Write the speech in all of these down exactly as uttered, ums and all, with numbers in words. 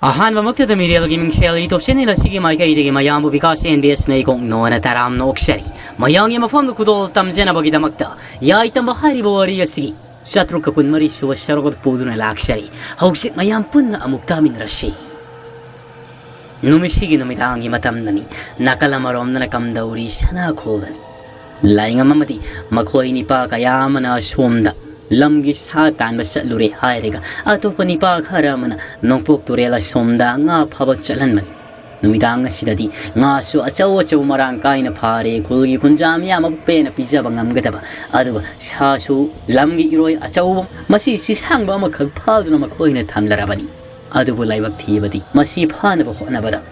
ꯑꯍꯥꯟꯕꯃꯛꯇꯗ ꯃꯤꯔꯦꯜꯒꯤ ꯃꯤꯡꯁꯦꯜ YouTube channel ꯑꯁꯤꯒꯤ ꯃꯥꯏꯀꯩꯗꯒꯤ ꯃꯌꯥꯝꯕꯨ ꯕꯤꯀꯥꯁ ꯑꯦꯟ ꯕꯤ ꯑꯦꯁꯅ ꯏꯀꯣꯛ ꯅꯣꯅ ꯇꯔꯥꯝꯅ ꯑꯣꯛꯆꯔꯤ꯫ ꯃꯌꯥꯝꯒꯤ ꯃꯐꯝꯗ ꯈꯨꯗꯣꯜ ꯇꯝꯖꯅꯕꯒꯤꯗꯃꯛꯇ ꯌꯥꯏ ꯇꯝꯕ ꯍꯥꯏꯔꯤꯕ ꯋꯥꯔꯤ ꯑꯁꯤꯒꯤ ꯆꯥꯇ꯭ꯔꯨꯛꯀ ꯀꯨꯟꯃꯔꯤ ꯁꯨꯕ ꯁꯔꯨꯛ ꯑꯗꯨ ꯄꯨꯗꯨꯅ ꯂꯥꯛꯆꯔꯤ꯫ ꯍꯧꯖꯤꯛ ꯃꯌꯥꯝ ꯄꯨꯟꯅ ꯑꯃꯨꯛ ꯇꯥꯃꯤꯟꯅꯔꯁꯤ꯫ ꯅꯨꯃꯤꯠꯁꯤꯒꯤ ꯅꯨꯃꯤꯗꯥꯡꯒꯤ ꯃꯇꯝꯗꯅꯤ꯫ ꯅꯥꯀꯜ ꯑꯃꯔꯣꯝꯗꯅ ꯀꯝꯗꯧꯔꯤ ꯁꯅꯥꯈꯣꯜꯗꯅꯤ꯫ ꯂꯥꯏꯉꯝ ꯑꯃꯗꯤ ꯃꯈꯣꯏ ꯅꯤꯄꯥ ꯀꯌꯥ ꯑꯃꯅ ꯑꯁꯣꯝꯗ ꯂꯝꯒꯤ ꯁꯥ ꯇꯥꯟꯕ ꯆꯠꯂꯨꯔꯦ ꯍꯥꯏꯔꯒ, ꯑꯇꯣꯞꯄ ꯅꯤꯄꯥ ꯈꯔ ꯑꯃꯅ ꯅꯣꯡꯄꯣꯛ ꯇꯨꯔꯦꯜ ꯑꯁꯣꯝꯗ ꯉꯥ ꯐꯥꯕ ꯆꯠꯍꯟꯕꯅꯤ꯫ ꯅꯨꯃꯤꯗꯥꯡ ꯑꯁꯤꯗꯗꯤ ꯉꯥꯁꯨ ꯑꯆꯧ ꯑꯆꯧ ꯃꯔꯥꯡ ꯀꯥꯏꯅ ꯐꯥꯔꯦ꯫ ꯈꯨꯜꯒꯤ ꯈꯨꯟꯖꯥ ꯃꯤꯌꯥꯝ ꯑꯃꯕꯨ ꯄꯦꯟꯅ ꯄꯤꯖꯕ ꯉꯝꯒꯗꯕ, ꯑꯗꯨꯒ ꯁꯥꯁꯨ ꯂꯝꯒꯤ ꯏꯔꯣꯏ ꯑꯆꯧꯕ, ꯃꯁꯤ ꯁꯤꯁꯥꯡꯕ ꯑꯃꯈꯛ ꯐꯥꯗꯨꯅ ꯃꯈꯣꯏꯅ ꯊꯝꯂꯔꯕꯅꯤ꯫ ꯑꯗꯨꯕꯨ ꯂꯥꯏꯕꯛ ꯊꯤꯕꯗꯤ, ꯃꯁꯤ ꯐꯥꯅꯕ ꯍꯣꯠꯅꯕꯗ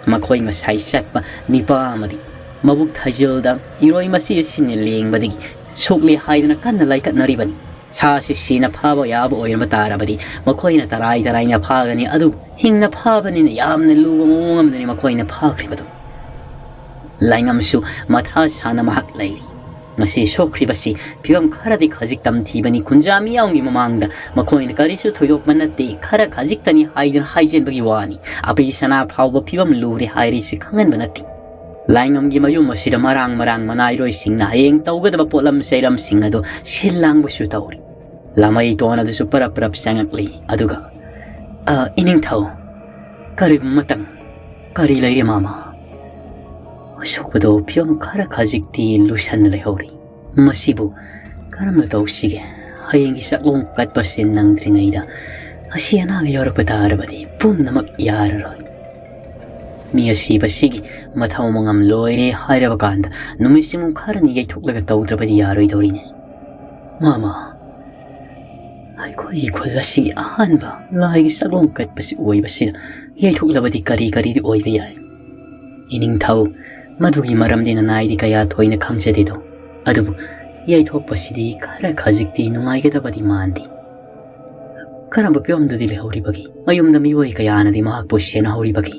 ꯃꯈꯣꯏ ꯉꯁꯥꯏ ꯆꯠꯄ ꯅꯤꯄꯥ ꯑꯃꯗꯤ ꯃꯕꯨꯛ ꯊꯥꯖꯤꯜꯗ ꯏꯔꯣꯏ ꯃꯁꯤ ꯑꯁꯤꯅ ꯂꯦꯡꯕꯗꯒꯤ ꯁꯣꯛꯂꯦ ꯍꯥꯏꯗꯨꯅ ꯀꯟꯅ ꯂꯥꯏꯀꯠꯅꯔꯤꯕꯅꯤ꯫ ꯁꯥꯁꯤ ꯁꯤꯅ ꯐꯥꯕ ꯌꯥꯕ ꯑꯣꯏꯔꯝꯕ ꯇꯥꯔꯕꯗꯤ ꯃꯈꯣꯏꯅ ꯇꯔꯥꯏ ꯇꯔꯥꯏꯅ ꯐꯥꯒꯅꯤ, ꯑꯗꯨꯕꯨ ꯍꯤꯡꯅ ꯐꯥꯕꯅꯤꯅ ꯌꯥꯝꯅ ꯂꯨꯕ ꯃꯑꯣꯡ ꯑꯃꯗꯅꯤ ꯃꯈꯣꯏꯅ ꯐꯥꯈ꯭ꯔꯤꯕꯗꯨ꯫ ꯂꯥꯏꯉꯝꯁꯨ ꯃꯊꯥ ꯁꯥꯅ ꯃꯍꯥꯛ ꯂꯩꯔꯤ꯫ ꯉꯁꯤ ꯁꯣꯛꯈ꯭ꯔꯤꯕꯁꯤ ꯐꯤꯕꯝ ꯈꯔꯗꯤ ꯈꯖꯤꯛ ꯇꯝꯊꯤꯕꯅꯤ꯫ ꯈꯨꯟꯖꯥ ꯃꯤꯌꯥꯝꯒꯤ ꯃꯃꯥꯡꯗ ꯃꯈꯣꯏꯅ ꯀꯔꯤꯁꯨ ꯊꯣꯏꯗꯣꯛꯄ ꯅꯠꯇꯦ, ꯈꯔ ꯈꯖꯤꯛꯇꯅꯤ ꯍꯥꯏꯗꯨꯅ ꯍꯥꯏꯖꯤꯟꯕꯒꯤ ꯋꯥꯅꯤ꯫ ꯑꯄꯤ ꯁꯅꯥ ꯐꯥꯎꯕ ꯐꯤꯕꯝ ꯂꯨꯔꯦ ꯍꯥꯏꯔꯤꯁꯤ ꯈꯪꯍꯟꯕ ꯅꯠꯇꯦ꯫ ꯂꯥꯏꯉꯝꯒꯤ ꯃꯌꯨꯝ ꯑꯁꯤꯗ ꯃꯔꯥꯡ ꯃꯔꯥꯡ ꯃꯅꯥꯏꯔꯣꯏꯁꯤꯡꯅ ꯍꯌꯦꯡ ꯇꯧꯒꯗꯕ ꯄꯣꯠꯂꯝ ꯆꯩꯔꯝꯁꯤꯡ ꯑꯗꯨ ꯁꯤꯜ ꯂꯥꯡꯕꯁꯨ ꯇꯧꯔꯤ꯫ ꯂꯥꯃꯩ ꯇꯣꯟ ꯑꯗꯨꯁꯨ ꯄꯔꯞ ꯄꯔꯞ ꯆꯪꯉꯛꯂꯤ꯫ ꯑꯗꯨꯒ, "ꯑ, ꯏꯅꯤꯡꯊꯧ, ꯀꯔꯤꯒꯨꯝꯕ ꯃꯇꯪ ꯀꯔꯤ ꯂꯩꯔꯦ, ꯃꯥꯃ?" ꯑꯁꯣꯛꯄꯗꯣ ꯐꯤꯕꯝ ꯈꯔ ꯈꯖꯤꯛꯇꯤ ꯂꯨꯁꯟꯅ ꯂꯩꯍꯧꯔꯤ꯫ ꯃꯁꯤꯕꯨ ꯀꯔꯝꯅ ꯇꯧꯁꯤꯒꯦ? ꯍꯌꯦꯡꯒꯤ ꯆꯥꯛꯂꯣꯡ ꯀꯠꯄꯁꯦ ꯅꯪꯗ꯭ꯔꯤꯉꯩꯗ ꯑꯁꯤ ꯑꯅꯥꯒ ꯌꯥꯎꯔꯛꯄ ꯇꯥꯔꯕꯗꯤ ꯄꯨꯝꯅꯃꯛ ꯌꯥꯔꯔꯣꯏ꯫ ꯃꯤ ꯑꯁꯤꯕꯁꯤꯒꯤ ꯃꯊꯧ ꯃꯉꯝ ꯂꯣꯏꯔꯦ ꯍꯥꯏꯔꯕ ꯀꯥꯟꯗ ꯅꯨꯃꯤꯠꯁꯤꯡ ꯈꯔꯅꯤ ꯌꯩꯊꯣꯛꯂꯒ ꯇꯧꯗ꯭ꯔꯕꯗꯤ ꯌꯥꯔꯣꯏꯗꯧꯔꯤꯅꯦ꯫ ꯃꯥꯃ, ꯑꯩꯈꯣꯏꯒꯤ ꯈꯨꯜ ꯑꯁꯤꯒꯤ ꯑꯍꯥꯟꯕ ꯂꯥꯏꯒꯤ ꯆꯥꯛꯂꯣꯡ ꯀꯠꯄꯁꯤ ꯑꯣꯏꯕꯁꯤꯗ ꯌꯩꯊꯣꯛꯂꯕꯗꯤ ꯀꯔꯤ ꯀꯔꯤꯗꯤ ꯑꯣꯏꯕ ꯌꯥꯏ? ꯏꯅꯤꯡꯊꯧ, ꯃꯗꯨꯒꯤ ꯃꯔꯝꯗꯤ ꯅꯅꯥꯏꯗꯤ ꯀꯌꯥ ꯊꯣꯏꯅ ꯈꯪꯖꯗꯦꯗꯣ꯫ ꯑꯗꯨꯕꯨ ꯌꯩꯊꯣꯛꯄꯁꯤꯗꯤ ꯈꯔ ꯈꯖꯤꯛꯇꯤ ꯅꯨꯡꯉꯥꯏꯒꯗꯕꯗꯤ ꯃꯥꯟꯗꯦ꯫ ꯀꯔꯝꯕ ꯐꯤꯕꯝꯗꯗꯤ ꯂꯩꯍꯧꯔꯤꯕꯒꯦ? ꯃꯌꯨꯝꯗ ꯃꯤꯑꯣꯏ ꯀꯌꯥꯅꯗꯤ ꯃꯍꯥꯛꯄꯨ ꯁꯦꯟꯅꯍꯧꯔꯤꯕꯒꯦ?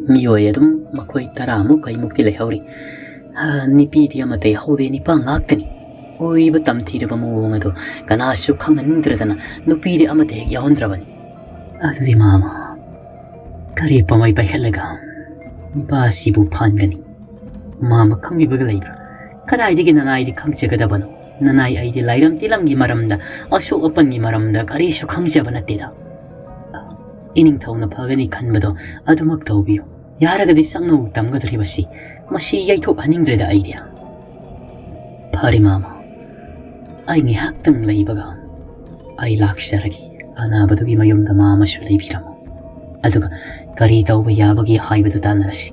ꯃꯤꯑꯣꯏ ꯑꯗꯨꯝ ꯃꯈꯣꯏ ꯇꯔꯥꯃꯨꯛ ꯀꯩꯃꯨꯛꯇꯤ ꯂꯩꯍꯧꯔꯤ꯫ ꯍꯥ, ꯅꯨꯄꯤꯗꯤ ꯑꯃꯠꯇ ꯌꯥꯎꯍꯧꯗꯦ, ꯅꯤꯄꯥ ꯉꯥꯛꯇꯅꯤ꯫ ꯑꯣꯏꯔꯤꯕ ꯇꯝꯊꯤꯔꯕ ꯃꯑꯣꯡ ꯑꯗꯨ ꯀꯅꯥꯁꯨ ꯈꯪꯍꯟꯅꯤꯡꯗ꯭ꯔꯗꯅ ꯅꯨꯄꯤꯗꯤ ꯑꯃꯠꯇ ꯍꯦꯛ ꯌꯥꯎꯍꯟꯗ꯭ꯔꯕꯅꯤ꯫ ꯑꯗꯨꯗꯤ ꯃꯥꯃ, ꯀꯔꯤ ꯄꯥꯝꯕꯩ ꯄꯥꯏꯈꯠꯂꯒ ꯅꯨꯄꯥꯁꯤꯕꯨ ꯐꯥꯟꯒꯅꯤ? ꯃꯥꯃ ꯈꯪꯕꯤꯕꯒ ꯂꯩꯕ꯭ꯔꯥ? ꯀꯗꯥꯏꯗꯒꯤ ꯅꯅꯥꯏꯗꯤ ꯈꯪꯖꯒꯗꯕꯅꯣ? ꯅꯅꯥꯏ ꯑꯩꯗꯤ ꯂꯥꯏꯔꯝ ꯇꯤꯂꯝꯒꯤ ꯃꯔꯝꯗ, ꯑꯁꯣꯛ ꯑꯄꯟꯒꯤ ꯃꯔꯝꯗ ꯀꯔꯤꯁꯨ ꯈꯪꯖꯕ ꯅꯠꯇꯦꯗ꯫ ꯏꯅꯤꯡꯊꯧꯅ ꯐꯒꯅꯤ ꯈꯟꯕꯗꯣ ꯑꯗꯨꯃꯛ ꯇꯧꯕꯤꯌꯨ꯫ ꯌꯥꯔꯒꯗꯤ ꯁꯛꯅꯧ ꯇꯝꯒꯗꯧꯔꯤꯕꯁꯤ ꯃꯁꯤ ꯌꯩꯊꯣꯛꯍꯟꯅꯤꯡꯗ꯭ꯔꯦꯗ ꯑꯩꯗꯤ꯫ ꯐꯔꯦ ꯃꯥꯃ, ꯑꯩ ꯉꯥꯏꯍꯥꯛꯇꯪ ꯂꯩꯕꯒ ꯑꯩ ꯂꯥꯛꯆꯔꯒꯦ꯫ ꯑꯅꯥꯕꯗꯨꯒꯤ ꯃꯌꯨꯝꯗ ꯃꯥ ꯑꯃꯁꯨ ꯂꯩꯕꯤꯔꯝꯃꯨ꯫ ꯑꯗꯨꯒ ꯀꯔꯤ ꯇꯧꯕ ꯌꯥꯕꯒꯦ ꯍꯥꯏꯕꯗꯨ ꯇꯥꯟꯅꯔꯁꯤ꯫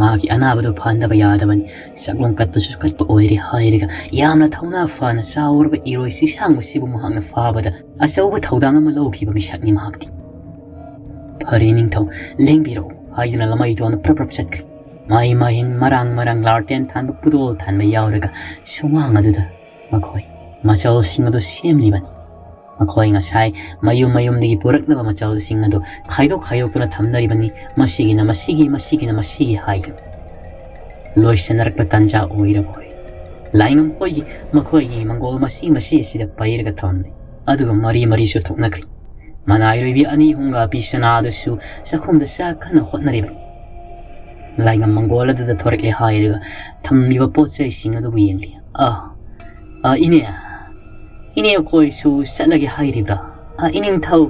ꯃꯥꯒꯤ ꯑꯅꯥꯕꯗꯨ ꯐꯍꯟꯗꯕ ꯌꯥꯗꯕꯅꯤ꯫ ꯁꯛꯂꯣꯡ ꯀꯠꯄꯁꯨ ꯀꯠꯄ ꯑꯣꯏꯔꯦ ꯍꯥꯏꯔꯒ ꯌꯥꯝꯅ ꯊꯧꯅꯥ ꯐꯅ ꯆꯥꯎꯔꯕ ꯏꯔꯣꯏ ꯁꯤꯁꯥꯡꯕꯁꯤꯕꯨ ꯃꯍꯥꯛꯅ ꯐꯥꯕꯗ ꯑꯆꯧꯕ ꯊꯧꯗꯥꯡ ꯑꯃ ꯂꯧꯈꯤꯕ ꯃꯤꯁꯛꯅꯤ ꯃꯍꯥꯛꯇꯤ꯫ "ꯐꯔꯦ ꯅꯤꯡꯊꯧ, ꯂꯦꯡꯕꯤꯔꯛꯎ" ꯍꯥꯏꯗꯨꯅ ꯂꯃꯩꯗꯣꯟꯗꯨ ꯄ꯭ꯔꯞ ꯄ꯭ꯔꯞ ꯆꯠꯈ꯭ꯔꯦ꯫ ꯃꯍꯩ ꯃꯍꯩ ꯃꯔꯥꯡ ꯃꯔꯥꯡ ꯂꯥꯔꯇꯦꯟ ꯊꯥꯟꯕ ꯄꯨꯗꯣꯜ ꯊꯥꯟꯕ ꯌꯥꯎꯔꯒ ꯁꯨꯃꯥꯡ ꯑꯗꯨꯗ ꯃꯈꯣꯏ ꯃꯆꯜꯁꯤꯡ ꯑꯗꯨ ꯁꯦꯝꯂꯤꯕꯅꯤ꯫ ꯃꯈꯣꯏ ꯉꯁꯥꯏ ꯃꯌꯨꯝ ꯃꯌꯨꯝꯗꯒꯤ ꯄꯨꯔꯛꯅꯕ ꯃꯆꯜꯁꯤꯡ ꯑꯗꯨ ꯈꯥꯏꯗꯣꯛ ꯈꯥꯏꯗꯣꯛꯇꯨꯅ ꯊꯝꯅꯔꯤꯕꯅꯤ꯫ ꯃꯁꯤꯒꯤꯅ ꯃꯁꯤꯒꯤ, ꯃꯁꯤꯒꯤꯅ ꯃꯁꯤꯒꯤ ꯍꯥꯏꯗꯨꯅ꯫ ꯂꯣꯏꯁꯤꯟꯅꯔꯛꯄ ꯇꯥꯟꯖꯥ ꯑꯣꯏꯔꯕ ꯑꯣꯏ꯫ ꯂꯥꯏꯉꯝ ꯍꯣꯏꯒꯤ ꯃꯈꯣꯏꯒꯤ ꯃꯪꯒꯣꯜ ꯃꯁꯤ ꯃꯁꯤ ꯑꯁꯤꯗ ꯄꯩꯔꯒ ꯊꯝꯂꯝꯃꯤ꯫ ꯑꯗꯨꯒ ꯃꯔꯤ ꯃꯔꯤꯁꯨ ꯊꯣꯛꯅꯈ꯭ꯔꯦ꯫ ꯃꯅꯥꯏꯔꯣꯏꯕꯤ ꯑꯅꯤ ꯑꯍꯨꯝꯒ ꯄꯤꯁꯅꯥꯗꯨꯁꯨ ꯆꯥꯛꯈꯨꯝꯗ ꯆꯥꯛ ꯀꯟꯅ ꯍꯣꯠꯅꯔꯤꯕꯅꯤ꯫ ꯂꯥꯏꯉꯝ ꯃꯪꯒꯣꯜ ꯑꯗꯨꯗ ꯊꯣꯔꯛꯂꯦ ꯍꯥꯏꯔꯒ ꯊꯝꯂꯤꯕ ꯄꯣꯠ ꯆꯩꯁꯤꯡ ꯑꯗꯨꯕꯨ ꯌꯦꯡꯂꯤ꯫ "ꯑ, ꯑ, ꯏꯅꯦ, ꯏꯅꯦ, ꯑꯩꯈꯣꯏꯁꯨ ꯆꯠꯂꯒꯦ ꯍꯥꯏꯔꯤꯕ꯭ꯔꯥ?" "ꯑ, ꯏꯅꯤꯡꯊꯧ,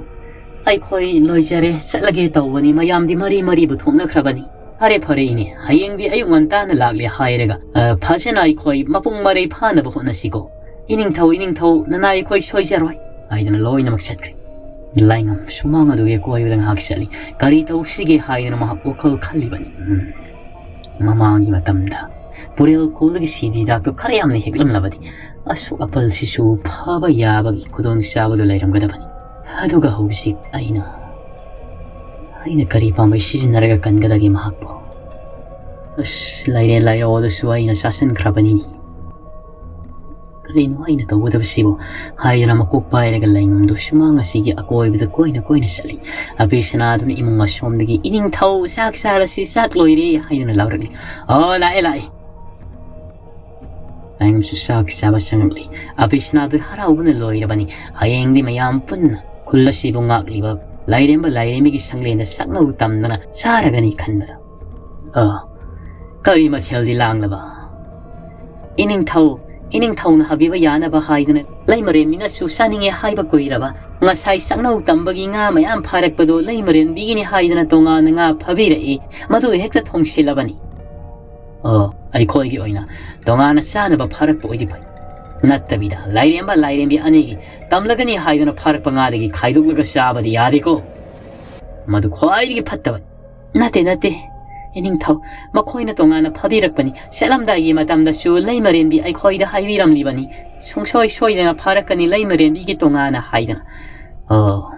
ꯑꯩꯈꯣꯏ ꯂꯣꯏꯖꯔꯦ, ꯆꯠꯂꯒꯦ ꯇꯧꯕꯅꯤ, ꯃꯌꯥꯝꯗꯤ ꯃꯔꯤ ꯃꯔꯤꯕꯨ ꯊꯣꯛꯅꯈ꯭ꯔꯕꯅꯤ꯫ ꯐꯔꯦ, ꯐꯔꯦ, ꯏꯅꯦ, ꯍꯌꯦꯡꯗꯤ ꯑꯌꯨꯛ ꯉꯟꯇꯥꯅ ꯂꯥꯛꯂꯦ ꯍꯥꯏꯔꯒ, ꯑ, ꯐꯖꯅ ꯑꯩꯈꯣꯏ ꯃꯄꯨꯡ ꯃꯔꯩ ꯐꯥꯅꯕ ꯍꯣꯠꯅꯁꯤꯀꯣ꯫ ꯏꯅꯤꯡꯊꯧ, ꯏꯅꯤꯡꯊꯧ, ꯅꯅꯥꯏ ꯑꯩꯈꯣꯏ ꯁꯣꯏꯖꯔꯣꯏ" ꯍꯥꯏꯗꯨꯅ ꯂꯣꯏꯅꯃꯛ ꯆꯠꯈ꯭ꯔꯦ꯫ ꯂꯥꯏꯉꯝ ꯁꯨꯃꯥꯡ ꯑꯗꯨꯒꯤ ꯑꯀꯣꯏꯕꯗ ꯉꯥꯏꯍꯥꯛ ꯆꯠꯂꯤ꯫ ꯀꯔꯤ ꯇꯧꯁꯤꯒꯦ ꯍꯥꯏꯗꯨꯅ ꯃꯍꯥꯛ ꯋꯥꯈꯜ ꯈꯜꯂꯤꯕꯅꯤ꯫ ꯎꯝ꯫ ꯃꯃꯥꯡꯒꯤ ꯃꯇꯝꯗ ꯄꯨꯔꯦꯜ ꯈꯨꯜꯗꯒꯤ ꯁꯤꯗꯤ ꯗꯥꯛꯇꯣ ꯈꯔ ꯌꯥꯝꯅ ꯍꯦꯛꯂꯝꯂꯕꯗꯤ ꯑꯁꯣꯛ ꯑꯄꯜꯁꯤꯁꯨ ꯐꯕ ꯌꯥꯕꯒꯤ ꯈꯨꯗꯣꯡꯆꯥꯕꯗꯨ ꯂꯩꯔꯝꯒꯗꯕꯅꯤ꯫ ꯑꯗꯨꯒ ꯍꯧꯖꯤꯛ ꯑꯩꯅ, ꯑꯩꯅ ꯀꯔꯤ ꯄꯥꯝꯕꯩ ꯁꯤꯖꯤꯟꯅꯔꯒ ꯀꯟꯒꯗꯒꯦ ꯃꯍꯥꯛꯄꯨ? ꯑꯁ, ꯂꯩꯔꯦ ꯂꯩꯔꯣꯗꯁꯨ ꯑꯩꯅ ꯆꯥꯁꯤꯟꯈ꯭ꯔꯕꯅꯤ꯫ "ꯀꯔꯤꯅꯣ ꯑꯩꯅ ꯇꯧꯒꯗꯕꯁꯤꯕꯨ?" ꯍꯥꯏꯗꯨꯅ ꯃꯀꯣꯛ ꯄꯥꯏꯔꯒ ꯂꯩꯉꯝꯗꯨ ꯁꯨꯃꯥꯡ ꯑꯁꯤꯒꯤ ꯑꯀꯣꯏꯕꯗ ꯀꯣꯏꯅ ꯀꯣꯏꯅ ꯆꯠꯂꯤ꯫ ꯑꯕꯦꯁꯅꯥꯗꯨꯅ ꯏꯃꯨꯡ ꯑꯁꯣꯝꯗꯒꯤ, "ꯏꯅꯤꯡꯊꯧ, ꯆꯥꯛ ꯆꯥꯔꯁꯤ, ꯆꯥꯛ ꯂꯣꯏꯔꯦ" ꯍꯥꯏꯗꯨꯅ ꯂꯥꯎꯔꯛꯂꯤ꯫ "ꯑꯣ, ꯂꯥꯛꯑꯦ, ꯂꯥꯛꯑꯦ"꯫ ꯂꯥꯏꯉꯝꯁꯨ ꯆꯥꯛ ꯆꯥꯕ ꯆꯪꯂꯛꯂꯤ꯫ ꯑꯕꯦꯁꯅꯥꯗꯨ ꯍꯔꯥꯎꯕꯅ ꯂꯣꯏꯔꯕꯅꯤ꯫ ꯍꯌꯦꯡꯗꯤ ꯃꯌꯥꯝ ꯄꯨꯟꯅ ꯈꯨꯜ ꯑꯁꯤꯕꯨ ꯉꯥꯛꯂꯤꯕ ꯂꯥꯏꯔꯦꯝꯕ ꯂꯥꯏꯔꯦꯝꯕꯤꯒꯤ ꯁꯪꯂꯦꯟꯗ ꯁꯛꯅꯧ ꯇꯝꯗꯅ ꯆꯥꯔꯒꯅꯤ ꯈꯟꯕꯗ꯫ ꯑ, ꯀꯔꯤ ꯃꯊꯦꯜꯗꯤ ꯂꯥꯡꯂꯕ? ꯏꯅꯤꯡꯊꯧ, ꯏꯅꯤꯡꯊꯧꯅ ꯍꯥꯕꯤꯕ ꯌꯥꯅꯕ ꯍꯥꯏꯗꯅ ꯂꯩꯃꯔꯦꯟꯕꯤꯅꯁꯨ ꯆꯥꯅꯤꯡꯉꯦ ꯍꯥꯏꯕ ꯀꯨꯏꯔꯕ ꯉꯁꯥꯏ ꯁꯛꯅꯧ ꯇꯝꯕꯒꯤ ꯉꯥ ꯃꯌꯥꯝ ꯐꯥꯔꯛꯄꯗꯣ ꯂꯩꯃꯔꯦꯟꯕꯤꯒꯤꯅꯤ ꯍꯥꯏꯗꯅ ꯇꯣꯉꯥꯟꯅ ꯉꯥ ꯐꯥꯕꯤꯔꯛꯏ꯫ ꯃꯗꯨ ꯍꯦꯛꯇ ꯊꯣꯡꯁꯤꯜꯂꯕꯅꯤ꯫ ꯑꯣ, ꯑꯩꯈꯣꯏꯒꯤ ꯑꯣꯏꯅ ꯇꯣꯉꯥꯟꯅ ꯆꯥꯅꯕ ꯐꯥꯔꯛꯄ ꯑꯣꯏꯗꯤ ꯐꯩ꯫ ꯅꯠꯇꯕꯤꯗ ꯂꯥꯏꯔꯦꯝꯕ ꯂꯥꯏꯔꯦꯝꯕꯤ ꯑꯅꯤꯒꯤ ꯇꯝꯂꯒꯅꯤ ꯍꯥꯏꯗꯨꯅ ꯐꯥꯔꯛꯄ ꯉꯥꯗꯒꯤ ꯈꯥꯏꯗꯣꯛꯂꯒ ꯆꯥꯕꯗꯤ ꯌꯥꯗꯦꯀꯣ꯫ ꯃꯗꯨ ꯈ꯭ꯋꯥꯏꯗꯒꯤ ꯐꯠꯇꯕꯅꯤ꯫ ꯅꯠꯇꯦ, ꯅꯠꯇꯦ, ꯏꯅꯤꯡꯊꯧ, ꯃꯈꯣꯏꯅ ꯇꯣꯉꯥꯟꯅ ꯐꯥꯕꯤꯔꯛꯄꯅꯤ꯫ ꯆꯠꯂꯝꯗꯥꯏꯒꯤ ꯃꯇꯝꯗꯁꯨ ꯂꯩꯃꯔꯦꯟꯕꯤ ꯑꯩꯈꯣꯏꯗ ꯍꯥꯏꯕꯤꯔꯝꯂꯤꯕꯅꯤ꯫ ꯁꯨꯡꯁꯣꯏ ꯁꯣꯏꯗꯅ ꯐꯥꯔꯛꯀꯅꯤ ꯂꯩꯃꯔꯦꯟꯕꯤꯒꯤ ꯇꯣꯉꯥꯟꯅ ꯍꯥꯏꯗꯅ꯫ ꯑꯣ,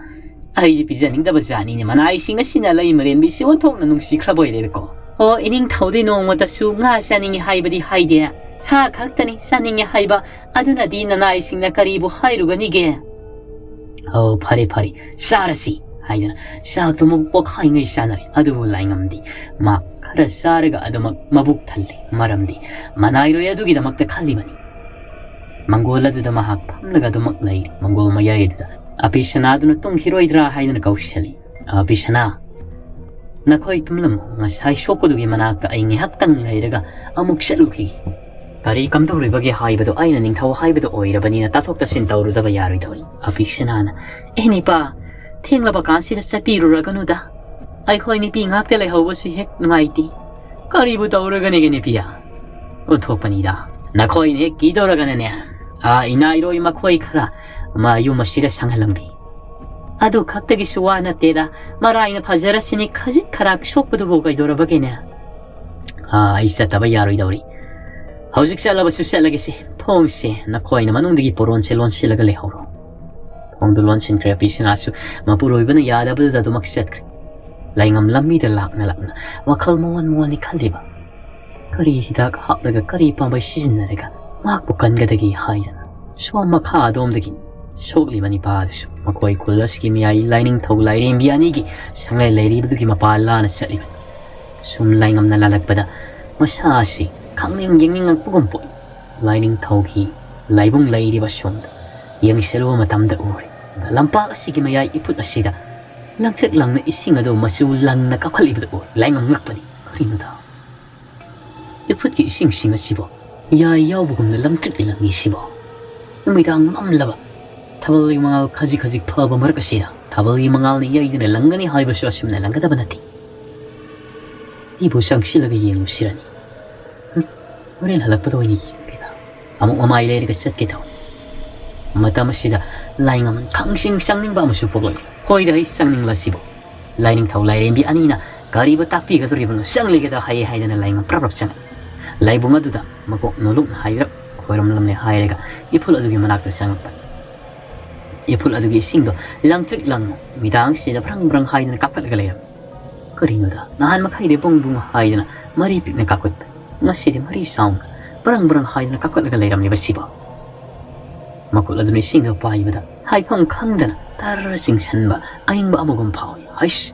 ꯑꯩꯗꯤ ꯄꯤꯖꯅꯤꯡꯗꯕ ꯖꯥꯠꯅꯤꯅꯦ꯫ ꯃꯅꯥꯏꯁꯤꯡ ꯑꯁꯤꯅ ꯂꯩꯃꯔꯦꯟꯕꯤꯁꯤ ꯑꯣꯟꯊꯣꯛꯅ ꯅꯨꯡꯁꯤꯈ꯭ꯔꯕ ꯑꯣꯏꯔꯦꯗꯀꯣ꯫ ꯑꯣ, ꯏꯅꯤꯡꯊꯧꯗꯤ ꯅꯣꯡꯃꯇꯁꯨ ꯉꯥ ꯆꯥꯅꯤꯡꯉꯤ ꯍꯥꯏꯕꯗꯤ ꯍꯥꯏꯗꯦ꯫ ꯁꯥ ꯈꯛꯇꯅꯤ ꯆꯥꯅꯤꯡꯉꯤ ꯍꯥꯏꯕ꯫ ꯑꯗꯨꯅꯗꯤ ꯅꯅꯥꯏꯁꯤꯡꯅ ꯀꯔꯤꯕꯨ ꯍꯥꯏꯔꯨꯒꯅꯤꯒꯦ? ꯑꯣ, ꯐꯔꯦ, ꯐꯔꯦ, ꯆꯥꯔꯁꯤ ꯍꯥꯏꯗꯅ ꯆꯥꯛꯇꯨ ꯃꯕꯨꯛ ꯄꯣꯛꯈꯥꯏꯉꯩ ꯆꯥꯅꯔꯦ꯫ ꯑꯗꯨꯕꯨ ꯂꯥꯏꯉꯝꯗꯤ ꯃꯥ ꯈꯔ ꯆꯥꯔꯒ ꯑꯗꯨꯃꯛ ꯃꯕꯨꯛ ꯊꯜꯂꯤ꯫ ꯃꯔꯝꯗꯤ ꯃꯅꯥꯏꯔꯣꯏ ꯑꯗꯨꯒꯤꯗꯃꯛꯇ ꯈꯜꯂꯤꯕꯅꯤ꯫ ꯃꯪꯒꯣꯜ ꯑꯗꯨꯗ ꯃꯍꯥꯛ ꯐꯝꯂꯒ ꯑꯗꯨꯃꯛ ꯂꯩꯔꯤ꯫ ꯃꯪꯒꯣꯜ ꯃꯌꯥꯏ ꯑꯗꯨꯗ ꯑꯄꯤꯁꯅꯥꯗꯨꯅ ꯇꯨꯝꯈꯤꯔꯣꯏꯗ꯭ꯔꯥ ꯍꯥꯏꯗꯨꯅ ꯀꯧꯁꯤꯜꯂꯤ꯫ "ꯑꯄꯤꯁꯅꯥ, ꯅꯈꯣꯏ ꯇꯨꯝꯂꯝꯃꯨ꯫ ꯉꯁꯥꯏ ꯁꯣꯛꯄꯗꯨꯒꯤ ꯃꯅꯥꯛꯇ ꯑꯩ ꯉꯥꯏꯍꯥꯛꯇꯪ ꯂꯩꯔꯒ ꯑꯃꯨꯛ ꯆꯠꯂꯨꯈꯤꯒꯦ꯫ ꯀꯔꯤ ꯀꯝꯗꯧꯔꯤꯕꯒꯦ ꯍꯥꯏꯕꯗꯨ ꯑꯩꯅ ꯅꯤꯡꯊꯧ ꯍꯥꯏꯕꯗꯨ ꯑꯣꯏꯔꯕꯅꯤꯅ ꯇꯥꯊꯣꯛ ꯇꯥꯁꯤꯟ ꯇꯧꯔꯨꯗꯕ ꯌꯥꯔꯣꯏꯗꯧꯔꯤ꯫" ꯑꯄꯤꯁꯅꯥꯅ, "ꯑꯦ ꯅꯤꯄꯥ, ꯊꯦꯡꯂꯕ ꯀꯥꯟꯁꯤꯗ ꯆꯠꯄꯤꯔꯨꯔꯒꯅꯨꯗ꯫ ꯑꯩꯈꯣꯏ ꯅꯨꯄꯤ ꯉꯥꯛꯇ ꯂꯩꯍꯧꯕꯁꯨ ꯍꯦꯛ ꯅꯨꯡꯉꯥꯏꯇꯦ꯫ ꯀꯔꯤꯕꯨ ꯇꯧꯔꯒꯅꯤꯒꯦ ꯅꯨꯄꯤꯌꯥ? ꯑꯣꯟꯊꯣꯛꯄꯅꯤꯗ꯫ ꯅꯈꯣꯏꯅ ꯍꯦꯛ ꯀꯤꯗꯧꯔꯒꯅꯅꯦ, ꯑꯥ, ꯏꯅꯥꯏꯔꯣꯏ ꯃꯈꯣꯏ ꯈꯔ ꯃꯌꯨꯝ ꯑꯁꯤꯗ ꯁꯪꯍꯜꯂꯝꯒꯦ꯫" "ꯑꯗꯨ ꯈꯛꯇꯒꯤꯁꯨ ꯋꯥ ꯅꯠꯇꯦꯗ, ꯃꯔꯥꯏꯅ ꯐꯖꯔꯁꯤꯅꯤ, ꯈꯖꯤꯛ ꯈꯔꯥꯛ ꯁꯣꯛꯄꯗꯨꯕꯨ ꯀꯩꯗꯧꯔꯕꯒꯦꯅꯦ?" "ꯑꯥ, ꯑꯩ ꯆꯠꯇꯕ ꯌꯥꯔꯣꯏꯗꯧꯔꯤ꯫ ꯍꯧꯖꯤꯛ ꯆꯠꯂꯕꯁꯨ ꯆꯠꯂꯒꯦꯁꯦ꯫ ꯊꯣꯡꯁꯦ ꯅꯈꯣꯏꯅ ꯃꯅꯨꯡꯗꯒꯤ ꯄꯣꯔꯣꯟꯁꯦ ꯂꯣꯟꯁꯤꯜꯂꯒ ꯂꯩꯍꯧꯔꯣ꯫" ꯊꯣꯡꯗꯨ ꯂꯣꯟꯁꯤꯟꯈ꯭ꯔꯦ꯫ ꯑꯄꯤꯁꯅꯥꯁꯨ ꯃꯄꯨꯔꯣꯏꯕꯅ ꯌꯥꯗꯕꯗꯨꯗ ꯑꯗꯨꯃꯛ ꯆꯠꯈ꯭ꯔꯦ꯫ ꯂꯥꯏꯉꯝ ꯂꯝꯕꯤꯗ ꯂꯥꯛꯅ ꯂꯥꯛꯅ ꯋꯥꯈꯜ ꯃꯑꯣꯟ ꯃꯑꯣꯟꯅꯤ ꯈꯜꯂꯤꯕ꯫ ꯀꯔꯤ ꯍꯤꯗꯥꯛ ꯍꯥꯞꯂꯒ ꯀꯔꯤ ꯄꯥꯝꯕꯩ ꯁꯤꯖꯤꯟꯅꯔꯒ ꯃꯍꯥꯛꯄꯨ ꯀꯟꯒꯗꯒꯦ ꯍꯥꯏꯗꯅ ꯁꯣꯝ ꯃꯈꯥ ꯑꯗꯣꯝꯗꯒꯤ ꯁꯣꯛꯂꯤꯕ ꯅꯤꯄꯥ ꯑꯗꯨꯁꯨ ꯃꯈꯣꯏ ꯈꯨꯜ ꯑꯁꯤꯒꯤ ꯃꯌꯥꯏ ꯂꯥꯏꯅꯤꯡꯊꯧ ꯂꯥꯏꯔꯦꯝꯕꯤ ꯑꯅꯤꯒꯤ ꯁꯪꯂꯩ ꯂꯩꯔꯤꯕꯗꯨꯒꯤ ꯃꯄꯥ ꯂꯥꯅ ꯆꯠꯂꯤꯕꯅꯤ꯫ ꯁꯨꯝ ꯂꯥꯏꯉꯝꯅ ꯂꯥꯜꯂꯛꯄꯗ ꯃꯁꯥ ꯑꯁꯤ ꯈꯪꯅꯤꯡ ꯌꯦꯡꯅꯤꯡꯉꯛꯄꯒꯨꯝ ꯄꯣꯛꯏ꯫ ꯂꯥꯏꯅꯤꯡꯊꯧꯒꯤ ꯂꯥꯏꯕꯨꯡ ꯂꯩꯔꯤꯕ ꯁꯣꯝꯗ ꯌꯦꯡꯁꯤꯜꯂꯨꯕ ꯃꯇꯝꯗ ꯎꯔꯦ꯫ ꯂꯝꯄꯥꯛ ꯑꯁꯤꯒꯤ ꯃꯌꯥꯏ ꯏꯐꯨꯠ ꯑꯁꯤꯗ ꯂꯪꯇ꯭ꯔꯤꯛ ꯂꯪꯅ ꯏꯁꯤꯡ ꯑꯗꯨ ꯃꯆꯨ ꯂꯪꯅ ꯀꯥꯞꯈꯠꯂꯤꯕꯗꯨ ꯎꯔꯦ꯫ ꯂꯥꯏꯉꯝ ꯉꯛꯄꯅꯤ꯫ ꯀꯔꯤꯅꯣꯗ? ꯏꯐꯨꯠꯀꯤ ꯏꯁꯤꯡꯁꯤꯡ ꯑꯁꯤꯕꯨ ꯌꯥꯏ ꯌꯥꯎꯕꯒꯨꯝꯅ ꯂꯪꯇ꯭ꯔꯤꯛ ꯂꯪꯉꯤ ꯁꯤꯕꯣ? ꯅꯨꯃꯤꯗꯥꯡ ꯃꯝꯂꯕ ꯊꯥꯕꯜꯒꯤ ꯃꯉꯥꯜ ꯈꯖꯤꯛ ꯈꯖꯤꯛ ꯐꯕ ꯃꯔꯛ ꯑꯁꯤꯗ ꯊꯥꯕꯜꯒꯤ ꯃꯉꯥꯜꯅ ꯌꯩꯗꯨꯅ ꯂꯪꯒꯅꯤ ꯍꯥꯏꯕꯁꯨ ꯑꯁꯨꯝꯅ ꯂꯪꯒꯗꯕ ꯅꯠꯇꯦ꯫ ꯑꯩꯕꯨ ꯆꯪꯁꯤꯜꯂꯒ ꯌꯦꯡꯂꯨꯁꯤꯔꯅꯤ꯫ ꯍꯨꯝ, ꯍꯣꯔꯦꯟ ꯍꯜꯂꯛꯄꯗ ꯑꯣꯏꯅ ꯌꯦꯡꯒꯦꯗ꯫ ꯑꯃꯨꯛ ꯃꯃꯥꯏ ꯂꯩꯔꯒ ꯆꯠꯀꯦ ꯇꯧꯏ꯫ ꯃꯇꯝ ꯑꯁꯤꯗ ꯂꯥꯏꯉꯝ ꯈꯪꯁꯤꯡ ꯆꯪꯅꯤꯡꯕ ꯑꯃꯁꯨ ꯄꯣꯛꯂꯛꯏ꯫ ꯍꯣꯏꯗ, ꯑꯩ ꯆꯪꯅꯤꯡꯂꯁꯤꯕꯨ꯫ ꯂꯥꯏꯅꯤꯡꯊꯧ ꯂꯥꯏꯔꯦꯝꯕꯤ ꯑꯅꯤꯅ ꯀꯔꯤꯕꯨ ꯇꯥꯛꯄꯤꯒꯗꯧꯔꯤꯕꯅꯣ? ꯆꯪꯂꯒꯦꯗ ꯍꯥꯏꯌꯦ ꯍꯥꯏꯗꯅ ꯂꯥꯏꯉꯝ ꯄ꯭ꯔꯞ ꯄ꯭ꯔꯞ ꯆꯪꯉꯛꯏ꯫ ꯂꯥꯏꯕꯨꯡ ꯑꯗꯨꯗ ꯃꯀꯣꯛ ꯅꯣꯂꯨꯛꯅ ꯍꯥꯏꯔꯞ ꯈꯣꯏꯔꯝꯂꯝꯂꯦ ꯍꯥꯏꯔꯒ ꯏꯐꯨꯜ ꯑꯗꯨꯒꯤ ꯃꯅꯥꯛꯇ ꯆꯪꯉꯛꯄ꯫ ꯏꯐꯨꯜ ꯑꯗꯨꯒꯤ ꯏꯁꯤꯡꯗꯣ ꯂꯪꯇ꯭ꯔꯤꯛ ꯂꯪꯅ ꯃꯤꯗꯥꯡꯁꯤꯗ ꯕ꯭ꯔꯪ ꯕ꯭ꯔꯪ ꯍꯥꯏꯗꯅ ꯀꯥꯞꯈꯠꯂꯒ ꯂꯩꯔꯝꯃꯤ꯫ ꯀꯔꯤꯅꯣꯗ? ꯅꯍꯥꯟ ꯃꯈꯩꯗꯤ ꯕꯨꯡ ꯕꯨꯡ ꯍꯥꯏꯗꯅ ꯃꯔꯤ ꯄꯤꯛꯅ ꯀꯥꯞꯈꯠꯄ, ꯉꯁꯤꯗꯤ ꯃꯔꯤ ꯆꯥꯎꯅ ꯕ꯭ꯔꯪ ꯕ꯭ꯔꯪ ꯍꯥꯏꯗꯅ ꯀꯥꯞꯈꯠꯂꯒ ꯂꯩꯔꯝꯂꯤꯕꯁꯤꯕꯣ? ꯃꯈꯨꯠ ꯑꯗꯨꯅ ꯏꯁꯤꯡꯗꯣ ꯄꯥꯏꯕꯗ ꯍꯥꯏꯐꯝ ꯈꯪꯗꯅ ꯇꯔ ꯆꯤꯡꯁꯟꯕ ꯑꯏꯪꯕ ꯑꯃꯒꯨꯝ ꯐꯥꯎꯏ꯫ ꯍꯩꯁ!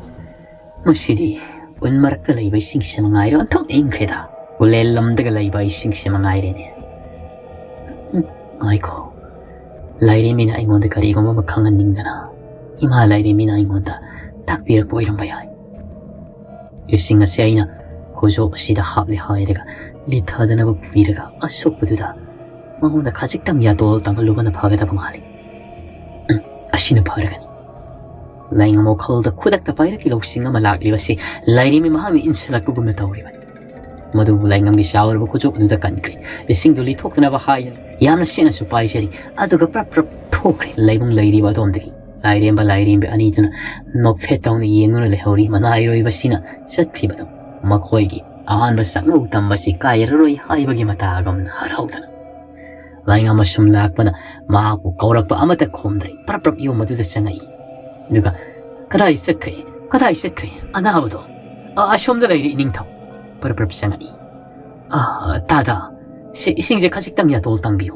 ꯃꯁꯤꯗꯤ ꯎꯟ ꯃꯔꯛꯇ ꯂꯩꯕ ꯏꯁꯤꯡꯁꯤ ꯃꯉꯥꯏꯔꯦ, ꯑꯣꯟꯊꯣꯛꯅ ꯏꯪꯈ꯭ꯔꯦꯗ꯫ ꯎꯂꯦꯜ ꯂꯝꯗꯒ ꯂꯩꯕ ꯏꯁꯤꯡꯁꯤ ꯃꯉꯥꯏꯔꯦꯅꯦ꯫ ꯎꯝ, ꯉꯥꯏꯈꯣ꯫ ꯂꯥꯏꯔꯦꯝꯕꯤꯅ ꯑꯩꯉꯣꯟꯗ ꯀꯔꯤꯒꯨꯝꯕ ꯑꯃ ꯈꯪꯍꯟꯅꯤꯡꯗꯅ ꯏꯃꯥ ꯂꯥꯏꯔꯦꯝꯕꯤꯅ ꯑꯩꯉꯣꯟꯗ ꯇꯥꯛꯄꯤꯔꯛꯄ ꯑꯣꯏꯔꯝꯕ ꯌꯥꯏ꯫ ꯏꯁꯤꯡ ꯑꯁꯤ ꯑꯩꯅ ꯈꯨꯖꯣꯞ ꯑꯁꯤꯗ ꯍꯥꯞꯂꯦ ꯍꯥꯏꯔꯒ ꯂꯤꯊꯗꯅꯕ ꯄꯨꯕꯤꯔꯒ ꯑꯁꯣꯛꯄꯗꯨꯗ ꯃꯉꯣꯟꯗ ꯈꯖꯤꯛꯇꯪ ꯌꯥꯇꯣꯜ ꯇꯝꯍꯜꯂꯨꯕꯅ ꯐꯒꯗꯕ ꯃꯥꯜꯂꯤ꯫ ꯎꯝ, ꯑꯁꯤꯅ ꯐꯔꯒꯅꯤ꯫ ꯂꯥꯏꯉꯝ ꯋꯥꯈꯜꯗ ꯈꯨꯗꯛꯇ ꯄꯥꯏꯔꯛꯀꯤ ꯂꯧꯁꯤꯡ ꯑꯃ ꯂꯥꯛꯂꯤꯕꯁꯤ ꯂꯥꯏꯔꯦꯝꯕꯤ ꯃꯍꯥꯛꯅ ꯏꯟꯁꯤꯜꯂꯛꯄꯒꯨꯝꯅ ꯇꯧꯔꯤꯕꯅꯤ꯫ ꯃꯗꯨꯕꯨ ꯂꯥꯏꯉꯝꯒꯤ ꯆꯥꯎꯔꯕ ꯈꯨꯆꯣꯞ ꯑꯗꯨꯗ ꯀꯟꯈ꯭ꯔꯦ꯫ ꯏꯁꯤꯡꯗꯨ ꯂꯤꯊꯣꯛꯇꯅꯕ ꯍꯥꯏꯗꯅ ꯌꯥꯝꯅ ꯁꯦꯡꯅꯁꯨ ꯄꯥꯏꯖꯔꯤ, ꯑꯗꯨꯒ ꯄ꯭ꯔꯞ ꯄ꯭ꯔꯞ ꯊꯣꯛꯈ꯭ꯔꯦ ꯂꯥꯏꯕꯨꯡ ꯂꯩꯔꯤꯕ ꯑꯗꯣꯝꯗꯒꯤ꯫ ꯂꯥꯏꯔꯦꯝꯕ ꯂꯥꯏꯔꯦꯝꯕꯤ ꯑꯅꯤꯗꯨꯅ ꯅꯣꯛꯐꯦꯠ ꯇꯧꯅ ꯌꯦꯡꯗꯨꯅ ꯂꯩꯍꯧꯔꯤ꯫ ꯃꯅꯥꯏꯔꯣꯏꯕꯁꯤꯅ ꯆꯠꯈꯤꯕꯗꯨ ꯃꯈꯣꯏꯒꯤ ꯑꯍꯥꯟꯕ ꯁꯛꯅꯧ ꯇꯝꯕꯁꯤ ꯀꯥꯏꯔꯔꯣꯏ ꯍꯥꯏꯕꯒꯤ ꯃꯇꯥꯒꯨꯝꯅ ꯍꯔꯥꯎꯗꯅ꯫ ꯂꯥꯏꯉꯝ ꯑꯁꯨꯝ ꯂꯥꯛꯄꯅ ꯃꯍꯥꯛꯄꯨ ꯀꯧꯔꯛꯄ ꯑꯃꯠꯇ ꯈꯨꯝꯗ꯭ꯔꯦ꯫ ꯄ꯭ꯔꯞ ꯄ꯭ꯔꯞ ꯌꯨꯝ ꯑꯗꯨꯗ ꯆꯪꯉꯛꯏ꯫ ꯑꯗꯨꯒ, "ꯀꯗꯥꯏ ꯆꯠꯈ꯭ꯔꯦ? ꯀꯗꯥꯏ ꯆꯠꯈ꯭ꯔꯦ? ꯑꯅꯥꯕꯗꯣ?" "ꯑ, ꯑꯁꯣꯝꯗ ꯂꯩꯔꯦ, ꯏꯅꯤꯡꯊꯧ꯫" ꯄ꯭ꯔꯞ ꯄ꯭ꯔꯞ ꯆꯪꯉꯛꯏ꯫ "ꯑ, ꯇꯥꯗ, ꯁꯤ ꯏꯁꯤꯡꯁꯦ ꯈꯖꯤꯛꯇꯪ ꯌꯥꯇꯣꯜ ꯇꯥꯡꯕꯤꯌꯨ꯫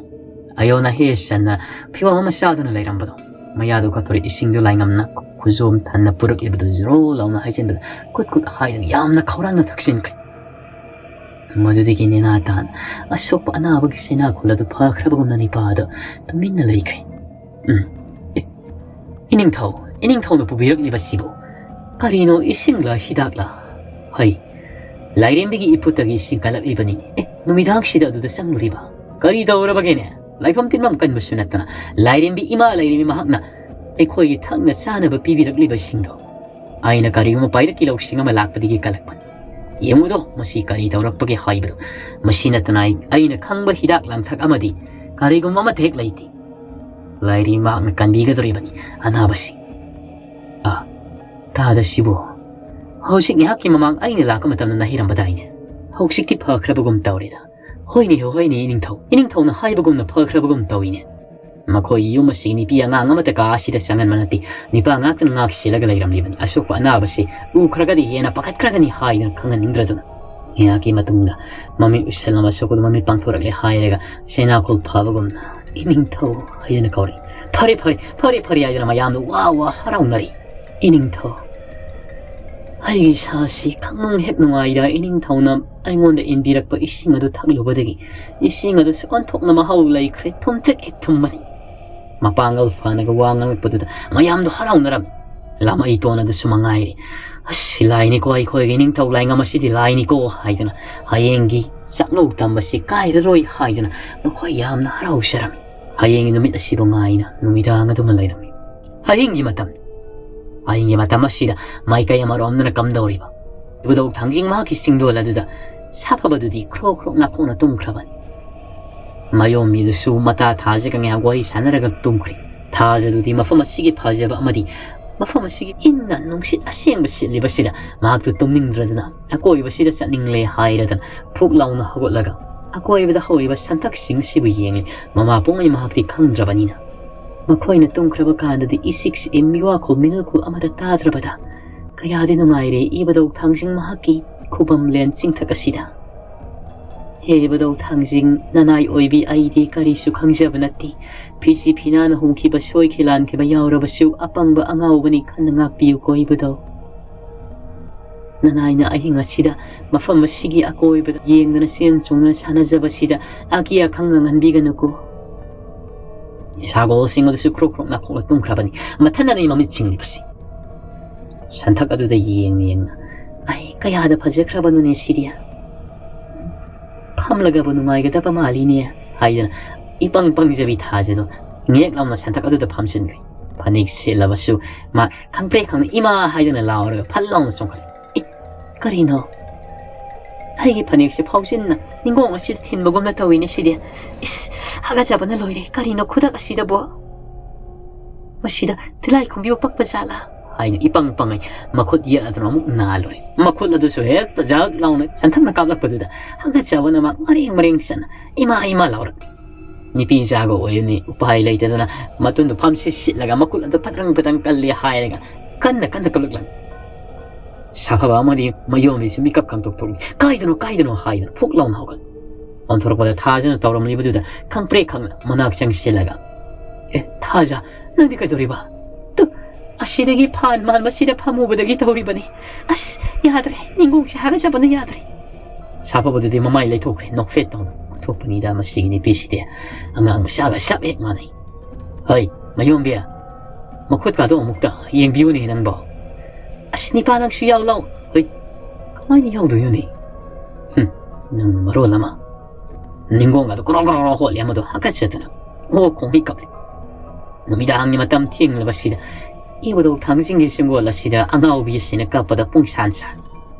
ꯑꯌꯣꯅ ꯍꯦ ꯆꯟꯅ ꯐꯤꯕꯝ ꯑꯃ ꯆꯥꯗꯅ ꯂꯩꯔꯝꯕꯗꯣ, ꯃꯌꯥꯗꯨ ꯀꯠꯊꯣꯔꯦ, ꯏꯁꯤꯡꯗꯨ ꯂꯥꯏꯉꯝꯅ ꯈꯨꯖꯣꯝ ꯊꯟꯅ ꯄꯨꯔꯛꯂꯤꯕꯗꯨ ꯖꯣꯔꯣ ꯂꯥꯎꯅ ꯍꯩꯖꯤꯟꯕꯗ ꯀꯨꯠ ꯀꯨꯠ ꯍꯥꯏꯗꯅ ꯌꯥꯝꯅ ꯈꯧꯔꯥꯡꯅ ꯊꯛꯆꯤꯟꯈ꯭ꯔꯦ꯫ ꯃꯗꯨꯗꯒꯤ ꯅꯦꯅꯥ ꯇꯥꯅ ꯑꯁꯣꯛꯄ ꯑꯅꯥꯕꯒꯤ ꯆꯩꯅꯥꯈꯣꯜ ꯑꯗꯨ ꯐꯈ꯭ꯔꯕꯒꯨꯝꯅ ꯅꯤꯄꯥꯗ ꯇꯨꯃꯤꯟꯅ ꯂꯩꯈ꯭ꯔꯦ꯫ ꯎꯝ꯫ ꯑꯦ, ꯏꯅꯤꯡꯊꯧ, ꯏꯅꯤꯡꯊꯧꯅ ꯄꯨꯕꯤꯔꯛꯂꯤꯕꯁꯤꯕꯨ ꯀꯔꯤꯅꯣ, ꯏꯁꯤꯡꯂ ꯍꯤꯗꯥꯛꯂ? ꯍꯩ, ꯂꯥꯏꯔꯦꯝꯕꯤꯒꯤ ꯏꯄꯨꯠꯇꯒꯤ ꯏꯁꯤꯡ ꯀꯜꯂꯛꯂꯤꯕꯅꯤꯅꯦ꯫ ꯑꯦ, ꯅꯨꯃꯤꯗꯥꯡꯁꯤꯗ ꯑꯗꯨꯗ ꯆꯪꯂꯨꯔꯤꯕ? ꯀꯔꯤ ꯇꯧꯔꯕꯒꯦꯅꯦ? ꯂꯥꯏꯐꯝ ꯇꯤꯟꯐꯝ ꯀꯟꯕꯁꯨ ꯅꯠꯇꯅ ꯂꯥꯏꯔꯦꯝꯕꯤ ꯏꯃꯥ ꯂꯩꯔꯦꯝꯕꯤ ꯃꯍꯥꯛꯅ ꯑꯩꯈꯣꯏꯒꯤ ꯊꯛꯅ ꯆꯥꯅꯕ ꯄꯤꯕꯤꯔꯛꯂꯤꯕꯁꯤꯡꯗꯣ ꯑꯩꯅ ꯀꯔꯤꯒꯨꯝꯕ ꯄꯥꯏꯔꯛꯀꯤ ꯂꯧꯁꯤꯡ ꯑꯃ ꯂꯥꯛꯄꯗꯒꯤ ꯀꯜꯂꯛꯄꯅꯤ꯫ ꯌꯦꯡꯉꯨꯗꯣ, ꯃꯁꯤ ꯀꯔꯤ ꯇꯧꯔꯛꯄꯒꯦ ꯍꯥꯏꯕꯗꯣ꯫ ꯃꯁꯤ ꯅꯠꯇꯅ ꯑꯩ, ꯑꯩꯅ ꯈꯪꯕ ꯍꯤꯗꯥꯛ ꯂꯥꯡꯊꯛ ꯑꯃꯗꯤ ꯀꯔꯤꯒꯨꯝꯕ ꯑꯃꯠꯇ ꯍꯦꯛ ꯂꯩꯇꯦ꯫ ꯂꯥꯏꯔꯤ ꯃꯍꯥꯛꯅ ꯀꯟꯕꯤꯒꯗꯧꯔꯤꯕꯅꯤ ꯑꯅꯥꯕꯁꯤ꯫ ꯑꯥ, ꯇꯥꯗ ꯁꯤꯕꯨ꯫ ꯍꯧꯖꯤꯛ ꯉꯥꯏꯍꯥꯛꯀꯤ ꯃꯃꯥꯡ ꯑꯩꯅ ꯂꯥꯛꯄ ꯃꯇꯝꯗ ꯅꯥꯍꯩꯔꯝꯕꯗꯥꯏꯅꯦ? ꯍꯧꯖꯤꯛꯇꯤ ꯐꯈ꯭ꯔꯕꯒꯨꯝ ꯇꯧꯔꯦꯗ꯫ ꯍꯣꯏꯅꯦ, ꯍꯣꯏꯅꯦ, ꯏꯅꯤꯡꯊꯧ꯫ ꯏꯅꯤꯡꯊꯧꯅ ꯍꯥꯏꯕꯒꯨꯝꯅ ꯐꯈ꯭ꯔꯕꯒꯨꯝ ꯇꯧꯏꯅꯦ꯫ ꯃꯈꯣꯏ ꯌꯨꯝ ꯑꯁꯤꯒꯤ ꯅꯨꯄꯤ ꯑꯉꯥꯡ ꯑꯃꯠꯇ ꯀꯥ ꯑꯁꯤꯗ ꯆꯪꯍꯟꯕ ꯅꯠꯇꯦ꯫ ꯅꯨꯄꯥ ꯉꯥꯛꯇꯅ ꯉꯥꯛ ꯁꯦꯜꯂꯒ ꯂꯩꯔꯝꯂꯤꯕꯅꯤ꯫ ꯑꯁꯣꯛꯄ ꯑꯅꯥꯕꯁꯤ ꯎꯈ꯭ꯔꯒꯗꯤ ꯍꯦꯟꯅ ꯄꯥꯈꯠꯈ꯭ꯔꯒꯅꯤ ꯍꯥꯏꯗꯅ ꯈꯪꯍꯟꯅꯤꯡꯗ꯭ꯔꯗꯨꯅ꯫ ꯉꯥꯏꯍꯥꯛꯀꯤ ꯃꯇꯨꯡꯗ ꯃꯃꯤꯠ ꯎꯏꯁꯜꯂꯝꯕ ꯑꯁꯣꯛꯄꯗꯨ ꯃꯃꯤꯠ ꯄꯥꯡꯊꯣꯔꯛꯂꯦ ꯍꯥꯏꯔꯒ ꯁꯦꯅꯥꯈꯣꯜ ꯐꯕꯒꯨꯝꯅ "ꯏꯅꯤꯡꯊꯧ" ꯍꯥꯏꯗꯅ ꯀꯧꯔꯛꯏ꯫ "ꯐꯔꯦ, ꯐꯔꯦ, ꯐꯔꯦ, ꯐꯔꯦ" ꯍꯥꯏꯗꯅ ꯃꯌꯥꯝꯗꯨ ꯋꯥ ꯋꯥ ꯍꯔꯥꯎꯅꯔꯤ꯫ "ꯏꯅꯤꯡꯊꯧ, ꯑꯩꯒꯤ ꯏꯁꯥꯁꯤ ꯈꯪꯅꯨꯡ ꯍꯦꯛ ꯅꯨꯡꯉꯥꯏꯗ ꯏꯅꯤꯡꯊꯧꯅ ꯑꯩꯉꯣꯟꯗ ꯏꯟꯕꯤꯔꯛꯄ ꯏꯁꯤꯡ ꯑꯗꯨ ꯊꯛꯂꯨꯕꯗꯒꯤ ꯏꯁꯤꯡ ꯑꯗꯨꯁꯨ ꯑꯣꯟꯊꯣꯛꯅ ꯃꯍꯥꯎ ꯂꯩꯈ꯭ꯔꯦ, ꯊꯨꯝꯇ꯭ꯔꯤꯛ ꯍꯦꯛ ꯊꯨꯝꯕꯅꯤ"꯫ ꯃꯄꯥꯡꯒꯜ ꯐꯅꯒ ꯋꯥ ꯉꯥꯡꯂꯛꯄꯗꯨꯗ ꯃꯌꯥꯝꯗꯣ ꯍꯔꯥꯎꯅꯔꯝꯃꯤ꯫ ꯂꯥꯃꯩꯇꯣꯟ ꯑꯗꯨꯁꯨ ꯃꯉꯥꯏꯔꯦ꯫ "ꯑꯁ, ꯂꯥꯏꯅꯤꯀꯣ, ꯑꯩꯈꯣꯏꯒꯤ ꯅꯤꯡꯊꯧ ꯂꯥꯏꯉꯝ ꯑꯁꯤꯗꯤ ꯂꯥꯏꯅꯤꯀꯣ" ꯍꯥꯏꯗꯅ, ꯍꯌꯦꯡꯒꯤ ꯆꯥꯛꯉꯧ ꯇꯝꯕꯁꯤ ꯀꯥꯏꯔꯔꯣꯏ ꯍꯥꯏꯗꯅ ꯃꯈꯣꯏ ꯌꯥꯝꯅ ꯍꯔꯥꯎꯖꯔꯝꯃꯤ꯫ ꯍꯌꯦꯡꯒꯤ ꯅꯨꯃꯤꯠ ꯑꯁꯤꯕꯨ ꯉꯥꯏꯅ ꯅꯨꯃꯤꯗꯥꯡ ꯑꯗꯨꯃ ꯂꯩꯔꯝꯃꯤ꯫ ꯍꯌꯦꯡꯒꯤ ꯃꯇꯝ, ꯍꯌꯦꯡꯒꯤ ꯃꯇꯝ ꯑꯁꯤꯗ ꯃꯥꯏꯀꯩ ꯑꯃꯔꯣꯝꯗꯅ ꯀꯝꯗꯧꯔꯤꯕ? ꯏꯕꯨꯙꯧ ꯊꯥꯡꯖꯤꯡ ꯃꯍꯥꯛꯀꯤ ꯆꯤꯡꯗꯣꯜ ꯑꯗꯨꯗ ꯁꯥꯐꯕꯗꯨꯗꯤ ꯈ꯭ꯔꯣꯛ ꯈ꯭ꯔꯣꯛ ꯅꯥꯈꯣꯛꯅ ꯇꯨꯝꯈ꯭ꯔꯕꯅꯤ꯫ ꯃꯥꯌꯣꯝꯃꯤꯗꯨꯁꯨ ꯃꯇꯥ ꯊꯥꯖꯒ ꯉꯥꯏꯍꯥꯛ ꯋꯥꯔꯤ ꯁꯥꯟꯅꯔꯒ ꯇꯨꯝꯈ꯭ꯔꯦ꯫ ꯊꯥꯖꯗꯨꯗꯤ ꯃꯐꯝ ꯑꯁꯤꯒꯤ ꯐꯖꯕ ꯑꯃꯗꯤ ꯃꯐꯝ ꯑꯁꯤꯒꯤ ꯏꯪꯅ ꯅꯨꯡꯁꯤꯠ ꯑꯁꯦꯡꯕ ꯁꯤꯠꯂꯤꯕꯁꯤꯗ ꯃꯍꯥꯛꯇꯨ ꯇꯨꯝꯅꯤꯡꯗ꯭ꯔꯗꯨꯅ ꯑꯀꯣꯏꯕꯁꯤꯗ ꯆꯠꯅꯤꯡꯂꯦ ꯍꯥꯏꯔꯗꯅ ꯐꯨꯛ ꯂꯥꯎꯅ ꯍꯧꯒꯠꯂꯒ ꯑꯀꯣꯏꯕꯗ ꯍꯧꯔꯤꯕ ꯁꯟꯊꯛꯁꯤꯡ ꯑꯁꯤꯕꯨ ꯌꯦꯡꯂꯤ꯫ ꯃꯃꯥ ꯄꯣꯛꯉꯩ ꯃꯍꯥꯛꯇꯤ ꯈꯪꯗ꯭ꯔꯕꯅꯤꯅ꯫ ꯃꯈꯣꯏꯅ ꯇꯨꯝꯈ꯭ꯔꯕ ꯀꯥꯟꯗꯗꯤ ꯏꯁꯤꯛ ꯁꯤꯛꯏ ꯃꯤꯋꯥꯈꯣꯜ ꯃꯤꯅꯤꯜꯈꯣꯜ ꯑꯃꯠꯇ ꯇꯥꯗ꯭ꯔꯕꯗ ꯀꯌꯥꯗꯤ ꯅꯨꯡꯉꯥꯏꯔꯦ ꯏꯕꯨꯙꯧ ꯊꯥꯡꯖꯤꯡ ꯃꯍꯥꯛꯀꯤ ꯈꯨꯕꯝꯂꯦꯟ ꯆꯤꯡꯊꯛ ꯑꯁꯤꯗ꯫ ꯍꯦ ꯏꯕꯨꯙꯧ ꯊꯥꯡꯖꯤꯡ, ꯅꯅꯥꯏ ꯑꯣꯏꯕꯤ ꯑꯩꯗꯤ ꯀꯔꯤꯁꯨ ꯈꯪꯖꯕ ꯅꯠꯇꯦ꯫ ꯐꯤꯁꯤ ꯐꯤꯅꯥꯅ ꯍꯨꯝꯈꯤꯕ, ꯁꯣꯏꯈꯤ ꯂꯥꯟꯈꯤꯕ ꯌꯥꯎꯔꯕꯁꯨ ꯑꯄꯪꯕ ꯑꯉꯥꯎꯕꯅꯤ ꯈꯟꯅ ꯉꯥꯛꯄꯤꯌꯨꯀꯣ ꯏꯕꯨꯙꯧ꯫ ꯅꯅꯥꯏꯅ ꯑꯍꯤꯡ ꯑꯁꯤꯗ ꯃꯐꯝ ꯑꯁꯤꯒꯤ ꯑꯀꯣꯏꯕꯗ ꯌꯦꯡꯗꯅ ꯆꯦꯟ ꯆꯣꯡꯗꯅ ꯁꯥꯟꯅꯖꯕꯁꯤꯗ ꯑꯀꯤ ꯑꯈꯪ ꯉꯪꯍꯟꯕꯤꯒꯅꯨꯀꯣ꯫ ꯁꯥꯒꯣꯜꯁꯤꯡ ꯑꯗꯨꯁꯨ ꯈ꯭ꯔꯣꯛ ꯈ꯭ꯔꯣꯛ ꯅꯥꯈꯣꯛꯂ ꯇꯨꯝꯈ꯭ꯔꯕꯅꯤ꯫ ꯃꯊꯟꯗꯅꯤ ꯃꯃꯤꯠ ꯆꯤꯡꯂꯤꯕꯁꯤ꯫ ꯁꯟꯊꯛ ꯑꯗꯨꯗ ꯌꯦꯡꯅ ꯌꯦꯡꯅ, "ꯑꯩ, ꯀꯌꯥꯗ ꯐꯖꯈ꯭ꯔꯕꯅꯣꯅꯦ ꯁꯤꯗꯤ꯫ ꯐꯝꯂꯒꯕꯨ ꯅꯨꯡꯉꯥꯏꯒꯗꯕ ꯃꯥꯜꯂꯤꯅꯦ" ꯍꯥꯏꯗꯅ ꯏꯄꯪ ꯄꯪꯖꯕꯤ ꯊꯥꯖꯗꯣ ꯉꯦꯛ ꯂꯥꯎꯅ ꯁꯟꯊꯛ ꯑꯗꯨꯗ ꯐꯝꯖꯤꯟꯈ꯭ꯔꯦ꯫ ꯐꯅꯦꯛ ꯁꯦꯠꯂꯕꯁꯨ ꯃꯥ ꯈꯪꯄ꯭ꯔꯦꯛ ꯈꯪꯅ "ꯏꯃꯥ" ꯍꯥꯏꯗꯨꯅ ꯂꯥꯎꯔꯒ ꯐꯠ ꯂꯥꯎꯅ ꯆꯣꯡꯈꯠꯂꯦ꯫ "ꯑꯦ, ꯀꯔꯤꯅꯣ? ꯑꯩꯒꯤ ꯐꯅꯦꯛꯁꯦ ꯐꯥꯎꯖꯤꯟꯅ ꯅꯤꯡꯒꯣꯡ ꯑꯁꯤꯗ ꯊꯤꯟꯕꯒꯨꯝꯅ ꯇꯧꯏꯅꯦ ꯁꯤꯗꯤ꯫ ꯏꯁ, ꯍꯥꯒꯠꯆꯕꯅ ꯂꯣꯏꯔꯦ꯫ ꯀꯔꯤꯅꯣ ꯈꯨꯗꯛ ꯑꯁꯤꯗꯕꯣ? ꯃꯁꯤꯗ ꯇꯤꯜꯂꯥꯏꯈꯨꯝꯕꯤꯕꯨ ꯄꯛꯄ ꯖꯥꯠꯂꯥ?" ꯍꯥꯏꯅ ꯏꯄꯪ ꯄꯪꯉꯩ ꯃꯈꯨꯠ ꯌꯦꯠ ꯑꯗꯨꯅ ꯑꯃꯨꯛ ꯅꯥꯜꯂꯨꯔꯦ꯫ ꯃꯈꯨꯠ ꯑꯗꯨꯁꯨ ꯍꯦꯛꯇ ꯖꯛ ꯂꯥꯎꯅ ꯁꯟꯊꯛꯅ ꯀꯥꯞꯂꯛꯄꯗꯨꯗ ꯍꯥꯒꯠꯆꯕꯅ ꯃꯥ ꯃꯔꯦꯡ ꯃꯔꯦꯡ ꯆꯠꯅ "ꯏꯃꯥ, ꯏꯃꯥ" ꯂꯥꯎꯔꯛꯂꯦ꯫ ꯅꯨꯄꯤ ꯆꯥꯒ ꯑꯣꯏꯕꯅꯤ ꯎꯄꯥꯏ ꯂꯩꯇꯗꯅ ꯃꯇꯨꯡꯗ ꯐꯝꯁꯤꯠ ꯁꯤꯠꯂꯒ ꯃꯈꯨꯠ ꯑꯗꯨ ꯐꯠꯇ꯭ꯔꯪ ꯐꯠꯇ꯭ꯔꯪ ꯀꯜꯂꯤ ꯍꯥꯏꯔꯒ ꯀꯟꯅ ꯀꯟꯅ ꯀꯜꯂꯛꯂꯝꯃꯤ꯫ ꯁꯥꯐꯕ ꯑꯃꯗꯤ ꯃꯌꯣꯝꯕꯤꯁꯤ ꯃꯤꯀꯞ ꯈꯪꯇꯣꯛ ꯊꯣꯛꯂꯤ꯫ "ꯀꯥꯏꯗꯅꯣ, ꯀꯥꯏꯗꯅꯣ?" ꯍꯥꯏꯗꯅ ꯐꯨꯛ ꯂꯥꯎꯅ ꯍꯧꯒꯠꯂꯤ꯫ ꯑꯣꯟꯊꯣꯔꯛꯄꯗ ꯊꯥꯖꯅ ꯇꯧꯔꯝꯂꯤꯕꯗꯨꯗ ꯈꯪꯄ꯭ꯔꯦꯛ ꯈꯪꯅ ꯃꯅꯥꯛ ꯆꯪꯁꯤꯜꯂꯒ, "ꯑꯦ, ꯊꯥꯖ, ꯅꯪꯗꯤ ꯀꯩꯗꯧꯔꯤꯕ?" "ꯇꯨ, ꯑꯁꯤꯗꯒꯤ ꯐꯥꯟ ꯃꯥꯟꯕꯁꯤꯗ ꯐꯝꯃꯨꯕꯗꯒꯤ ꯇꯧꯔꯤꯕꯅꯤ꯫ ꯑꯁ, ꯌꯥꯗ꯭ꯔꯦ, ꯅꯤꯡꯒꯣꯡꯁꯦ ꯍꯥꯒꯠꯆꯕꯅ ꯌꯥꯗ꯭ꯔꯦ꯫" ꯁꯥꯐꯕꯗꯨꯗꯤ ꯃꯃꯥꯏ ꯂꯩꯊꯣꯛꯈ꯭ꯔꯦ, ꯅꯣꯛꯐꯦꯠ ꯇꯧꯅ꯫ "ꯊꯣꯛꯄꯅꯤꯗ ꯃꯁꯤꯒꯤ ꯅꯨꯄꯤꯁꯤꯗꯤ, ꯑꯉꯥꯡ ꯃꯆꯥꯒ ꯆꯞ ꯍꯦꯛ ꯃꯥꯟꯅꯩ꯫ ꯍꯩ, ꯃꯌꯣꯝꯕꯤ, ꯃꯈꯨꯠꯀꯥꯗꯣ ꯑꯃꯨꯛꯇ ꯌꯦꯡꯕꯤꯌꯨꯅꯦ ꯅꯪꯕꯣ꯫ ꯑꯁ, ꯅꯤꯄꯥ ꯅꯪꯁꯨ ꯌꯥꯎ ꯂꯥꯎ꯫" "ꯍꯩ, ꯀꯃꯥꯏꯅ ꯌꯥꯎꯗꯣꯏꯅꯣꯅꯦ?" "ꯍꯨꯝ, ꯅꯪꯅ ꯃꯔꯣꯜ ꯑꯃ ꯅꯤꯡꯒꯣꯡꯒꯗꯣ ꯀ꯭ꯔꯣ ꯀ꯭ꯔꯣ ꯀ꯭ꯔꯣ ꯍꯣꯠꯂꯦ, ꯑꯃꯗꯣ ꯍꯥꯀꯠꯆꯗꯅ ꯑꯣ ꯈꯣꯡꯍꯩ ꯀꯞꯂꯤ꯫ ꯅꯨꯃꯤꯗꯥꯡꯒꯤ ꯃꯇꯝ ꯊꯦꯡꯂꯕꯁꯤꯗ ꯏꯕꯨꯙꯧ ꯊꯥꯡꯖꯤꯡꯒꯤ ꯆꯤꯡꯒꯣꯜ ꯑꯁꯤꯗ ꯑꯉꯥꯎꯕꯤ ꯑꯁꯤꯅ ꯀꯞꯄꯗ ꯄꯨꯡꯁꯥꯟ ꯁꯥꯜꯂꯤ꯫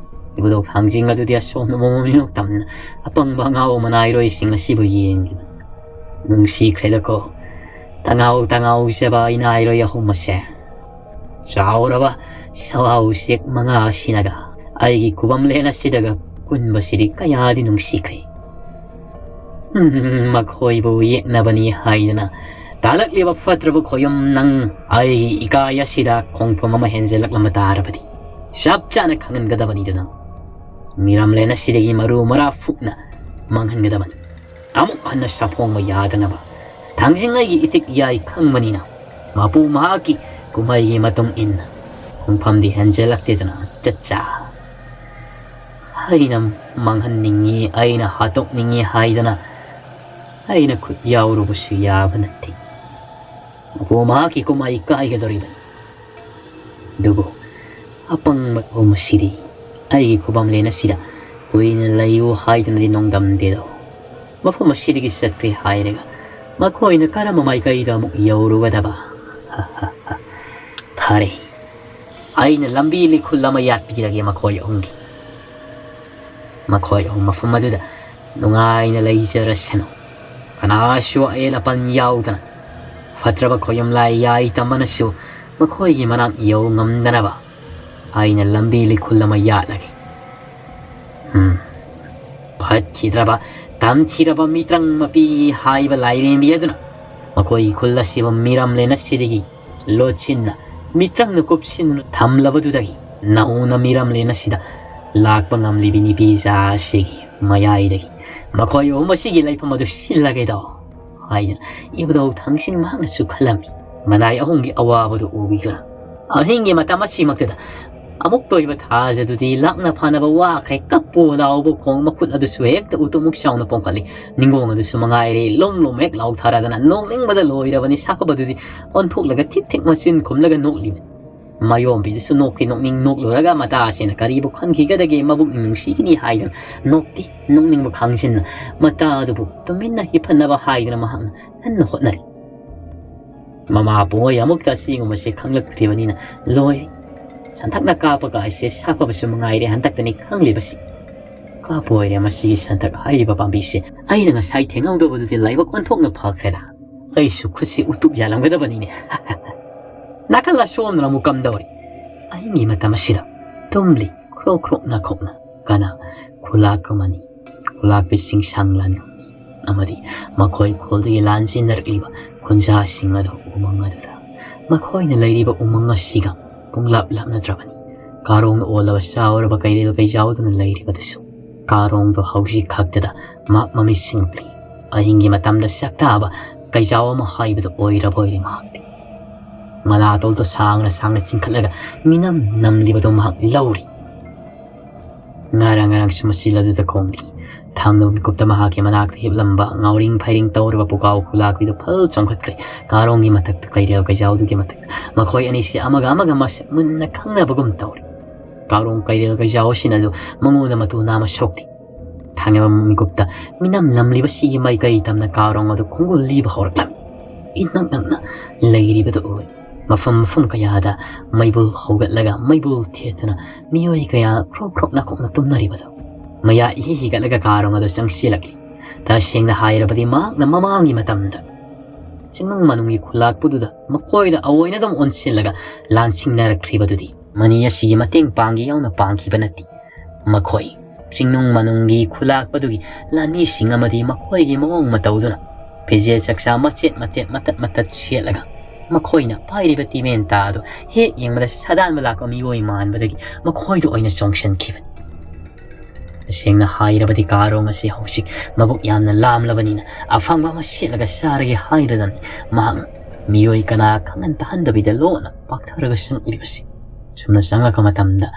ꯏꯕꯨꯙꯧ ꯊꯥꯡꯖꯤꯡ ꯑꯗꯨꯗꯤ ꯑꯁꯣꯝꯗ ꯃꯃꯣꯝ ꯃꯤꯅꯣꯛ ꯇꯝꯅ ꯑꯄꯪꯕ ꯑꯉꯥꯎ ꯃꯅꯥꯏꯔꯣꯏꯁꯤꯡ ꯑꯁꯤꯕꯨ ꯌꯦꯡꯂꯤꯕꯅꯤ꯫ ꯅꯨꯡꯁꯤꯈ꯭ꯔꯦꯗꯀꯣ, ꯇꯉꯥꯎ ꯇꯉꯥꯎꯖꯕ ꯏꯅꯥꯏꯔꯣꯏ ꯑꯍꯨꯝ ꯑꯁꯦ꯫ ꯆꯥꯎꯔꯕ ꯁꯋꯥ ꯎꯆꯦꯛ ꯃꯉꯥ ꯑꯁꯤꯅꯒ ꯑꯩꯒꯤ ꯈꯨꯕꯝꯂꯦꯟ ꯑꯁꯤꯗꯒ ꯄꯨꯟꯕꯁꯤꯗꯤ ꯀꯌꯥꯗꯤ ꯅꯨꯡꯁꯤꯈ꯭ꯔꯦ꯫ ꯎꯝ, ꯃꯈꯣꯏꯕꯨ ꯌꯦꯛꯅꯕꯅꯤ ꯍꯥꯏꯗꯅ ꯇꯥꯂꯛꯂꯤꯕ ꯐꯠꯇ꯭ꯔꯕ ꯈꯣꯌꯨꯝ ꯅꯪ ꯑꯩꯒꯤ ꯏꯀꯥꯏ ꯑꯁꯤꯗ ꯈꯣꯡꯐꯝ ꯑꯃ ꯍꯦꯟꯖꯜꯂꯛꯂꯝꯕ ꯇꯥꯔꯕꯗꯤ ꯆꯞ ꯆꯥꯅ ꯈꯪꯍꯟꯒꯗꯕꯅꯤꯗꯅ꯫ ꯃꯤꯔꯝꯂꯦꯟ ꯑꯁꯤꯗꯒꯤ ꯃꯔꯨ ꯃꯔꯥ ꯐꯨꯛꯅ ꯃꯥꯡꯍꯟꯒꯗꯕꯅꯤ꯫ ꯑꯃꯨꯛ ꯍꯟꯅ ꯁꯥꯐꯣꯡꯕ ꯌꯥꯗꯅꯕ ꯊꯥꯡꯖꯤꯡ ꯑꯩꯒꯤ ꯏꯇꯤꯛ ꯌꯥꯏ ꯈꯪꯕꯅꯤꯅ ꯃꯄꯨ ꯃꯍꯥꯛꯀꯤ ꯀꯨꯝꯍꯩꯒꯤ ꯃꯇꯨꯡ ꯏꯟꯅ ꯈꯣꯡꯐꯝꯗꯤ ꯍꯦꯟꯖꯜꯂꯛꯇꯦꯗꯅ ꯆꯠꯆꯥ꯫ ꯑꯩꯅ ꯃꯥꯡꯍꯟꯅꯤꯡꯉꯤ, ꯑꯩꯅ ꯍꯥꯠꯇꯣꯛꯅꯤꯡꯉꯤ ꯍꯥꯏꯗꯅ ꯑꯩꯅ ꯈꯨꯠ ꯌꯥꯎꯔꯨꯕꯁꯨ ꯌꯥꯕ ꯅꯠꯇꯦ꯫ ꯃꯍꯥꯛꯀꯤ ꯀꯨꯝꯍꯩ ꯀꯥꯏꯒꯗꯧꯔꯤꯕꯅꯤ꯫ ꯑꯗꯨꯕꯨ ꯑꯄꯪꯕ ꯑꯍꯨꯝ ꯑꯁꯤꯗꯤ ꯑꯩꯒꯤ ꯈꯨꯕꯝꯂꯦꯟ ꯑꯁꯤꯗ ꯀꯨꯏꯅ ꯂꯩꯌꯨ ꯍꯥꯏꯗꯨꯅꯗꯤ ꯅꯣꯡꯗꯝꯗꯦꯗꯣ꯫ ꯃꯐꯝ ꯑꯁꯤꯗꯒꯤ ꯆꯠꯈ꯭ꯔꯦ ꯍꯥꯏꯔꯒ ꯃꯈꯣꯏꯅ ꯀꯔꯝꯕ ꯃꯥꯏꯀꯩꯗ ꯑꯃꯨꯛ ꯌꯧꯔꯨꯒꯗꯕ? ꯐꯔꯦ, ꯑꯩꯅ ꯂꯝꯕꯤ ꯂꯤꯈꯨꯜ ꯑꯃ ꯌꯥꯠꯄꯤꯔꯒꯦ ꯃꯈꯣꯏ ꯑꯍꯨꯝꯒꯤ꯫ ꯃꯈꯣꯏ ꯑꯍꯨꯝ ꯃꯐꯝ ꯑꯗꯨꯗ ꯅꯨꯡꯉꯥꯏꯅ ꯂꯩꯖꯔꯁꯅꯨ꯫ ꯀꯅꯥꯁꯨ ꯑꯌꯦꯠ ꯑꯄꯟ ꯌꯥꯎꯗꯅ ꯐꯠꯇ꯭ꯔꯕ ꯈꯣꯌꯨꯝ ꯂꯥꯏ ꯌꯥꯏ ꯇꯝꯕꯅꯁꯨ ꯃꯈꯣꯏꯒꯤ ꯃꯅꯥꯛ ꯌꯧ ꯉꯝꯗꯅꯕ ꯑꯩꯅ ꯂꯝꯕꯤ ꯂꯤꯈꯨꯜ ꯑꯃ ꯌꯥꯠꯂꯒꯦ꯫ ꯎꯝ꯫ ꯐꯠꯈꯤꯗ꯭ꯔꯕ, ꯇꯝꯊꯤꯔꯕ ꯃꯤꯇ꯭ꯔꯪ ꯃꯄꯤ ꯍꯥꯏꯕ ꯂꯥꯏꯔꯦꯝꯕꯤ ꯑꯗꯨꯅ ꯃꯈꯣꯏꯒꯤ ꯈꯨꯜ ꯑꯁꯤꯕꯨ ꯃꯤꯔꯝꯂꯦꯟ ꯑꯁꯤꯗꯒꯤ ꯂꯣꯠꯁꯤꯟꯅ ꯃꯤꯇ꯭ꯔꯪꯅ ꯀꯨꯞꯁꯤꯟꯗꯨꯅ ꯊꯝꯂꯕꯗꯨꯗꯒꯤ ꯅꯧꯅ ꯃꯤꯔꯝꯂꯦꯟ ꯑꯁꯤꯗ ꯂꯥꯛꯄ ꯉꯝꯂꯤꯕꯤ ꯅꯨꯄꯤꯖꯥ ꯑꯁꯤꯒꯤ ꯃꯌꯥꯏꯗꯒꯤ ꯃꯈꯣꯏ ꯑꯍꯨꯝ ꯑꯁꯤꯒꯤ ꯂꯩꯐꯝ ꯑꯗꯨ ꯁꯤꯜꯂꯒꯦꯗꯣ ꯍꯥꯏꯗꯅ ꯏꯕꯨꯙꯧ ꯊꯥꯡꯁꯤꯡ ꯃꯍꯥꯛꯅꯁꯨ ꯈꯜꯂꯝꯃꯤ꯫ ꯃꯅꯥꯏ ꯑꯍꯨꯝꯒꯤ ꯑꯋꯥꯕꯗꯨ ꯎꯕꯤꯗꯨꯅ ꯑꯍꯤꯡꯒꯤ ꯃꯇꯝ ꯑꯁꯤꯃꯛꯇꯗ ꯑꯃꯨꯛꯇ ꯑꯣꯏꯕ ꯊꯥꯖꯗꯨꯗꯤ ꯂꯥꯛꯅ ꯐꯥꯅꯕ ꯋꯥꯈ꯭ꯔꯦ꯫ ꯀꯞꯄꯣ ꯂꯥꯎꯕ ꯈꯣꯡ ꯃꯈꯨꯠ ꯑꯗꯨꯁꯨ ꯍꯦꯛꯇ ꯎꯇꯨꯝꯃꯨꯛ ꯆꯥꯎꯅ ꯄꯣꯝꯈꯠꯂꯤ꯫ ꯅꯤꯡꯒꯣꯡ ꯑꯗꯨꯁꯨ ꯃꯉꯥꯏꯔꯦ ꯂꯣꯝ ꯂꯣꯝ ꯍꯦꯛ ꯂꯥꯎꯊꯔꯗꯅ ꯅꯣꯛꯅꯤꯡꯕꯗ ꯂꯣꯏꯔꯕꯅꯤ꯫ ꯁꯥꯐꯕꯗꯨꯗꯤ ꯑꯣꯟꯊꯣꯛꯂꯒ ꯊꯤꯛ ꯊꯤꯛ ꯃꯆꯤꯟ ꯈꯨꯝꯂꯒ ꯅꯣꯛꯂꯤꯕꯅꯤ꯫ ꯃꯥꯌꯣꯝꯕꯤꯗꯨꯁꯨ ꯅꯣꯛꯇꯤ ꯅꯣꯛꯅꯤꯡ ꯅꯣꯛꯂꯨꯔꯒ ꯃꯇꯥ ꯑꯁꯤꯅ ꯀꯔꯤꯕꯨ ꯈꯟꯈꯤꯒꯗꯒꯦ ꯃꯕꯨꯛꯅꯤꯡ ꯅꯨꯡꯁꯤꯒꯅꯤ ꯍꯥꯏꯗꯨꯅ ꯅꯣꯛꯇꯤ ꯅꯣꯛꯅꯤꯡꯕ ꯈꯥꯡꯖꯤꯟꯅ ꯃꯇꯥ ꯑꯗꯨꯕꯨ ꯇꯨꯃꯤꯟꯅ ꯍꯤꯞꯍꯟꯅꯕ ꯍꯥꯏꯗꯨꯅ ꯃꯍꯥꯛꯅ ꯀꯟꯅ ꯍꯣꯠꯅꯔꯤ꯫ ꯃꯃꯥ ꯄꯨꯡꯉꯣꯏ ꯑꯃꯨꯛꯇ ꯑꯁꯤꯒꯨꯝꯕꯁꯤ ꯈꯪꯂꯛꯇ꯭ꯔꯤꯕꯅꯤꯅ ꯂꯣꯏꯔꯦ꯫ ꯁꯟꯊꯛꯅ ꯀꯥꯞꯄꯒ ꯑꯩꯁꯦ ꯁꯥꯐꯕꯁꯨ ꯃꯉꯥꯏꯔꯦ ꯍꯟꯗꯛꯇꯅꯤ ꯈꯪꯂꯤꯕꯁꯤ꯫ ꯀꯥꯞꯄ ꯑꯣꯏꯔꯦ ꯃꯁꯤꯒꯤ ꯁꯟꯊꯛ ꯍꯥꯏꯔꯤꯕ ꯄꯥꯝꯕꯤꯁꯦ꯫ ꯑꯩꯅ ꯉꯁꯥꯏ ꯊꯦꯡꯍꯧꯗꯕꯗꯨꯗꯤ ꯂꯥꯏꯕꯛ ꯑꯣꯟꯊꯣꯛꯅ ꯐꯈ꯭ꯔꯦꯗ꯫ ꯑꯩꯁꯨ ꯈꯨꯠꯁꯤ ꯎꯇꯨꯞ ꯌꯥꯜꯂꯝꯒꯗꯕꯅꯤꯅꯦ꯫ ꯅꯥꯀꯜ ꯑꯁꯣꯝꯗꯅ ꯑꯃꯨꯛ ꯀꯝꯗꯧꯔꯤ? ꯑꯍꯤꯡꯒꯤ ꯃꯇꯝ ꯑꯁꯤꯗ ꯇꯨꯝꯂꯤ ꯈ꯭ꯔꯣꯛ ꯈ꯭ꯔꯣꯛ ꯅꯥꯈꯣꯛꯅ ꯀꯅꯥ? ꯈꯨꯂꯥꯛ ꯑꯃꯅꯤ꯫ ꯈꯨꯂꯥꯛꯄꯤ ꯆꯤꯡꯁꯥꯡ ꯂꯥꯟ ꯑꯃꯗꯤ ꯃꯈꯣꯏ ꯈꯨꯜꯗꯒꯤ ꯂꯥꯟꯖꯦꯟꯅꯔꯛꯂꯤꯕ ꯈꯨꯟꯖꯥꯁꯤꯡ ꯑꯗꯨ ꯎꯃꯪ ꯑꯗꯨꯗ ꯃꯈꯣꯏꯅ ꯂꯩꯔꯤꯕ ꯎꯃꯪ ꯑꯁꯤꯒ ꯄꯨꯡꯂꯥꯞ ꯂꯥꯞꯅꯗ꯭ꯔꯕꯅꯤ꯫ ꯀꯥꯔꯣꯡꯅ ꯑꯣꯜꯂꯕ ꯆꯥꯎꯔꯕ ꯀꯩꯔꯦꯜ ꯀꯩꯖꯥꯎꯗꯨꯅ ꯂꯩꯔꯤꯕꯗꯨꯁꯨ ꯀꯥꯔꯣꯡꯗꯣ ꯍꯧꯖꯤꯛ ꯈꯛꯇꯗ ꯃꯍꯥꯛ ꯃꯃꯤꯠ ꯁꯤꯡꯂꯤ꯫ ꯑꯍꯤꯡꯒꯤ ꯃꯇꯝꯗ ꯆꯥꯛꯇꯥꯕ ꯀꯩꯖꯥꯎ ꯑꯃ ꯍꯥꯏꯕꯗꯨ ꯑꯣꯏꯔꯕ ꯑꯣꯏꯔꯦ ꯃꯍꯥꯛꯇꯤ꯫ ꯃꯅꯥꯇꯣꯜꯗꯣ ꯁꯥꯡꯅ ꯁꯥꯡꯅ ꯆꯤꯡꯈꯠꯂꯒ ꯃꯤꯅꯝ ꯅꯝꯂꯤꯕꯗꯨ ꯃꯍꯥꯛ ꯂꯧꯔꯤ꯫ ꯉꯔꯥꯡ ꯉꯔꯥꯡꯁꯨ ꯃꯆꯤꯜ ꯑꯗꯨꯗ ꯈꯣꯡꯂꯤ꯫ ꯊꯥꯡꯅꯕ ꯃꯤꯀꯨꯞꯇ ꯃꯍꯥꯛꯀꯤ ꯃꯅꯥꯛꯇ ꯍꯤꯞꯂꯝꯕ ꯉꯥꯎꯔꯤꯡ ꯐꯩꯔꯤꯡ ꯇꯧꯔꯕ ꯄꯨꯀꯥꯎ ꯈꯨꯂꯥꯛꯄꯤꯗꯨ ꯐꯜ ꯆꯣꯡꯈꯠꯈ꯭ꯔꯦ꯫ ꯀꯥꯔꯣꯡꯒꯤ ꯃꯊꯛꯇ, ꯀꯩꯔꯦꯜ ꯀꯩꯖꯥꯎꯗꯨꯒꯤ ꯃꯊꯛꯇ꯫ ꯃꯈꯣꯏ ꯑꯅꯤꯁꯤ ꯑꯃꯒ ꯑꯃꯒ ꯃꯁꯛ ꯃꯨꯟꯅ ꯈꯪꯅꯕꯒꯨꯝ ꯇꯧꯔꯤ꯫ ꯀꯥꯔꯣꯡ ꯀꯩꯔꯦꯜ ꯀꯩꯖꯥꯎ ꯑꯁꯤꯅ ꯑꯗꯨ ꯃꯉꯣꯟꯗ ꯃꯇꯨ ꯅꯥꯝꯃ ꯁꯣꯛꯇꯦ꯫ ꯊꯥꯡꯅꯕ ꯃꯤꯀꯨꯞꯇ ꯃꯤꯅꯝ ꯅꯝꯂꯤꯕꯁꯤꯒꯤ ꯃꯥꯏꯀꯩ ꯇꯝꯅ ꯀꯥꯔꯣꯡ ꯑꯗꯨ ꯈꯣꯡꯒꯨꯜ ꯂꯤꯕ ꯍꯧꯔꯛꯂꯝꯃꯤ꯫ ꯏꯅꯛ ꯅꯛꯅ ꯂꯩꯔꯤꯕꯗꯨ ꯎꯏ꯫ ꯃꯐꯝ ꯃꯐꯝ ꯀꯌꯥꯗ ꯃꯩꯕꯨꯜ ꯍꯧꯒꯠꯂꯒ ꯃꯩꯕꯨꯜ ꯊꯦꯠꯇꯨꯅ ꯃꯤꯑꯣꯏ ꯀꯌꯥ ꯈ꯭ꯔꯣꯛ ꯈ꯭ꯔꯣꯛ ꯅꯥꯈꯣꯛꯅ ꯇꯨꯝꯅꯔꯤꯕꯗꯨ꯫ ꯃꯌꯥ ꯏꯍꯤ ꯍꯤꯒꯠꯂꯒ ꯀꯥꯔꯣꯡ ꯑꯗꯨ ꯆꯪꯁꯤꯜꯂꯛꯂꯤ꯫ ꯇꯁꯦꯡꯅ ꯍꯥꯏꯔꯕꯗꯤ ꯃꯍꯥꯛꯅ ꯃꯃꯥꯡꯒꯤ ꯃꯇꯝꯗ ꯆꯤꯡꯅꯨꯡ ꯃꯅꯨꯡꯒꯤ ꯈꯨꯂꯥꯛꯄꯗꯨꯗ ꯃꯈꯣꯏꯗ ꯑꯑꯣꯏꯅꯗꯨꯝ ꯑꯣꯟꯁꯤꯜꯂꯒ ꯂꯥꯟꯁꯤꯡꯅꯔꯛꯈ꯭ꯔꯤꯕꯗꯨꯗꯤ꯫ ꯃꯅꯤ ꯑꯁꯤꯒꯤ ꯃꯇꯦꯡ ꯄꯥꯡꯒꯦ ꯌꯥꯎꯅ ꯄꯥꯡꯈꯤꯕ ꯅꯠꯇꯦ꯫ ꯃꯈꯣꯏ ꯆꯤꯡꯅꯨꯡ ꯃꯅꯨꯡꯒꯤ ꯈꯨꯂꯥꯛꯄꯗꯨꯒꯤ ꯂꯥꯟꯃꯤꯁꯤꯡ ꯑꯃꯗꯤ ꯃꯈꯣꯏꯒꯤ ꯃꯑꯣꯡ ꯃꯇꯧꯗꯨꯅ ꯐꯤꯖꯦꯠ ꯆꯥꯛꯆꯥ ꯃꯆꯦꯠ ꯃꯆꯦꯠ ꯃꯇꯠ ꯃꯇꯠ ꯁꯦꯠꯂꯒ ꯃꯈꯣꯏꯅ ꯄꯥꯏꯔꯤꯕ ꯇꯤꯃꯦꯟꯇꯥ ꯑꯗꯨ ꯍꯦꯛ ꯌꯦꯡꯕꯗ ꯁꯥꯗꯥꯟꯕ ꯂꯥꯛꯄ ꯃꯤꯑꯣꯏ ꯃꯥꯟꯕꯗꯒꯤ ꯃꯈꯣꯏꯗ ꯑꯣꯏꯅ ꯆꯣꯡꯁꯤꯟꯈꯤꯕꯅꯤ꯫ ꯇꯁꯦꯡꯅ ꯍꯥꯏꯔꯕꯗꯤ ꯀꯥꯔꯣꯡ ꯑꯁꯤ ꯍꯧꯖꯤꯛ ꯃꯕꯨꯛ ꯌꯥꯝꯅ ꯂꯥꯝꯂꯕꯅꯤꯅ ꯑꯐꯪꯕ ꯑꯃ ꯁꯦꯠꯂꯒ ꯆꯥꯔꯒꯦ ꯍꯥꯏꯗꯅꯅꯤ ꯃꯍꯥꯛꯅ ꯃꯤꯑꯣꯏ ꯀꯅꯥ ꯈꯪꯍꯟ ꯇꯥꯍꯟꯗꯕꯤꯗ ꯂꯣꯟꯅ ꯄꯥꯛꯊꯔꯒ ꯆꯪꯂꯛꯂꯤꯕꯁꯤ꯫ ꯁꯨꯝꯅ ꯆꯪꯂꯛꯄ ꯃꯇꯝꯗ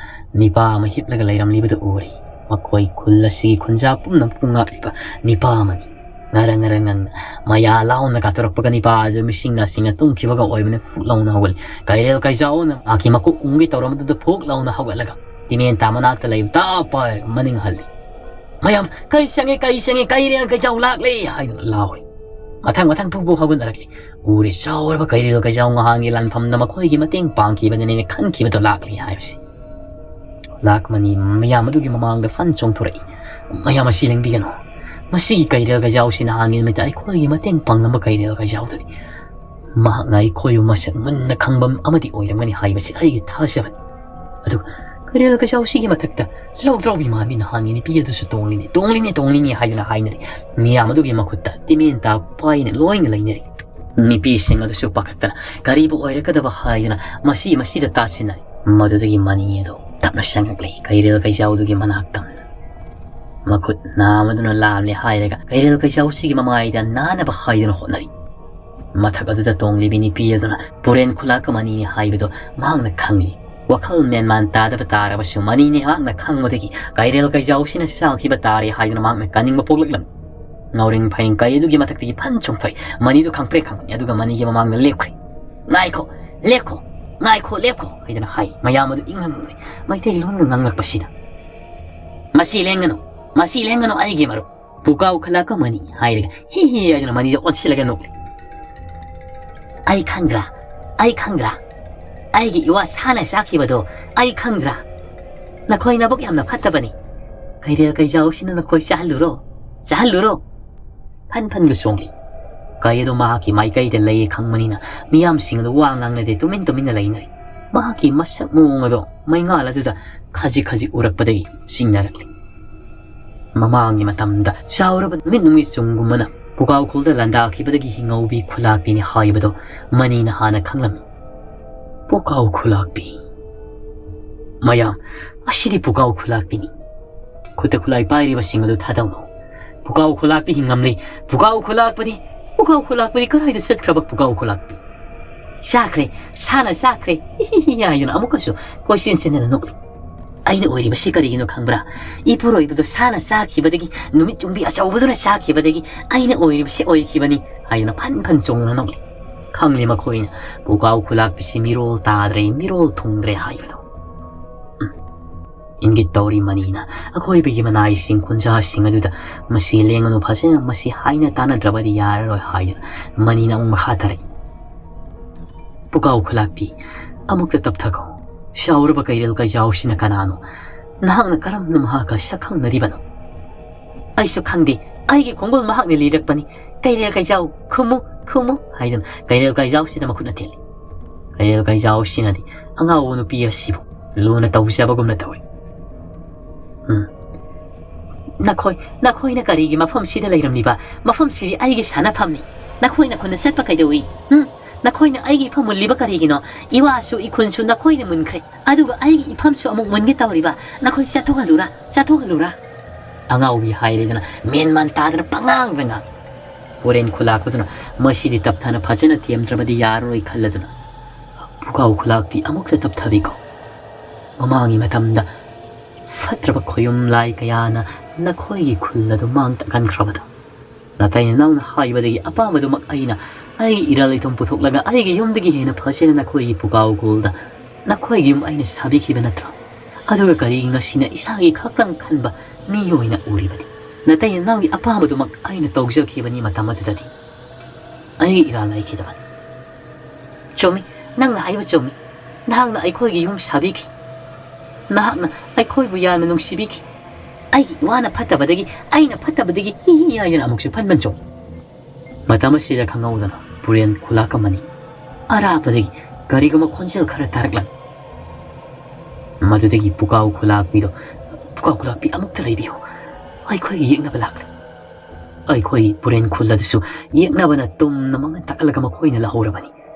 ꯅꯤꯄꯥ ꯑꯃ ꯍꯤꯞꯂꯒ ꯂꯩꯔꯝꯂꯤꯕꯗꯨ ꯎꯔꯦ꯫ ꯃꯈꯣꯏ ꯈꯨꯜ ꯑꯁꯤꯒꯤ ꯈꯨꯟꯖꯥ ꯄꯨꯝꯅꯃꯛꯄꯨ ꯉꯥꯛꯂꯤꯕ ꯅꯤꯄꯥ ꯑꯃꯅꯤ꯫ ꯉꯔꯪ ꯉꯔꯪ ꯉꯪꯅ ꯃꯌꯥ ꯂꯥꯎꯅ ꯀꯥꯊꯣꯔꯛꯄꯒ ꯅꯤꯄꯥ ꯑꯗꯨ ꯃꯤꯁꯤꯡ ꯅꯥꯁꯤꯡꯅ ꯇꯨꯝꯈꯤꯕꯒ ꯑꯣꯏꯕꯅ ꯐꯨꯛ ꯂꯥꯎꯅ ꯍꯧꯒꯠꯂꯤ꯫ ꯀꯩꯔꯦꯜ ꯀꯩꯖꯥꯎꯅ ꯃꯍꯥꯛꯀꯤ ꯃꯀꯣꯛ ꯎꯪꯒꯦ ꯇꯧꯔꯝꯕꯗꯨꯗ ꯐꯨꯛ ꯂꯥꯎꯅ ꯍꯧꯒꯠꯂꯒ ꯇꯤꯃꯦꯟꯇꯥ ꯃꯅꯥꯛꯇ ꯂꯩꯕ ꯇꯥ ꯄꯥꯏꯔꯒ ꯃꯅꯤꯡ ꯍꯜꯂꯤ꯫ ꯃꯌꯥꯝ "ꯀꯩ ꯆꯪꯉꯦ, ꯀꯩ ꯆꯪꯉꯦ, ꯀꯩꯔꯦꯜ ꯀꯩꯖꯥꯎ ꯂꯥꯛꯂꯦ" ꯍꯥꯏꯗꯨꯅ ꯂꯥꯎꯔꯤ꯫ ꯃꯊꯪ ꯃꯊꯪ ꯐꯨꯛ ꯐꯨꯛ ꯍꯧꯒꯠꯅꯔꯛꯂꯤ꯫ ꯎꯔꯦ, ꯆꯥꯎꯔꯕ ꯀꯩꯔꯦꯜ ꯀꯩꯖꯥꯎ ꯉꯍꯥꯟꯒꯤ ꯂꯥꯟꯐꯝꯗ ꯃꯈꯣꯏꯒꯤ ꯃꯇꯦꯡ ꯄꯥꯡꯈꯤꯕꯗꯅꯦꯅ ꯈꯟꯈꯤꯕꯗꯣ ꯂꯥꯛꯂꯤ ꯍꯥꯏꯕꯁꯤ꯫ ꯂꯥꯛꯃꯅꯤ ꯃꯌꯥꯝ ꯑꯗꯨꯒꯤ ꯃꯃꯥꯡꯗ ꯐꯟ ꯆꯣꯡꯊꯣꯔꯛꯏ꯫ "ꯃꯌꯥꯝ ꯑꯁꯤ ꯂꯦꯡꯕꯤꯒꯅꯨ꯫ ꯃꯁꯤꯒꯤ ꯀꯩꯔꯦꯜ ꯀꯩꯖꯥꯎꯁꯤ ꯅꯍꯥꯟꯒꯤ ꯅꯨꯃꯤꯠꯇ ꯑꯩꯈꯣꯏꯒꯤ ꯃꯇꯦꯡ ꯄꯥꯡꯂꯝꯕ ꯀꯩꯔꯦꯜ ꯀꯩꯖꯥꯎꯗꯨꯅꯤ꯫ ꯃꯍꯥꯛꯅ ꯑꯩꯈꯣꯏꯕꯨ ꯃꯁꯛ ꯃꯨꯟꯅ ꯈꯪꯕ ꯑꯃꯗꯤ ꯑꯣꯏꯔꯝꯒꯅꯤ ꯍꯥꯏꯕꯁꯤ ꯑꯩꯒꯤ ꯊꯥꯖꯕꯅꯤ꯫ ꯑꯗꯨꯒ ꯀꯩꯔꯦꯜ ꯀꯩꯖꯥꯎꯁꯤꯒꯤ ꯃꯊꯛꯇ ꯂꯧꯗ꯭ꯔꯥꯎꯕꯤ ꯃꯥꯟꯕꯤ ꯅꯍꯥꯟꯒꯤ ꯅꯨꯄꯤ ꯑꯗꯨꯁꯨ ꯇꯣꯡꯂꯤꯅꯤ, ꯇꯣꯡꯂꯤꯅꯤ, ꯇꯣꯡꯂꯤꯅꯤ" ꯍꯥꯏꯗꯨꯅ ꯍꯥꯏꯅꯔꯤ꯫ ꯃꯤꯌꯥꯝ ꯑꯗꯨꯒꯤ ꯃꯈꯨꯠꯇ ꯇꯤꯃꯦꯟꯇꯥ ꯄꯥꯏꯅ ꯂꯣꯏꯅ ꯂꯩꯅꯔꯤ꯫ ꯅꯨꯄꯤꯁꯤꯡ ꯑꯗꯨꯁꯨ ꯄꯥꯈꯠꯇꯅ ꯀꯔꯤꯕꯨ ꯑꯣꯏꯔꯛꯀꯗꯕ ꯍꯥꯏꯗꯨꯅ ꯃꯁꯤ ꯃꯁꯤꯗ ꯇꯥꯁꯤꯟꯅꯔꯤ꯫ ꯃꯗꯨꯗꯒꯤ ꯃꯅꯤ ꯑꯗꯨ ꯇꯞꯅ ꯆꯪꯉꯛꯂꯤ, ꯀꯩꯔꯦꯜ ꯀꯩꯖꯥꯎꯗꯨꯒꯤ ꯃꯅꯥꯛ ꯇꯝꯅ꯫ ꯃꯈꯨꯠ ꯅꯥꯝꯃꯗꯨꯅ ꯂꯥꯝꯂꯦ ꯍꯥꯏꯔꯒ ꯀꯩꯔꯦꯜ ꯀꯩꯖꯥꯎꯁꯤꯒꯤ ꯃꯃꯥꯏꯗ ꯅꯥꯅꯕ ꯍꯥꯏꯗꯨꯅ ꯍꯣꯠꯅꯔꯤ꯫ ꯃꯊꯛ ꯑꯗꯨꯗ ꯇꯣꯡꯂꯤꯕꯤ ꯅꯨꯄꯤ ꯑꯗꯨꯅ ꯄꯨꯔꯦꯟ ꯈꯨꯂꯥꯛ ꯑꯃꯅꯤ ꯍꯥꯏꯕꯗꯨ ꯃꯍꯥꯛꯅ ꯈꯪꯂꯤ꯫ ꯋꯥꯈꯜ ꯃꯦꯟꯃꯥꯟ ꯇꯥꯗꯕ ꯇꯥꯔꯕꯁꯨ ꯃꯅꯤꯅꯦ ꯃꯍꯥꯛꯅ ꯈꯪꯕꯗꯒꯤ ꯀꯩꯔꯦꯜ ꯀꯩꯖꯥꯎꯁꯤꯅ ꯆꯥꯈꯤꯕ ꯇꯥꯔꯦ ꯍꯥꯏꯗꯨꯅ ꯃꯍꯥꯛꯅ ꯀꯥꯅꯤꯡꯕ ꯄꯣꯛꯂꯛꯂꯝꯃꯤ꯫ ꯉꯥꯎꯔꯤꯡ ꯐꯩꯔꯤꯡ ꯀꯩ ꯑꯗꯨꯒꯤ ꯃꯊꯛꯇꯒꯤ ꯐꯟ ꯆꯣꯡꯊꯣꯛꯏ꯫ ꯃꯅꯤꯗꯨ ꯈꯪꯄ꯭ꯔꯦꯛ ꯈꯪꯉꯤ꯫ ꯑꯗꯨꯒ ꯃꯅꯤꯒꯤ ꯃꯃꯥꯡꯗ ꯂꯦꯞꯈ꯭ꯔꯦ꯫ "ꯉꯥꯏꯈꯣ, ꯂꯦꯞꯈꯣ, ꯉꯥꯏꯈꯣ, ꯂꯦꯞꯈꯣ" ꯍꯥꯏꯗꯅ ꯍꯥꯏ꯫ ꯃꯌꯥꯝ ꯑꯗꯨ ꯏꯪꯍꯟꯈ꯭ꯔꯦ꯫ ꯃꯩꯇꯩꯂꯣꯟꯒ ꯉꯥꯡꯂꯛꯄꯁꯤꯗ, "ꯃꯁꯤ ꯂꯦꯡꯒꯅꯨ, ꯃꯁꯤ ꯂꯦꯡꯒꯅꯨ ꯑꯩꯒꯤ ꯃꯔꯨꯞ꯫ ꯄꯨꯀꯥꯎ ꯈꯨꯂꯥꯛꯄ ꯃꯅꯤ" ꯍꯥꯏꯔꯒ ꯍꯤ ꯍꯤ ꯍꯥꯏꯗꯨꯅ ꯃꯅꯤꯗ ꯑꯣꯟꯁꯤꯜꯂꯒ ꯅꯣꯛꯂꯦ꯫ "ꯑꯩ ꯈꯪꯗ꯭ꯔꯥ? ꯑꯩ ꯈꯪꯗ꯭ꯔꯥ? ꯑꯩꯒꯤ ꯏꯋꯥ ꯁꯥꯅ ꯆꯥꯈꯤꯕꯗꯣ ꯑꯩ ꯈꯪꯗ꯭ꯔꯥ? ꯅꯈꯣꯏ ꯅꯕꯨꯛ ꯌꯥꯝꯅ ꯐꯠꯇꯕꯅꯤ꯫ ꯀꯩꯔꯦꯜ ꯀꯩꯖꯥꯎꯁꯤꯅ ꯅꯈꯣꯏ ꯆꯥꯍꯜꯂꯨꯔꯣ? ꯆꯥꯍꯜꯂꯨꯔꯣ?" ꯐꯟ ꯐꯟꯒ ꯆꯣꯡꯂꯤ꯫ ꯀꯩ ꯑꯗꯨ ꯃꯍꯥꯛꯀꯤ ꯃꯥꯏꯀꯩꯗ ꯂꯩꯌꯦ ꯈꯪꯕꯅꯤꯅ ꯃꯤꯌꯥꯝꯁꯤꯡ ꯑꯗꯨ ꯋꯥ ꯉꯥꯡꯅꯗꯦ, ꯇꯨꯃꯤꯟ ꯇꯨꯃꯤꯟꯅ ꯂꯩꯅꯔꯤ꯫ ꯃꯍꯥꯛꯀꯤ ꯃꯁꯛ ꯃꯑꯣꯡ ꯑꯗꯣ ꯃꯩꯉꯥꯜ ꯑꯗꯨꯗ ꯈꯖꯤꯛ ꯈꯖꯤꯛ ꯎꯔꯛꯄꯗꯒꯤ ꯆꯤꯡꯅꯔꯛꯂꯤ꯫ ꯃꯃꯥꯡꯒꯤ ꯃꯇꯝꯗ ꯆꯥꯎꯔꯕ ꯅꯨꯃꯤꯠ ꯅꯨꯃꯤꯠ ꯆꯨꯝꯒꯨꯝꯕꯅ ꯄꯨꯀꯥꯎꯈꯣꯜꯗ ꯂꯥꯟꯗꯥꯈꯤꯕꯗꯒꯤ ꯍꯤꯉꯧꯕꯤ ꯈꯨꯂꯥꯛꯄꯤꯅꯤ ꯍꯥꯏꯕꯗꯣ ꯃꯅꯤꯅ ꯍꯥꯟꯅ ꯈꯪꯂꯝꯃꯤ꯫ ꯄꯨꯀꯥꯎ ꯈꯨꯂꯥꯛꯄꯤ꯫ ꯃꯌꯥꯝ, ꯑꯁꯤꯗꯤ ꯄꯨꯀꯥꯎ ꯈꯨꯂꯥꯛꯄꯤꯅꯤ꯫ ꯈꯨꯠꯇ ꯈꯨꯠꯂꯥꯏ ꯄꯥꯏꯔꯤꯕꯁꯤꯡ ꯑꯗꯨ ꯊꯥꯗꯧꯅꯨ꯫ ꯄꯨꯀꯥꯎ ꯈꯨꯂꯥꯛꯄꯤ ꯍꯤꯡꯂꯝꯂꯤ꯫ ꯄꯨꯀꯥꯎ ꯈꯨꯂꯥꯛꯄꯗꯤ, ꯄꯨꯀꯥꯎ ꯈꯨꯂꯥꯛꯄꯗꯤ ꯀꯗꯥꯏꯗ ꯆꯠꯈ꯭ꯔꯕ ꯄꯨꯀꯥꯎ ꯈꯨꯂꯥꯛꯄꯤ? "ꯆꯥꯈ꯭ꯔꯦ, ꯁꯥꯅ ꯆꯥꯈ꯭ꯔꯦ" ꯍꯥꯏꯗꯨꯅ ꯑꯃꯨꯛꯀꯁꯨ ꯀꯣꯏꯆꯦꯟ ꯆꯦꯟꯗꯅ ꯅꯣꯛꯂꯤ꯫ "ꯑꯩꯅ ꯑꯣꯏꯔꯤꯕꯁꯤ ꯀꯔꯤꯒꯤꯅꯣ ꯈꯪꯕ꯭ꯔꯥ? ꯏꯄꯨꯔꯣꯏꯕꯗꯣ ꯁꯥꯅ ꯆꯥꯈꯤꯕꯗꯒꯤ, ꯅꯨꯃꯤꯠ ꯆꯨꯝꯕꯤ ꯑꯆꯧꯕꯗꯨꯅ ꯆꯥꯈꯤꯕꯗꯒꯤ ꯑꯩꯅ ꯑꯣꯏꯔꯤꯕꯁꯤ ꯑꯣꯏꯈꯤꯕꯅꯤ" ꯍꯥꯏꯗꯨꯅ ꯐꯟ ꯐꯟ ꯆꯣꯡꯗꯨꯅ ꯅꯣꯛꯂꯤ꯫ ꯈꯪꯂꯤ ꯃꯈꯣꯏꯅ ꯄꯨꯀꯥꯎ ꯈꯨꯂꯥꯛꯄꯤꯁꯤ ꯃꯤꯔꯣꯜ ꯇꯥꯗ꯭ꯔꯦ, ꯃꯤꯔꯣꯜ ꯊꯨꯡꯗ꯭ꯔꯦ ꯍꯥꯏꯕꯗꯣ꯫ ꯎꯝ꯫ ꯏꯪꯒꯤꯠ ꯇꯧꯔꯤ ꯃꯅꯤꯅ ꯑꯀꯣꯏꯕꯒꯤ ꯃꯅꯥꯏꯁꯤꯡ, ꯈꯨꯟꯖꯥꯁꯤꯡ ꯑꯗꯨꯗ "ꯃꯁꯤ ꯂꯦꯡꯒꯅꯨ, ꯐꯖꯅ ꯃꯁꯤ ꯍꯥꯏꯅ ꯇꯥꯟꯅꯗ꯭ꯔꯕꯗꯤ ꯌꯥꯔꯔꯣꯏ" ꯍꯥꯏꯗꯨꯅ ꯃꯅꯤꯅ ꯑꯃꯨꯛ ꯃꯈꯥ ꯇꯥꯔꯛꯏ꯫ "ꯄꯨꯀꯥꯎ ꯈꯨꯂꯥꯛꯄꯤ, ꯑꯃꯨꯛꯇ ꯇꯞꯊꯈꯣ꯫ ꯆꯥꯎꯔꯕ ꯀꯩꯔꯦꯜ ꯀꯩꯖꯥꯎꯁꯤꯅ ꯀꯅꯥꯅꯣ? ꯅꯍꯥꯛꯅ ꯀꯔꯝꯅ ꯃꯍꯥꯛꯀ ꯁꯛ ꯈꯪꯅꯔꯤꯕꯅꯣ?" "ꯑꯩꯁꯨ ꯈꯪꯗꯦ, ꯑꯩꯒꯤ ꯈꯣꯡꯒꯨꯜ ꯃꯍꯥꯛꯅ ꯂꯤꯔꯛꯄꯅꯤ꯫ ꯀꯩꯔꯦꯜ ꯀꯩꯖꯥꯎ, ꯈꯨꯝꯃꯨ, ꯈꯨꯝꯃꯨ" ꯍꯥꯏꯗꯨꯅ ꯀꯩꯔꯦꯜ ꯀꯩꯖꯥꯎꯁꯤꯗ ꯃꯈꯨꯠꯅ ꯊꯤꯜꯂꯤ꯫ ꯀꯩꯔꯦꯜ ꯀꯩꯖꯥꯎꯁꯤꯅꯗꯤ ꯑꯉꯥꯎꯕ ꯅꯨꯄꯤ ꯑꯁꯤꯕꯨ ꯂꯨꯅ ꯇꯧꯖꯕꯒꯨꯝꯅ ꯇꯧꯏ꯫ ꯎꯝ꯫ "ꯅꯈꯣꯏ, ꯅꯈꯣꯏꯅ ꯀꯔꯤꯒꯤ ꯃꯐꯝꯁꯤꯗ ꯂꯩꯔꯝꯂꯤꯕ? ꯃꯐꯝꯁꯤꯗꯤ ꯑꯩꯒꯤ ꯁꯥꯟꯅꯐꯝꯅꯤ꯫ ꯅꯈꯣꯏꯅ ꯈꯨꯟꯗ ꯆꯠꯄ ꯀꯩꯗꯧꯏ? ꯎꯝ? ꯅꯈꯣꯏꯅ ꯑꯩꯒꯤ ꯏꯐꯝ ꯃꯨꯜꯂꯤꯕ ꯀꯔꯤꯒꯤꯅꯣ? ꯏꯋꯥꯁꯨ ꯏꯈꯨꯟꯁꯨ ꯅꯈꯣꯏꯅ ꯃꯨꯟꯈ꯭ꯔꯦ꯫ ꯑꯗꯨꯒ ꯑꯩꯒꯤ ꯏꯐꯝꯁꯨ ꯑꯃꯨꯛ ꯃꯨꯟꯒꯦ ꯇꯧꯔꯤꯕ? ꯅꯈꯣꯏ ꯆꯠꯊꯣꯛꯍꯜꯂꯨꯔꯥ? ꯆꯠꯊꯣꯛꯍꯜꯂꯨꯔꯥ?" ꯑꯉꯥꯎꯕꯤ ꯍꯥꯏꯔꯦꯗꯅ ꯃꯦꯟ ꯃꯥꯟ ꯇꯥꯗꯅ ꯄꯉꯥꯡꯗ ꯉꯥꯡ꯫ ꯄꯣꯔꯦꯟ ꯈꯨꯂꯥꯛꯄꯗꯨꯅ ꯃꯁꯤꯗꯤ ꯇꯞꯊꯅ ꯐꯖꯅ ꯊꯦꯝꯗ꯭ꯔꯕꯗꯤ ꯌꯥꯔꯔꯣꯏ ꯈꯜꯂꯗꯨꯅ ꯄꯨꯀꯥꯎ ꯈꯨꯂꯥꯛꯄꯤ ꯑꯃꯨꯛꯇ ꯇꯞꯊꯕꯤꯀꯣ꯫ ꯃꯃꯥꯡꯒꯤ ꯃꯇꯝꯗ ꯐꯠꯇ꯭ꯔꯕ ꯈꯣꯌꯨꯝ ꯂꯥꯏ ꯀꯌꯥꯅ ꯅꯈꯣꯏꯒꯤ ꯈꯨꯜ ꯑꯗꯨ ꯃꯥꯡ ꯇꯥꯛꯍꯟꯈ꯭ꯔꯕꯗꯣ꯫ ꯅꯥꯇꯩ ꯅꯅꯥꯎꯅ ꯍꯥꯏꯕꯗꯒꯤ ꯑꯄꯥꯝꯕꯗꯨꯃꯛ ꯑꯩꯅ ꯑꯩꯒꯤ ꯏꯔꯜ ꯏꯊꯨꯝ ꯄꯨꯊꯣꯛꯂꯒ ꯑꯩꯒꯤ ꯌꯨꯝꯗꯒꯤ ꯍꯦꯟꯅ ꯐꯖꯅ ꯅꯈꯣꯏꯒꯤ ꯄꯨꯀꯥꯎ ꯈꯨꯜꯗ ꯅꯈꯣꯏꯒꯤ ꯌꯨꯝ ꯑꯩꯅ ꯁꯥꯕꯤꯈꯤꯕ ꯅꯠꯇ꯭ꯔꯣ? ꯑꯗꯨꯒ ꯀꯔꯤꯒꯤ ꯉꯁꯤꯅ ꯏꯁꯥꯒꯤ ꯈꯛꯇꯪ ꯈꯟꯕ ꯃꯤ ꯑꯣꯏꯅ ꯎꯔꯤꯕꯗꯤ? ꯅꯥꯇꯩ ꯅꯅꯥꯎꯒꯤ ꯑꯄꯥꯝꯕꯗꯨꯃꯛ ꯑꯩꯅ ꯇꯧꯖꯈꯤꯕꯅꯤ ꯃꯇꯝ ꯑꯗꯨꯗꯗꯤ꯫ ꯑꯩꯒꯤ ꯏꯔꯥꯜ ꯂꯩꯈꯤꯗꯕꯅꯤ꯫ ꯆꯨꯝꯃꯤ, ꯅꯪꯅ ꯍꯥꯏꯕ ꯆꯨꯝꯃꯤ꯫ ꯅꯍꯥꯛꯅ ꯑꯩꯈꯣꯏꯒꯤ ꯌꯨꯝ ꯁꯥꯕꯤꯈꯤ꯫ ꯅꯍꯥꯛꯅ ꯑꯩꯈꯣꯏꯕꯨ ꯌꯥꯝꯅ ꯅꯨꯡꯁꯤꯕꯤꯈꯤ꯫ ꯑꯩꯒꯤ ꯏꯋꯥꯅ ꯐꯠꯇꯕꯗꯒꯤ, ꯑꯩꯅ ꯐꯠꯇꯕꯗꯒꯤ ꯍꯤ ꯍꯤ ꯍꯥꯏꯗꯨꯅ ꯑꯃꯨꯛꯁꯨ ꯐꯟꯕꯟ ꯆꯣꯡ꯫ ꯃꯇꯝ ꯑꯁꯤꯗ ꯈꯪꯍꯧꯗꯅ ꯄꯨꯔꯦꯟ ꯈꯨꯂꯥꯛ ꯑꯃꯅꯤ꯫ ꯑꯔꯥꯞꯄꯗꯒꯤ ꯀꯔꯤꯒꯨꯝꯕ ꯈꯣꯟꯖꯦꯜ ꯈꯔ ꯇꯥꯔꯛꯂꯝꯃꯤ꯫ ꯃꯗꯨꯗꯒꯤ ꯄꯨꯀꯥꯎ ꯈꯨꯂꯥꯛꯄꯤꯗꯣ, "ꯄꯨꯀꯥꯎ ꯈꯨꯂꯥꯛꯄꯤ, ꯑꯃꯨꯛꯇ ꯂꯩꯕꯤꯌꯨ꯫ ꯑꯩꯈꯣꯏꯒꯤ ꯌꯦꯛꯅꯕ ꯂꯥꯛꯂꯦ꯫" ꯑꯩꯈꯣꯏꯒꯤ ꯄꯨꯔꯦꯟ ꯈꯨꯜ ꯑꯗꯨꯁꯨ ꯌꯦꯛꯅꯕꯅ ꯇꯨꯝꯅ ꯃꯉꯟ ꯇꯥꯛꯍꯜꯂꯒ ꯃꯈꯣꯏꯅ ꯂꯧꯍꯧꯔꯕꯅꯤ꯫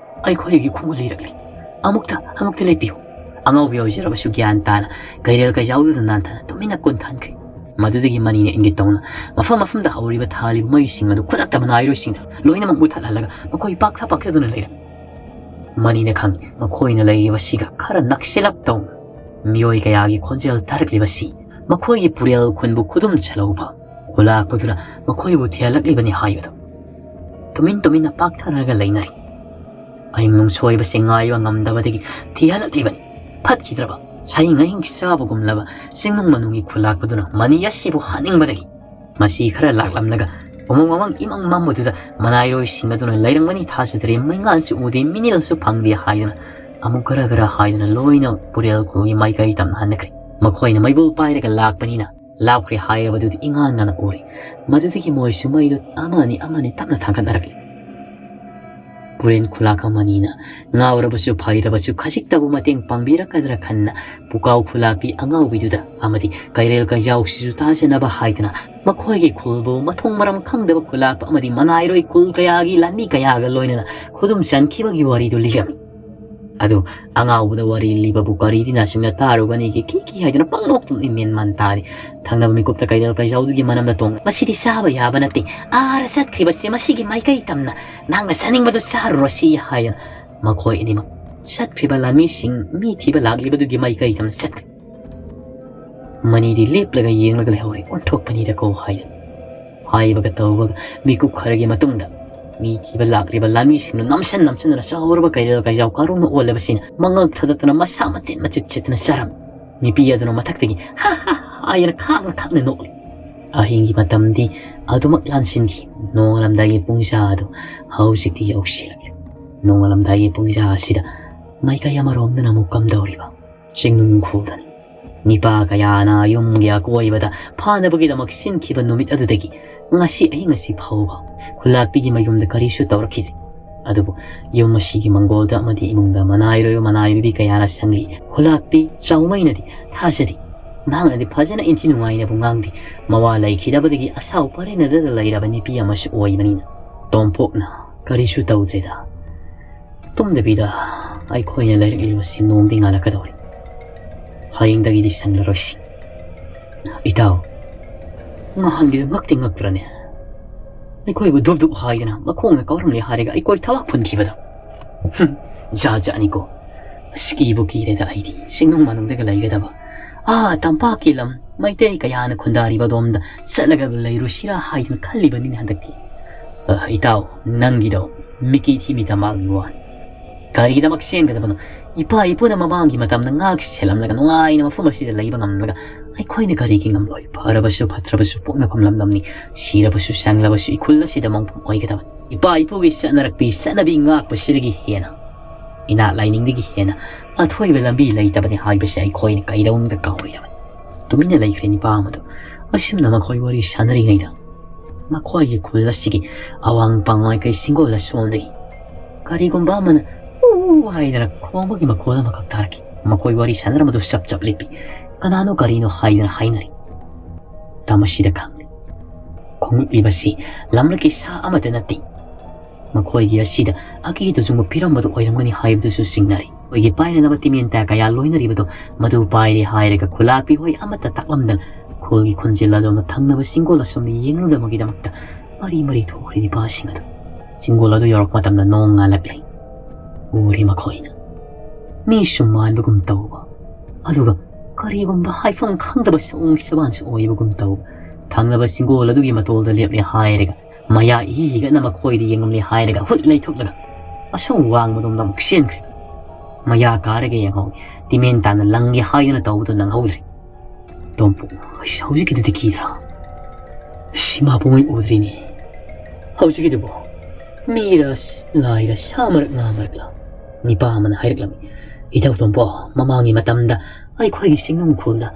ꯑꯩꯈꯣꯏꯒꯤ ꯈꯣꯡꯒꯨꯜ ꯂꯤꯔꯛꯂꯤ꯫ "ꯑꯃꯨꯛꯇ, ꯑꯃꯨꯛꯇ ꯂꯦꯞꯄꯤꯌꯨ꯫" ꯑꯉꯥꯎꯕꯤ ꯑꯣꯏꯖꯔꯕꯁꯨ ꯒ꯭ꯌꯥꯟ ꯇꯥꯅ ꯀꯩꯔꯦꯜ ꯀꯩꯖꯥꯎꯗꯨꯗ ꯅꯥꯟꯊꯅ ꯇꯨꯃꯤꯟꯅ ꯀꯨꯟꯊꯟꯈ꯭ꯔꯦ꯫ ꯃꯗꯨꯗꯒꯤ ꯃꯅꯤꯅ ꯏꯪꯒꯤꯠ ꯇꯧꯅ ꯃꯐꯝ ꯃꯐꯝꯗ ꯍꯧꯔꯤꯕ ꯊꯥꯜꯂꯤꯕ ꯃꯩꯁꯤꯡ ꯑꯗꯨ ꯈꯨꯗꯛꯇ ꯃꯅꯥꯏꯔꯣꯏꯁꯤꯡꯗ ꯂꯣꯏꯅꯃꯛ ꯃꯨꯊꯠꯍꯜꯂꯒ ꯃꯈꯣꯏ ꯄꯥꯛꯊ ꯄꯥꯛꯊꯗꯨꯅ ꯂꯩꯔꯝꯃꯤ꯫ ꯃꯅꯤꯅ ꯈꯪꯏ, ꯃꯈꯣꯏꯅ ꯂꯩꯔꯤꯕꯁꯤꯒ ꯈꯔ ꯅꯛꯁꯤꯜꯂꯞ ꯇꯧꯅ ꯃꯤꯑꯣꯏ ꯀꯌꯥꯒꯤ ꯈꯣꯟꯖꯦꯜ ꯇꯥꯔꯛꯂꯤꯕꯁꯤ ꯃꯈꯣꯏꯒꯤ ꯄꯨꯔꯦꯜ ꯈꯨꯟꯕꯨ ꯈꯨꯗꯨꯝ ꯆꯜꯍꯧꯕ ꯈꯨꯂꯥꯛꯄꯗꯨꯅ ꯃꯈꯣꯏꯕꯨ ꯊꯤꯍꯜꯂꯛꯂꯤꯕꯅꯤ ꯍꯥꯏꯕꯗꯨ ꯇꯨꯃꯤꯟ ꯇꯨꯃꯤꯟꯅ ꯄꯥꯛꯊꯔꯒ ꯂꯩꯅꯔꯤ꯫ ꯑꯍꯤꯡ ꯅꯨꯡꯁꯣꯏꯕꯁꯤ ꯉꯥꯏꯕ ꯉꯝꯗꯕꯗꯒꯤ ꯊꯤꯍꯜꯂꯛꯂꯤꯕꯅꯤ꯫ ꯐꯠꯈꯤꯗ꯭ꯔꯕ ꯁꯥꯍꯤꯡ ꯑꯍꯤꯡ ꯆꯥꯕꯒꯨꯝꯂꯕ ꯆꯤꯡꯅꯨꯡ ꯃꯅꯨꯡꯒꯤ ꯈꯨꯂꯥꯛꯄꯗꯨꯅ ꯃꯅꯤ ꯑꯁꯤꯕꯨ ꯍꯥꯠꯅꯤꯡꯕꯗꯒꯤ ꯃꯁꯤ ꯈꯔ ꯂꯥꯛꯂꯝꯂꯒ ꯎꯃꯪ ꯋꯥꯃꯪ ꯏꯃꯪ ꯃꯝꯕꯗꯨꯗ ꯃꯅꯥꯏꯔꯣꯏ ꯁꯤꯡ ꯑꯗꯨꯅ ꯂꯩꯔꯝꯒꯅꯤ ꯊꯥꯖꯗ꯭ꯔꯦ, ꯃꯩꯉꯥꯟꯁꯨ ꯎꯗꯦ, ꯃꯤꯅꯤꯜꯁꯨ ꯐꯪꯗꯦ ꯍꯥꯏꯗꯨꯅ ꯑꯃꯨꯛ ꯈꯔ ꯈꯔ ꯍꯥꯏꯗꯨꯅ ꯂꯣꯏꯅ ꯄꯨꯔꯦꯜ ꯈꯨꯜꯒꯤ ꯃꯥꯏꯀꯩ ꯇꯝꯅ ꯍꯟꯅꯈ꯭ꯔꯦ꯫ ꯃꯈꯣꯏꯅ ꯃꯩꯕꯨꯜ ꯄꯥꯏꯔꯒ ꯂꯥꯛꯄꯅꯤꯅ ꯂꯥꯞꯈ꯭ꯔꯦ ꯍꯥꯏꯔꯕꯗꯨꯗꯤ ꯏꯉꯥꯟ ꯉꯥꯟꯅ ꯎꯔꯦ꯫ ꯃꯗꯨꯗꯒꯤ ꯃꯣꯏꯁꯨ ꯃꯩꯗꯨ ꯑꯃꯅꯤ ꯑꯃꯅꯤ ꯇꯞꯅ ꯊꯥꯡꯒꯠꯅꯔꯛꯂꯦ꯫ ꯄꯨꯔꯦꯟ ꯈꯨꯂꯥꯛ ꯑꯃꯅꯤꯅ ꯉꯥꯎꯔꯕꯁꯨ ꯐꯩꯔꯕꯁꯨ ꯈꯖꯤꯛꯇꯕꯨ ꯃꯇꯦꯡ ꯄꯥꯡꯕꯤꯔꯛꯀꯗ꯭ꯔꯥ ꯈꯟꯅ ꯄꯨꯀꯥꯎ ꯈꯨꯂꯥꯛꯄꯤ ꯑꯉꯥꯎꯕꯤꯗꯨꯗ ꯑꯃꯗꯤ ꯀꯩꯔꯦꯜ ꯀꯩꯖꯥꯎꯁꯤꯁꯨ ꯇꯥꯖꯅꯕ ꯍꯥꯏꯗꯨꯅ ꯃꯈꯣꯏꯒꯤ ꯈꯨꯜꯕꯨ ꯃꯊꯣꯡ ꯃꯔꯝ ꯈꯪꯗꯕ ꯈꯨꯂꯥꯛꯄ ꯑꯃꯗꯤ ꯃꯅꯥꯏꯔꯣꯏ ꯈꯨꯜ ꯀꯌꯥꯒꯤ ꯂꯥꯟꯃꯤ ꯀꯌꯥꯒ ꯂꯣꯏꯅꯅ ꯈꯨꯗꯨꯝ ꯆꯟꯈꯤꯕꯒꯤ ꯋꯥꯔꯤꯗꯨ ꯂꯤꯔꯝꯃꯤ꯫ ꯑꯗꯨ ꯑꯉꯥꯎꯕꯗ ꯋꯥꯔꯤ ꯂꯤꯕꯕꯨ ꯀꯔꯤꯗꯤ ꯅꯥꯆꯨꯡꯅ ꯇꯥꯔꯨꯒꯅꯤꯒꯦ? ꯀꯤ ꯀꯤ ꯍꯥꯏꯗꯨꯅ ꯄꯪꯅꯣꯛꯇ ꯅꯣꯛꯏ, ꯃꯦꯟ ꯃꯥꯟ ꯇꯥꯗꯦ꯫ ꯊꯪꯅꯕ ꯃꯤꯀꯨꯞꯇ ꯀꯩꯔꯦꯜ ꯀꯩꯖꯥꯎꯗꯨꯒꯤ ꯃꯅꯝꯗ ꯇꯣꯡꯂꯦ꯫ "ꯃꯁꯤꯗꯤ ꯆꯥꯕ ꯌꯥꯕ ꯅꯠꯇꯦ꯫ ꯑꯥꯔ ꯆꯠꯈ꯭ꯔꯤꯕꯁꯦ ꯃꯁꯤꯒꯤ ꯃꯥꯏꯀꯩ ꯇꯝꯅ ꯅꯍꯥꯛꯅ ꯆꯥꯅꯤꯡꯕꯗꯨ ꯆꯥꯔꯨꯔꯣ" ꯁꯤ ꯍꯥꯏꯗꯅ ꯃꯈꯣꯏ ꯑꯅꯤꯃꯛ ꯆꯠꯈ꯭ꯔꯤꯕ ꯂꯥꯟꯃꯤꯁꯤꯡ ꯃꯤ ꯊꯤꯕ ꯂꯥꯛꯂꯤꯕꯗꯨꯒꯤ ꯃꯥꯏꯀꯩ ꯇꯝꯅ ꯆꯠꯈ꯭ꯔꯦ꯫ ꯃꯅꯤꯗꯤ ꯂꯦꯞꯂꯒ ꯌꯦꯡꯂꯒ ꯂꯩꯍꯧꯔꯦ, ꯑꯣꯟꯊꯣꯛꯄꯅꯤꯗꯀꯣ ꯍꯥꯏꯗꯅ꯫ ꯍꯥꯏꯕꯒ ꯇꯧꯕꯒ ꯃꯤꯀꯨꯞ ꯈꯔꯒꯤ ꯃꯇꯨꯡꯗ ꯃꯤ ꯊꯤꯕ ꯂꯥꯛꯂꯤꯕ ꯂꯥꯟꯃꯤꯁꯤꯡꯗꯨ ꯅꯝꯁꯟ ꯅꯝꯁꯟꯗꯨꯅ ꯆꯥꯎꯔꯕ ꯀꯩꯔꯦꯜ ꯀꯩꯖꯥꯎ ꯀꯥꯔꯣꯡꯅ ꯑꯣꯜꯂꯕꯁꯤꯅ ꯃꯉꯛ ꯊꯥꯗꯠꯇꯅ ꯃꯁꯥ ꯃꯆꯤꯠ ꯃꯆꯤꯠ ꯁꯤꯠꯇꯅ ꯆꯥꯔꯝꯃꯤ꯫ ꯅꯨꯄꯤ ꯑꯗꯨꯅ ꯃꯊꯛꯇꯒꯤ "ꯍꯥ ꯍꯥ ꯍꯥ" ꯍꯥꯏꯗꯅ ꯈꯥꯛꯅ ꯈꯥꯛꯅ ꯅꯣꯛꯂꯤ꯫ ꯑꯍꯤꯡꯒꯤ ꯃꯇꯝꯗꯤ ꯑꯗꯨꯃꯛ ꯂꯥꯟꯁꯤꯟꯈꯤ꯫ ꯅꯣꯡꯉꯥꯜꯂꯝꯗꯥꯏꯒꯤ ꯄꯨꯡꯖꯥ ꯑꯗꯨ ꯍꯧꯖꯤꯛꯇꯤ ꯌꯧꯁꯤꯜꯂꯛꯂꯦ꯫ ꯅꯣꯡꯉꯥꯜꯂꯝꯗꯥꯏꯒꯤ ꯄꯨꯡꯖꯥ ꯑꯁꯤꯗ ꯃꯥꯏꯀꯩ ꯑꯃꯔꯣꯝꯗꯅ ꯑꯃꯨꯛ ꯀꯝꯗꯧꯔꯤꯕ ꯆꯤꯡꯅꯨꯡ ꯈꯨꯜꯗꯅꯤ꯫ ꯅꯤꯄꯥ ꯀꯌꯥꯅ ꯌꯨꯝꯒꯤ ꯑꯀꯣꯏꯕꯗ ꯐꯥꯅꯕꯒꯤꯗꯃꯛ ꯁꯤꯟꯈꯤꯕ ꯅꯨꯃꯤꯠ ꯑꯗꯨꯗꯒꯤ ꯉꯁꯤ ꯑꯍꯤꯡ ꯑꯁꯤ ꯐꯥꯎꯕ ꯈꯨꯂꯥꯛꯄꯤꯒꯤ ꯃꯌꯨꯝꯗ ꯀꯔꯤꯁꯨ ꯇꯧꯔꯛꯈꯤꯗꯦ꯫ ꯑꯗꯨꯕꯨ ꯌꯨꯝ ꯑꯁꯤꯒꯤ ꯃꯪꯒꯣꯜꯗ ꯑꯃꯗꯤ ꯏꯃꯨꯡꯗ ꯃꯅꯥꯏꯔꯣꯏꯕ ꯃꯅꯥꯏꯔꯣꯏꯕꯤ ꯀꯌꯥꯅ ꯁꯪꯂꯤ꯫ ꯈꯨꯂꯥꯛꯄꯤ ꯆꯥꯎꯃꯩꯅꯗꯤ ꯊꯥꯖꯗꯦ꯫ ꯃꯍꯥꯛꯅꯗꯤ ꯐꯖꯅ ꯏꯟꯊꯤ ꯅꯨꯡꯉꯥꯏꯅꯕꯨ ꯉꯥꯡꯗꯦ꯫ ꯃꯋꯥ ꯂꯩꯈꯤꯗꯕꯗꯒꯤ ꯑꯁꯥꯎ ꯄꯔꯦꯡꯅꯗꯅ ꯂꯩꯔꯕ ꯅꯨꯄꯤ ꯑꯃꯁꯨ ꯑꯣꯏꯕꯅꯤꯅ꯫ ꯇꯣꯝꯄꯣꯛꯅ ꯀꯔꯤꯁꯨ ꯇꯧꯗ꯭ꯔꯦꯗ꯫ ꯇꯨꯝꯗꯕꯤꯗ ꯑꯩꯈꯣꯏꯅ ꯂꯩꯔꯛꯂꯤꯕꯁꯤ ꯅꯣꯡꯗꯤ ꯉꯥꯜꯂꯛꯀꯗꯧꯔꯤ꯫ ꯍꯌꯦꯡꯗꯒꯤꯗꯤ ꯁꯪꯂꯔꯣꯏꯁꯤ꯫ ꯏꯇꯥꯎ, ꯅꯍꯥꯟꯒꯤꯗꯨ ꯉꯛꯇꯤ ꯉꯛꯇ꯭ꯔꯅꯦ? ꯑꯩꯈꯣꯏꯕꯨ ꯙꯨꯞ ꯙꯨꯞ ꯍꯥꯏꯗꯅ ꯃꯈꯣꯡꯅ ꯀꯥꯎꯔꯝꯂꯦ ꯍꯥꯏꯔꯒ ꯑꯩꯈꯣꯏ ꯊꯕꯛ ꯐꯨꯟꯈꯤꯕꯗꯣ꯫ ꯍꯨꯝ, ꯖꯥꯠ ꯖꯥꯠꯅꯤꯀꯣ꯫ ꯑꯁ, ꯀꯤꯕꯨ ꯀꯤꯔꯦꯗ ꯑꯩꯗꯤ꯫ ꯆꯤꯡꯅꯨꯡ ꯃꯅꯨꯡꯗꯒ ꯂꯩꯒꯗꯕ꯫ ꯑꯥ, ꯇꯝꯄꯥꯛꯀꯤ ꯂꯝ, ꯃꯩꯇꯩ ꯀꯌꯥꯅ ꯈꯨꯟꯗꯥꯔꯤꯕ ꯑꯗꯣꯝꯗ ꯆꯠꯂꯒ ꯂꯩꯔꯨꯁꯤꯔꯥ ꯍꯥꯏꯗꯅ ꯈꯜꯂꯤꯕꯅꯤꯅꯦ ꯍꯟꯗꯛꯇꯤ꯫ ꯑ, ꯏꯇꯥꯎ, ꯅꯪꯒꯤꯗꯣ ꯃꯤꯀꯤ ꯊꯤꯃꯤ ꯇꯝꯄꯥꯛꯀꯤ ꯋꯥꯅꯤ꯫ ꯀꯔꯤꯒꯤꯗꯃꯛ ꯆꯦꯟꯒꯗꯕꯅꯣ? ꯏꯄꯥ ꯏꯄꯨꯅ ꯃꯃꯥꯡꯒꯤ ꯃꯇꯝꯗ ꯉꯥꯛ ꯁꯦꯜꯂꯝꯂꯒ ꯅꯨꯡꯉꯥꯏꯅ ꯃꯐꯝ ꯑꯁꯤꯗ ꯂꯩꯕ ꯉꯝꯂꯒ ꯑꯩꯈꯣꯏꯅ ꯀꯔꯤꯒꯤ ꯉꯝꯂꯣꯏ? ꯐꯔꯕꯁꯨ ꯐꯠꯇ꯭ꯔꯕꯁꯨ ꯄꯣꯛꯅꯐꯝ ꯂꯝꯗꯝꯅꯤ꯫ ꯁꯤꯔꯕꯁꯨ ꯁꯪꯂꯕꯁꯨ ꯏꯈꯨꯜ ꯑꯁꯤꯗ ꯃꯪꯐꯝ ꯑꯣꯏꯒꯗꯕꯅꯤ꯫ ꯏꯄꯥ ꯏꯄꯨꯒꯤ ꯆꯠꯅꯔꯛꯄꯤ ꯆꯠꯅꯕꯤ ꯉꯥꯛꯄꯁꯤꯗꯒꯤ ꯍꯦꯟꯅ, ꯏꯅꯥꯠ ꯂꯥꯏꯅꯤꯡꯗꯒꯤ ꯍꯦꯟꯅ ꯑꯊꯣꯏꯕ ꯂꯝꯕꯤ ꯂꯩꯇꯕꯅꯤ ꯍꯥꯏꯕꯁꯤ ꯑꯩꯈꯣꯏꯅ ꯀꯩꯗꯧꯅꯨꯡꯗ ꯀꯥꯎꯔꯣꯏꯗꯕꯅꯤ꯫ ꯇꯨꯃꯤꯟꯅ ꯂꯩꯈ꯭ꯔꯦ ꯅꯤꯄꯥ ꯑꯃꯗꯨ꯫ ꯑꯁꯨꯝꯅ ꯃꯈꯣꯏ ꯋꯥꯔꯤ ꯁꯥꯟꯅꯔꯤꯉꯩꯗ ꯃꯈꯣꯏꯒꯤ ꯈꯨꯜ ꯑꯁꯤꯒꯤ ꯑꯋꯥꯡ ꯄꯥꯡꯃꯥꯏꯀꯩ ꯁꯤꯡꯒꯣꯜ ꯑꯁꯣꯝꯗꯒꯤ ꯀꯔꯤꯒꯨꯝꯕ ꯑꯃꯅ "ꯎ" ꯍꯥꯏꯗꯅ ꯈꯣꯡꯕꯒꯤ ꯃꯈꯣꯜ ꯑꯃꯈꯛ ꯇꯥꯔꯛꯈꯤ꯫ ꯃꯈꯣꯏ ꯋꯥꯔꯤ ꯁꯥꯟꯅꯔꯝꯕꯗꯨ ꯆꯞ ꯆꯞ ꯂꯦꯞꯄꯤ꯫ ꯀꯅꯥꯅꯣ ꯀꯔꯤꯅꯣ ꯍꯥꯏꯗꯅ ꯍꯥꯏꯅꯔꯤ꯫ ꯇꯝ ꯑꯁꯤꯗ ꯈꯪꯂꯤ꯫ ꯈꯣꯡꯂꯛꯂꯤꯕꯁꯤ ꯂꯝꯂꯛꯀꯤ ꯁꯥ ꯑꯃꯠꯇ ꯅꯠꯇꯦ꯫ ꯃꯈꯣꯏꯒꯤ ꯑꯁꯤꯗ ꯑꯀꯤ ꯇꯨꯖꯨꯡꯕ ꯄꯤꯔꯝꯕꯗꯨ ꯑꯣꯏꯔꯝꯒꯅꯤ ꯍꯥꯏꯕꯗꯨꯁꯨ ꯆꯤꯡꯅꯔꯤ꯫ ꯃꯈꯣꯏꯒꯤ ꯄꯥꯏꯅꯅꯕ ꯇꯤꯃꯦꯟꯇ ꯀꯌꯥ ꯂꯣꯏꯅꯔꯤꯕꯗꯨ ꯃꯗꯨ ꯄꯥꯏꯔꯦ ꯍꯥꯏꯔꯒ ꯈꯨꯂꯥꯛꯄꯤ ꯍꯣꯏ ꯑꯃꯠꯇ ꯇꯥꯛꯂꯝꯗꯅ ꯈꯨꯜꯒꯤ ꯈꯣꯟꯖꯦꯜ ꯑꯗꯨ ꯑꯃ ꯊꯪꯅꯕ ꯆꯤꯡꯒꯣꯜ ꯑꯁꯣꯝꯗ ꯌꯦꯡꯂꯨꯅꯕꯒꯤꯗꯃꯛꯇ ꯃꯔꯤ ꯃꯔꯤ ꯊꯣꯛꯈ꯭ꯔꯦ ꯅꯤꯄꯥꯁꯤꯡ ꯑꯗꯨ꯫ ꯆꯤꯡꯒꯣꯜ ꯑꯗꯨ ꯌꯧꯔꯛꯄ ꯃꯇꯝꯗ ꯅꯣꯡ ꯉꯥꯜꯂꯛꯂꯦ꯫ ꯎꯔꯦ ꯃꯈꯣꯏꯅ꯫ ꯃꯤꯁꯨ ꯃꯥꯟꯕꯒꯨꯝ ꯇꯧꯕ, ꯑꯗꯨꯒ ꯀꯔꯤꯒꯨꯝꯕ ꯍꯥꯏꯐꯝ ꯈꯪꯗꯕ ꯁꯑꯣꯡ ꯁꯕꯥꯟꯁꯨ ꯑꯣꯏꯕꯒꯨꯝ ꯇꯧꯕ꯫ ꯊꯪꯅꯕ ꯆꯤꯡꯒꯣꯜ ꯑꯗꯨꯒꯤ ꯃꯇꯣꯜꯗ ꯂꯦꯞꯂꯦ ꯍꯥꯏꯔꯒ ꯃꯌꯥ ꯏꯍꯤ ꯍꯤꯒꯠꯅ ꯃꯈꯣꯏꯗ ꯌꯦꯡꯂꯝꯂꯦ ꯍꯥꯏꯔꯒ ꯍꯨꯠ ꯂꯩꯊꯣꯛꯂꯒ ꯑꯁꯨꯝ ꯋꯥꯡꯃꯗꯣꯝꯗ ꯑꯃꯨꯛ ꯆꯦꯟꯈ꯭ꯔꯦ꯫ ꯃꯌꯥ ꯀꯥꯔꯒ ꯌꯦꯡꯍꯧꯏ꯫ ꯇꯤꯃꯦꯟ ꯇꯥꯅ ꯂꯪꯒꯦ ꯍꯥꯏꯗꯨꯅ ꯇꯧꯕꯗꯨ ꯅꯪꯍꯧꯗ꯭ꯔꯦ꯫ ꯇꯣꯝꯄꯣ, ꯑꯁ, ꯍꯧꯖꯤꯛꯀꯤꯗꯨꯗꯤ ꯀꯤꯗ꯭ꯔꯥ? ꯑꯁ, ꯏꯃꯥ ꯄꯨꯡꯉꯩ ꯎꯗ꯭ꯔꯤꯅꯦ꯫ ꯍꯧꯖꯤꯛꯀꯤꯗꯨꯕꯣ ꯃꯤꯔ, ꯂꯥꯏꯔ, ꯁꯥ ꯃꯔꯛ, ꯉꯥ ꯃꯔꯛꯂ? ꯅꯤꯄꯥ ꯑꯃꯅ ꯍꯥꯏꯔꯛꯂꯝꯃꯤ꯫ ꯏꯙꯧ ꯇꯣꯝꯄꯣ, ꯃꯃꯥꯡꯒꯤ ꯃꯇꯝꯗ ꯑꯩꯈꯣꯏꯒꯤ ꯆꯤꯡꯅꯨꯡ ꯈꯨꯜꯗ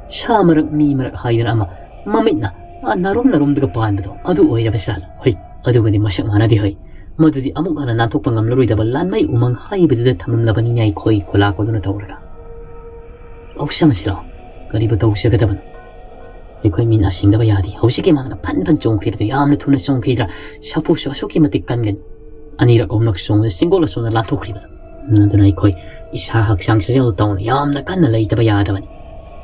ꯁꯥ ꯃꯔꯛ, ꯃꯤ ꯃꯔꯛ ꯍꯥꯏꯗꯅ ꯑꯃ ꯃꯃꯤꯠꯅ, ꯑ, ꯅꯥꯔꯣꯝ ꯅꯥꯔꯣꯝꯗꯒ ꯄꯥꯟꯕꯗꯣ, ꯑꯗꯨ ꯑꯣꯏꯔꯕ ꯖꯥꯠꯂ? ꯍꯣꯏ, ꯑꯗꯨꯒꯗꯤ ꯃꯁꯛ ꯃꯥꯟꯅꯗꯦ ꯍꯣꯏ꯫ ꯃꯗꯨꯗꯤ ꯑꯃꯨꯛ ꯍꯟꯅ ꯅꯥꯟꯊꯣꯛꯄ ꯉꯝꯂꯔꯣꯏꯗꯕ ꯂꯥꯟꯃꯩ ꯎꯃꯪ ꯍꯥꯏꯕꯗꯨꯗ ꯊꯝꯂꯝꯂꯕꯅꯤꯅꯦ ꯑꯩꯈꯣꯏ ꯈꯨꯂꯥꯛꯄꯗꯨꯅ ꯇꯧꯔꯒ꯫ ꯂꯧꯁꯪ ꯑꯁꯤꯔꯣ? ꯀꯔꯤꯕꯨ ꯇꯧꯁꯤꯒꯗꯕꯅꯣ? ꯑꯩꯈꯣꯏ ꯃꯤꯅꯥ ꯁꯤꯡꯗꯕ ꯌꯥꯗꯦ꯫ ꯍꯧꯖꯤꯛꯀꯤ ꯃꯥꯅ ꯐꯟ ꯐꯟ ꯆꯣꯡꯈ꯭ꯔꯤꯕꯗꯨ ꯌꯥꯝꯅ ꯊꯨꯅ ꯆꯣꯡꯈꯤꯗ꯭ꯔꯥ? ꯁꯥꯐꯨꯁꯨ ꯑꯁꯨꯛꯀꯤ ꯃꯇꯤꯛ ꯀꯟꯒꯅꯤ꯫ ꯑꯅꯤꯔꯛ ꯑꯍꯨꯝꯂꯛ ꯆꯣꯡꯗꯨꯅ ꯆꯤꯡꯒꯣꯜ ꯑꯁꯣꯝꯗ ꯂꯥꯟꯊꯣꯛꯈ꯭ꯔꯤꯕꯗꯨ꯫ ꯑꯗꯨꯅ ꯑꯩꯈꯣꯏ ꯏꯁꯥ ꯍꯛꯆꯥꯡ ꯁꯥꯖꯦꯜ ꯇꯧꯅ ꯌꯥꯝꯅ ꯀꯟꯅ ꯂꯩꯇꯕ ꯌꯥꯗꯕꯅꯤ꯫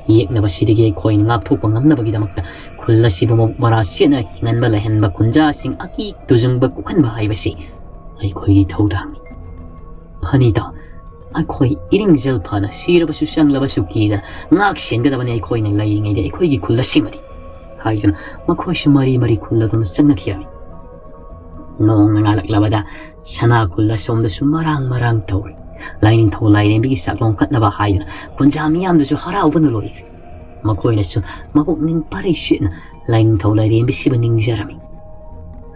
ꯌꯦꯛꯅꯕꯁꯤꯗꯒꯤ ꯑꯩꯈꯣꯏꯅ ꯉꯥꯛꯊꯣꯛꯄ ꯉꯝꯅꯕꯒꯤꯗꯃꯛꯇ ꯈꯨꯜ ꯑꯁꯤꯕꯨ ꯃꯕꯨꯛ ꯃꯔꯥ ꯁꯦꯠꯅ ꯍꯤꯡꯍꯟꯕ ꯂꯩꯍꯟꯕ ꯈꯨꯟꯖꯥꯁꯤꯡ ꯑꯀꯤ ꯇꯨꯖꯨꯡꯕ ꯀꯣꯛꯍꯟꯕ ꯍꯥꯏꯕꯁꯤ ꯑꯩꯈꯣꯏꯒꯤ ꯊꯧꯗꯥꯡꯅꯤ꯫ ꯐꯅꯤꯗ, ꯑꯩꯈꯣꯏ ꯏꯔꯤꯡꯖꯦꯜ ꯐꯅ ꯁꯤꯔꯕꯁꯨ ꯆꯪꯂꯕꯁꯨ ꯀꯤꯗꯅ ꯉꯥꯛ ꯁꯦꯟꯒꯗꯕꯅꯤ꯫ ꯑꯩꯈꯣꯏꯅ ꯂꯩꯔꯤꯉꯩꯗ ꯑꯩꯈꯣꯏꯒꯤ ꯈꯨꯜ ꯑꯁꯤꯃꯗꯤ ꯍꯥꯏꯗꯨꯅ ꯃꯈꯣꯏꯁꯨ ꯃꯔꯤ ꯃꯔꯤ ꯈꯨꯜꯂꯗꯨꯅ ꯆꯪꯅꯈꯤꯔꯝꯃꯤ꯫ ꯅꯣꯡꯅ ꯉꯥꯜꯂꯛꯂꯕꯗ ꯁꯅꯥ ꯈꯨꯜ ꯑꯁꯣꯝꯗꯁꯨ ꯃꯔꯥꯡ ꯃꯔꯥꯡ ꯇꯧꯔꯤ꯫ ꯂꯥꯏꯅꯤꯡꯊꯧ ꯂꯥꯏꯔꯦꯝꯕꯤꯒꯤ ꯆꯥꯛꯂꯣꯡ ꯀꯠꯅꯕ ꯍꯥꯏꯗꯨꯅ ꯈꯨꯟꯖꯥ ꯃꯤꯌꯥꯝꯗꯨꯁꯨ ꯍꯔꯥꯎꯕꯅ ꯂꯣꯏꯈ꯭ꯔꯦ꯫ ꯃꯈꯣꯏꯅꯁꯨ ꯃꯄꯨꯛꯅꯤꯡ ꯄꯔꯩ ꯁꯦꯠꯅ ꯂꯥꯏꯅꯤꯡꯊꯧ ꯂꯥꯏꯔꯦꯝꯕꯤꯁꯤꯕꯨ ꯅꯤꯡꯖꯔꯝꯃꯤ꯫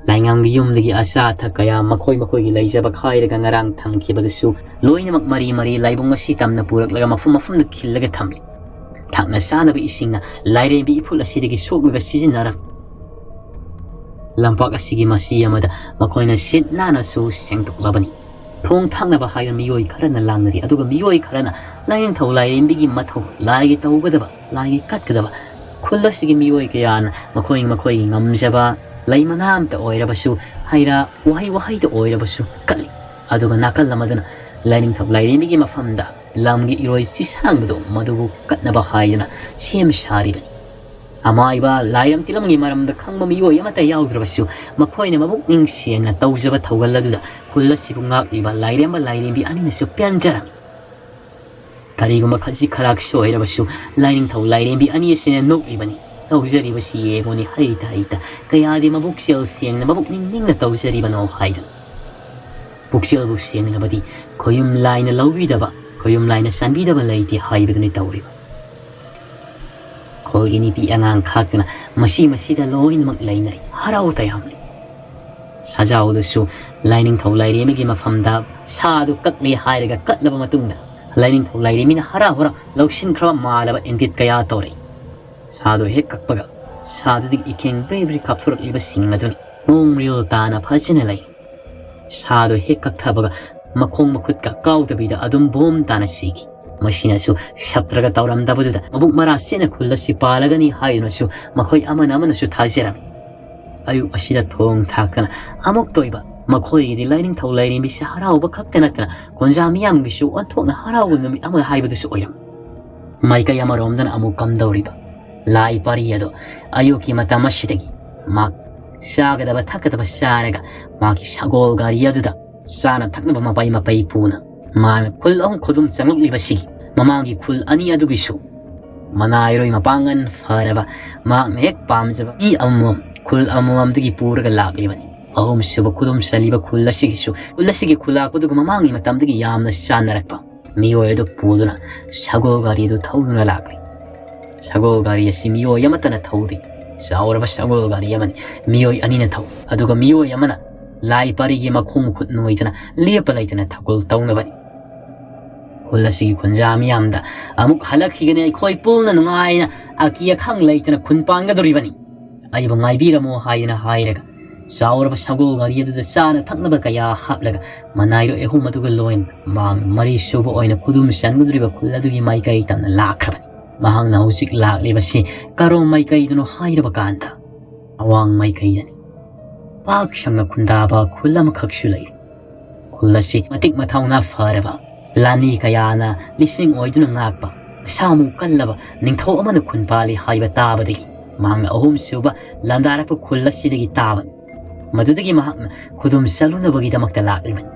ꯂꯥꯏꯉꯥꯝꯒꯤ ꯌꯨꯝꯗꯒꯤ ꯑꯆꯥ ꯑꯊꯛ ꯀꯌꯥ ꯃꯈꯣꯏ ꯃꯈꯣꯏꯒꯤ ꯂꯩꯖꯕ ꯈꯥꯏꯔꯒ ꯉꯔꯥꯡ ꯊꯝꯈꯤꯕꯗꯨꯁꯨ ꯂꯣꯏꯅꯃꯛ ꯃꯔꯤ ꯃꯔꯤ ꯂꯥꯏꯕꯨꯡ ꯑꯁꯤ ꯇꯝꯅ ꯄꯨꯔꯛꯂꯒ ꯃꯐꯝ ꯃꯐꯝꯗ ꯈꯤꯜꯂꯒ ꯊꯝꯂꯤ꯫ ꯊꯛꯅ ꯆꯥꯅꯕ ꯏꯁꯤꯡꯅ ꯂꯥꯏꯔꯦꯝꯕꯤ ꯏꯐꯨꯜ ꯑꯁꯤꯗꯒꯤ ꯁꯣꯛꯂꯒ ꯁꯤꯖꯤꯟꯅꯔꯝꯃꯤ꯫ ꯂꯝꯄꯥꯛ ꯑꯁꯤꯒꯤ ꯃꯆꯤ ꯑꯃꯗ ꯃꯈꯣꯏꯅ ꯁꯤꯠ ꯅꯥꯟꯅꯁꯨ ꯁꯦꯡꯗꯣꯛꯂꯕꯅꯤ꯫ ꯊꯣꯡ ꯊꯥꯛꯅꯕ ꯍꯥꯏꯅ ꯃꯤꯑꯣꯏ ꯈꯔꯅ ꯂꯥꯡꯅꯔꯤ, ꯑꯗꯨꯒ ꯃꯤꯑꯣꯏ ꯈꯔꯅ ꯂꯥꯏꯅꯤꯡꯊꯧ ꯂꯥꯏꯔꯦꯝꯕꯤꯒꯤ ꯃꯊꯧ, ꯂꯥꯏꯒꯤ ꯇꯧꯒꯗꯕ, ꯂꯥꯏꯒꯤ ꯀꯠꯀꯗꯕ, ꯈꯨꯜ ꯑꯁꯤꯒꯤ ꯃꯤꯑꯣꯏ ꯀꯌꯥꯅ ꯃꯈꯣꯏ ꯃꯈꯣꯏꯒꯤ ꯉꯝꯖꯕ ꯂꯩ ꯃꯅꯥ ꯑꯃꯇ ꯑꯣꯏꯔꯕꯁꯨ, ꯍꯩꯔꯥ ꯎꯍꯩ ꯋꯥꯍꯩꯗ ꯑꯣꯏꯔꯕꯁꯨ ꯀꯠꯂꯤ꯫ ꯑꯗꯨꯒ ꯅꯥꯀꯜ ꯑꯃꯗꯅ ꯂꯥꯏꯅꯤꯡꯊꯧ ꯂꯥꯏꯔꯦꯝꯕꯤꯒꯤ ꯃꯐꯝꯗ ꯂꯝꯒꯤ ꯏꯔꯣꯏ ꯆꯤꯁꯥꯡꯕꯗꯨ ꯃꯗꯨꯕꯨ ꯀꯠꯅꯕ ꯍꯥꯏꯗꯨꯅ ꯁꯦꯝ ꯁꯥꯔꯤꯕꯅꯤ꯫ ꯑꯃꯥꯏꯕ ꯂꯥꯏꯔꯝ ꯇꯤꯂꯝꯒꯤ ꯃꯔꯝꯗ ꯈꯪꯕ ꯃꯤꯑꯣꯏ ꯑꯃꯠꯇ ꯌꯥꯎꯗ꯭ꯔꯕꯁꯨ, ꯃꯈꯣꯏꯅ ꯃꯕꯨꯛꯅꯤꯡ ꯁꯦꯡꯅ ꯇꯧꯖꯕ ꯊꯧꯒꯜ ꯑꯗꯨꯗ ꯈꯨꯜ ꯑꯁꯤꯕꯨ ꯉꯥꯛꯂꯤꯕ ꯂꯥꯏꯔꯦꯝꯕ ꯂꯥꯏꯔꯦꯝꯕꯤ ꯑꯅꯤꯅꯁꯨ ꯄꯦꯟꯖꯔꯝꯃꯤ꯫ ꯀꯔꯤꯒꯨꯝꯕ ꯈꯖꯤꯛ ꯈꯔꯥꯛ ꯁꯣꯏꯔꯕꯁꯨ ꯂꯥꯏꯅꯤꯡꯊꯧ ꯂꯥꯏꯔꯦꯝꯕꯤ ꯑꯅꯤ ꯑꯁꯤꯅ ꯅꯣꯛꯂꯤꯕꯅꯤ꯫ "ꯇꯧꯖꯔꯤꯕꯁꯤ ꯌꯦꯡꯉꯨꯅꯤ, ꯍꯩꯇ ꯍꯩꯇ ꯀꯌꯥꯗꯤ ꯃꯕꯨꯛꯆꯦꯜ ꯁꯦꯡꯅ, ꯃꯕꯨꯛ ꯅꯤꯡꯅꯤꯡꯅ ꯇꯧꯖꯔꯤꯕꯅꯣ" ꯍꯥꯏꯗꯨꯅ꯫ ꯄꯨꯛꯆꯦꯜꯕꯨ ꯁꯦꯡꯂꯕꯗꯤ ꯈꯣꯌꯨꯝ ꯂꯥꯏꯅ ꯂꯧꯕꯤꯗꯕ, ꯈꯣꯌꯨꯝ ꯂꯥꯏꯅ ꯆꯥꯟꯕꯤꯗꯕ ꯂꯩꯇꯦ ꯍꯥꯏꯕꯗꯨꯅꯤ ꯇꯧꯔꯤꯕ꯫ ꯈꯨꯜꯒꯤ ꯅꯨꯄꯤ ꯑꯉꯥꯡ ꯈꯥꯛꯇꯅ ꯃꯁꯤ ꯃꯁꯤꯗ ꯂꯣꯏꯅꯃꯛ ꯂꯩꯅꯔꯤ, ꯍꯔꯥꯎ ꯇꯌꯥꯝꯂꯤ꯫ ꯁꯖꯥꯎꯗꯨꯁꯨ ꯂꯥꯏꯅꯤꯡꯊꯧ ꯂꯥꯏꯔꯦꯝꯕꯤꯒꯤ ꯃꯐꯝꯗ ꯁꯥꯗꯨ ꯀꯛꯂꯦ ꯍꯥꯏꯔꯒ ꯀꯠꯂꯕ ꯃꯇꯨꯡꯗ, ꯂꯥꯏꯅꯤꯡꯊꯧ ꯂꯥꯏꯔꯦꯝꯕꯤꯅ ꯍꯔꯥꯎ ꯍꯔꯥꯎ ꯂꯧꯁꯤꯟꯈ꯭ꯔꯕ ꯃꯥꯜꯂꯕ ꯏꯪꯒꯤꯠ ꯀꯌꯥ ꯇꯧꯔꯛꯏ꯫ ꯁꯥꯗꯨ ꯍꯦꯛ ꯀꯛꯄꯒ ꯁꯥꯗꯨꯗꯒꯤ ꯏꯈꯦꯡ ꯕ꯭ꯔꯤ ꯕ꯭ꯔꯤ ꯀꯥꯞꯊꯣꯔꯛꯂꯤꯕꯁꯤꯡ ꯑꯗꯨꯅꯤ ꯃꯑꯣꯡ ꯃꯔꯤꯜ ꯇꯥꯅ ꯐꯖꯅ ꯂꯩ꯫ ꯁꯥꯗꯨ ꯍꯦꯛ ꯀꯛꯊꯕꯒ ꯃꯈꯣꯡ ꯃꯈꯨꯠꯀ ꯀꯥꯎꯗꯕꯤꯗ ꯑꯗꯨꯝ ꯕꯣꯝ ꯇꯥꯅ ꯁꯤꯈꯤ꯫ ꯃꯁꯤꯅꯁꯨ ꯁꯞꯇ꯭ꯔꯒ ꯇꯧꯔꯝꯗꯕꯗꯨꯗ ꯃꯕꯨꯛ ꯃꯔꯥ ꯁꯦꯠꯅ ꯈꯨꯜ ꯑꯁꯤ ꯄꯥꯜꯂꯒꯅꯤ ꯍꯥꯏꯗꯨꯅꯁꯨ ꯃꯈꯣꯏ ꯑꯃꯅ ꯑꯃꯅꯁꯨ ꯊꯥꯖꯔꯝꯃꯤ꯫ ꯑꯌꯨꯛ ꯑꯁꯤꯗ ꯊꯣꯡ ꯊꯥꯛꯇꯅ ꯑꯃꯨꯛꯇ ꯑꯣꯏꯕ ꯃꯈꯣꯏꯒꯤꯗꯤ ꯂꯥꯏꯅꯤꯡꯊꯧ ꯂꯥꯏꯔꯦꯝꯕꯤꯁꯦ ꯍꯔꯥꯎꯕ ꯈꯛꯇ ꯅꯠꯇꯅ ꯀꯣꯟꯖꯥ ꯃꯤꯌꯥꯝꯒꯤꯁꯨ ꯑꯣꯟꯊꯣꯛꯅ ꯍꯔꯥꯎꯕ ꯅꯨꯃꯤꯠ ꯑꯃ ꯍꯥꯏꯕꯗꯨꯁꯨ ꯑꯣꯏꯔꯝꯃꯤ꯫ ꯃꯥꯏꯀꯩ ꯑꯃꯔꯣꯝꯗꯅ ꯑꯃꯨꯛ ꯀꯝꯗꯧꯔꯤꯕ ꯂꯥꯏ ꯄꯥꯔꯤ ꯑꯗꯣ ꯑꯌꯨꯛꯀꯤ ꯃꯇꯝ ꯑꯁꯤꯗꯒꯤ ꯃꯍꯥꯛ ꯆꯥꯒꯗꯕ ꯊꯛꯀꯗꯕ ꯆꯥꯔꯒ ꯃꯥꯒꯤ ꯁꯒꯣꯜ ꯒꯥꯔꯤ ꯑꯗꯨꯗ ꯆꯥꯅ ꯊꯛꯅꯕ ꯃꯄꯩ ꯃꯄꯩ ꯄꯨꯅ ꯃꯥꯅ ꯈꯨꯜ ꯑꯍꯨꯝ ꯈꯨꯗꯨꯝ ꯆꯪꯂꯛꯂꯤꯕꯁꯤꯒꯤ ꯃꯃꯥꯡꯒꯤ ꯈꯨꯜ ꯑꯅꯤ ꯑꯗꯨꯒꯤꯁꯨ ꯃꯅꯥꯏꯔꯣꯏ ꯃꯄꯥꯡꯒꯜ ꯐꯔꯕ ꯃꯍꯥꯛꯅ ꯍꯦꯛ ꯄꯥꯝꯖꯕ ꯃꯤ ꯑꯃꯃꯝ ꯈꯨꯜ ꯑꯃꯃꯝꯗꯒꯤ ꯄꯨꯔꯒ ꯂꯥꯛꯂꯤꯕꯅꯤ꯫ ꯑꯍꯨꯝꯁꯨꯕ ꯈꯨꯗꯨꯝ ꯆꯜꯂꯤꯕ ꯈꯨꯜ ꯑꯁꯤꯒꯤꯁꯨ ꯈꯨꯜ ꯑꯁꯤꯒꯤ ꯈꯨꯜꯂꯥꯛꯄꯗꯨꯒ ꯃꯃꯥꯡꯒꯤ ꯃꯇꯝꯗꯒꯤ ꯌꯥꯝꯅ ꯆꯥꯟꯅꯔꯛꯄ ꯃꯤꯑꯣꯏ ꯑꯗꯨ ꯄꯨꯗꯨꯅ ꯁꯒꯣꯜ ꯒꯥꯔꯤ ꯑꯗꯨ ꯊꯧꯗꯨꯅ ꯂꯥꯛꯂꯤ꯫ ꯁꯒꯣꯜ ꯒꯥꯔꯤ ꯑꯁꯤ ꯃꯤꯑꯣꯏ ꯑꯃꯠꯇꯅ ꯊꯧꯗꯦ꯫ ꯆꯥꯎꯔꯕ ꯁꯒꯣꯜ ꯒꯥꯔꯤ ꯑꯃꯅꯤ꯫ ꯃꯤꯑꯣꯏ ꯑꯅꯤꯅ ꯊꯧꯏ꯫ ꯑꯗꯨꯒ ꯃꯤꯑꯣꯏ ꯑꯃꯅ ꯂꯥꯏ ꯄꯥꯔꯤꯒꯤ ꯃꯈꯣꯡ ꯃꯈꯨꯠ ꯅꯣꯏꯗꯅ ꯂꯦꯞꯄ ꯂꯩꯇꯅ ꯊꯧꯒꯜ ꯇꯧꯅꯕꯅꯤ꯫ ꯈꯨꯜ ꯑꯁꯤꯒꯤ ꯈꯨꯟꯖꯥ ꯃꯤꯌꯥꯝꯗ ꯑꯃꯨꯛ ꯍꯜꯂꯛꯈꯤꯒꯅꯤ꯫ ꯑꯩꯈꯣꯏ ꯄꯨꯟꯅ ꯅꯨꯡꯉꯥꯏꯅ ꯑꯀꯤ ꯑꯈꯪ ꯂꯩꯇꯅ ꯈꯨꯟ ꯄꯥꯟꯒꯗꯧꯔꯤꯕꯅꯤ꯫ ꯑꯩꯕꯨ ꯉꯥꯏꯕꯤꯔꯝꯃꯣ ꯍꯥꯏꯗꯅ ꯍꯥꯏꯔꯒ ꯆꯥꯎꯔꯕ ꯁꯒꯣꯜ ꯒꯥꯔꯤ ꯑꯗꯨꯗ ꯆꯥꯅ ꯊꯛꯅꯕ ꯀꯌꯥ ꯍꯥꯞꯂꯒ ꯃꯅꯥꯏꯔꯣꯏ ꯑꯍꯨꯝ ꯑꯗꯨꯒ ꯂꯣꯏꯅ ꯃꯍꯥꯛ ꯃꯔꯤ ꯁꯨꯕ ꯑꯣꯏꯅ ꯈꯨꯗꯨꯝ ꯆꯟꯒꯗꯧꯔꯤꯕ ꯈꯨꯜ ꯑꯗꯨꯒꯤ ꯃꯥꯏꯀꯩ ꯇꯝꯅ ꯂꯥꯛꯈ꯭ꯔꯕꯅꯤ꯫ ꯃꯍꯥꯛꯅ ꯍꯧꯖꯤꯛ ꯂꯥꯛꯂꯤꯕꯁꯤ ꯀꯔꯣꯝ ꯃꯥꯏꯀꯩꯗꯅꯣ ꯍꯥꯏꯔꯕ ꯀꯥꯟꯗ ꯑꯋꯥꯡ ꯃꯥꯏꯀꯩꯗꯅꯤ꯫ ꯄꯥꯛ ꯁꯪꯅ ꯈꯨꯟꯗꯥꯕ ꯈꯨꯜ ꯑꯃꯈꯛꯁꯨ ꯂꯩ꯫ ꯈꯨꯜ ꯑꯁꯤ ꯃꯇꯤꯛ ꯃꯊꯧꯅꯥ ꯐꯔꯕ ꯂꯥꯟꯃꯤ ꯀꯌꯥꯅ ꯂꯤꯁꯤꯡ ꯑꯣꯏꯗꯨꯅ ꯉꯥꯛꯄ ꯃꯁꯥ ꯃꯎ ꯀꯜꯂꯕ ꯅꯤꯡꯊꯧ ꯑꯃꯅ ꯈꯨꯟ ꯄꯥꯜꯂꯤ ꯍꯥꯏꯕ ꯇꯥꯕꯗꯒꯤ ꯃꯍꯥꯛꯅ ꯑꯍꯨꯝꯁꯨꯕ ꯂꯥꯟꯗꯥꯔꯛꯄ ꯈꯨꯜ ꯑꯁꯤꯗꯒꯤ ꯇꯥꯕꯅꯤ꯫ ꯃꯗꯨꯗꯒꯤ ꯃꯍꯥꯛꯅ ꯈꯨꯗꯨꯝ ꯆꯠꯂꯨꯅꯕꯒꯤꯗꯃꯛꯇ ꯂꯥꯛꯂꯤꯕꯅꯤ꯫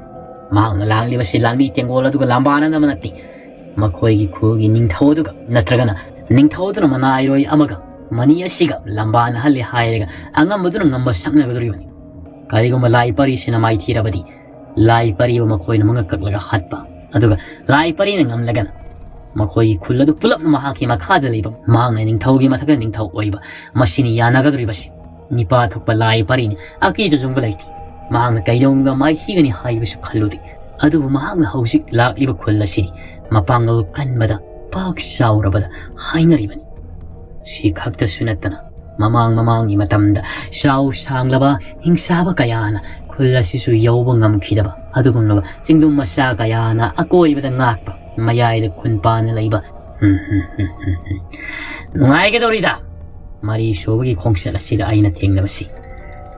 ꯃꯍꯥꯛꯅ ꯂꯥꯛꯂꯤꯕꯁꯤ ꯂꯥꯟꯃꯤ ꯇꯦꯡꯒꯣꯜ ꯑꯗꯨꯒ ꯂꯥꯝꯕꯥꯅꯅꯕ ꯅꯠꯇꯦ꯫ ꯃꯈꯣꯏꯒꯤ ꯈꯨꯜꯒꯤ ꯅꯤꯡꯊꯧ ꯑꯗꯨꯒ, ꯅꯠꯇ꯭ꯔꯒꯅ ꯅꯤꯡꯊꯧ ꯑꯗꯨꯅ ꯃꯅꯥꯏꯔꯣꯏ ꯑꯃꯒ ꯃꯅꯤ ꯑꯁꯤꯒ ꯂꯝꯕꯥꯅꯍꯜꯂꯦ ꯍꯥꯏꯔꯒ ꯑꯉꯝꯕꯗꯨꯅ ꯉꯝꯕ ꯁꯛꯅꯒꯗꯧꯔꯤꯕꯅꯤ꯫ ꯀꯔꯤꯒꯨꯝꯕ ꯂꯥꯏ ꯄꯔꯤꯁꯤꯅ ꯃꯥꯏꯊꯤꯔꯕꯗꯤ ꯂꯥꯏ ꯄꯔꯤꯕꯨ ꯃꯈꯣꯏꯅ ꯃꯉꯛ ꯀꯛꯂꯒ ꯍꯥꯠꯄ, ꯑꯗꯨꯒ ꯂꯥꯏ ꯄꯔꯤꯅ ꯉꯝꯂꯒꯅ ꯃꯈꯣꯏꯒꯤ ꯈꯨꯜ ꯑꯗꯨ ꯄꯨꯂꯞꯅ ꯃꯍꯥꯛꯀꯤ ꯃꯈꯥꯗ ꯂꯩꯕ, ꯃꯍꯥꯛꯅ ꯅꯤꯡꯊꯧꯒꯤ ꯃꯊꯛꯇ ꯅꯤꯡꯊꯧ ꯑꯣꯏꯕ, ꯃꯁꯤꯅꯤ ꯌꯥꯅꯒꯗꯧꯔꯤꯕꯁꯤ꯫ ꯅꯤꯄꯥ ꯊꯣꯛꯄ ꯂꯥꯏ ꯄꯔꯤꯅꯤ, ꯑꯀꯤ ꯇꯨꯖꯨꯡꯕ ꯂꯩꯇꯦ꯫ ꯃꯍꯥꯛꯅ ꯀꯩꯗꯧꯅꯨꯡꯗ ꯃꯥꯏꯊꯤꯒꯅꯤ ꯍꯥꯏꯕꯁꯨ ꯈꯜꯂꯨꯗꯦ꯫ ꯑꯗꯨꯕꯨ ꯃꯍꯥꯛꯅ ꯍꯧꯖꯤꯛ ꯂꯥꯛꯂꯤꯕ ꯈꯨꯜ ꯑꯁꯤꯗꯤ ꯃꯄꯥꯡꯒꯜ ꯀꯟꯕꯗ, ꯄꯥꯛ ꯆꯥꯎꯔꯕꯗ ꯍꯥꯏꯅꯔꯤꯕꯅꯤ꯫ ꯁꯤ ꯈꯛꯇꯁꯨ ꯅꯠꯇꯅ ꯃꯃꯥꯡ ꯃꯃꯥꯡꯒꯤ ꯃꯇꯝꯗ ꯆꯥꯎ ꯁꯥꯡꯂꯕ ꯍꯤꯡꯆꯥꯕ ꯀꯌꯥꯅ ꯈꯨꯜ ꯑꯁꯤꯁꯨ ꯌꯧꯕ ꯉꯝꯈꯤꯗꯕ ꯑꯗꯨꯒꯨꯝꯂꯕ ꯆꯤꯡꯗꯨꯝ ꯃꯆꯥ ꯀꯌꯥꯅ ꯑꯀꯣꯏꯕꯗ ꯉꯥꯛꯄ, ꯃꯌꯥꯏꯗ ꯈꯨꯟ ꯄꯥꯟꯅ ꯂꯩꯕ꯫ ꯅꯨꯡꯉꯥꯏꯒꯗꯧꯔꯤꯗ ꯃꯔꯤ ꯁꯨꯕꯒꯤ ꯈꯣꯡꯆꯠ ꯑꯁꯤꯗ ꯑꯩꯅ ꯊꯦꯡꯅꯕꯁꯤ꯫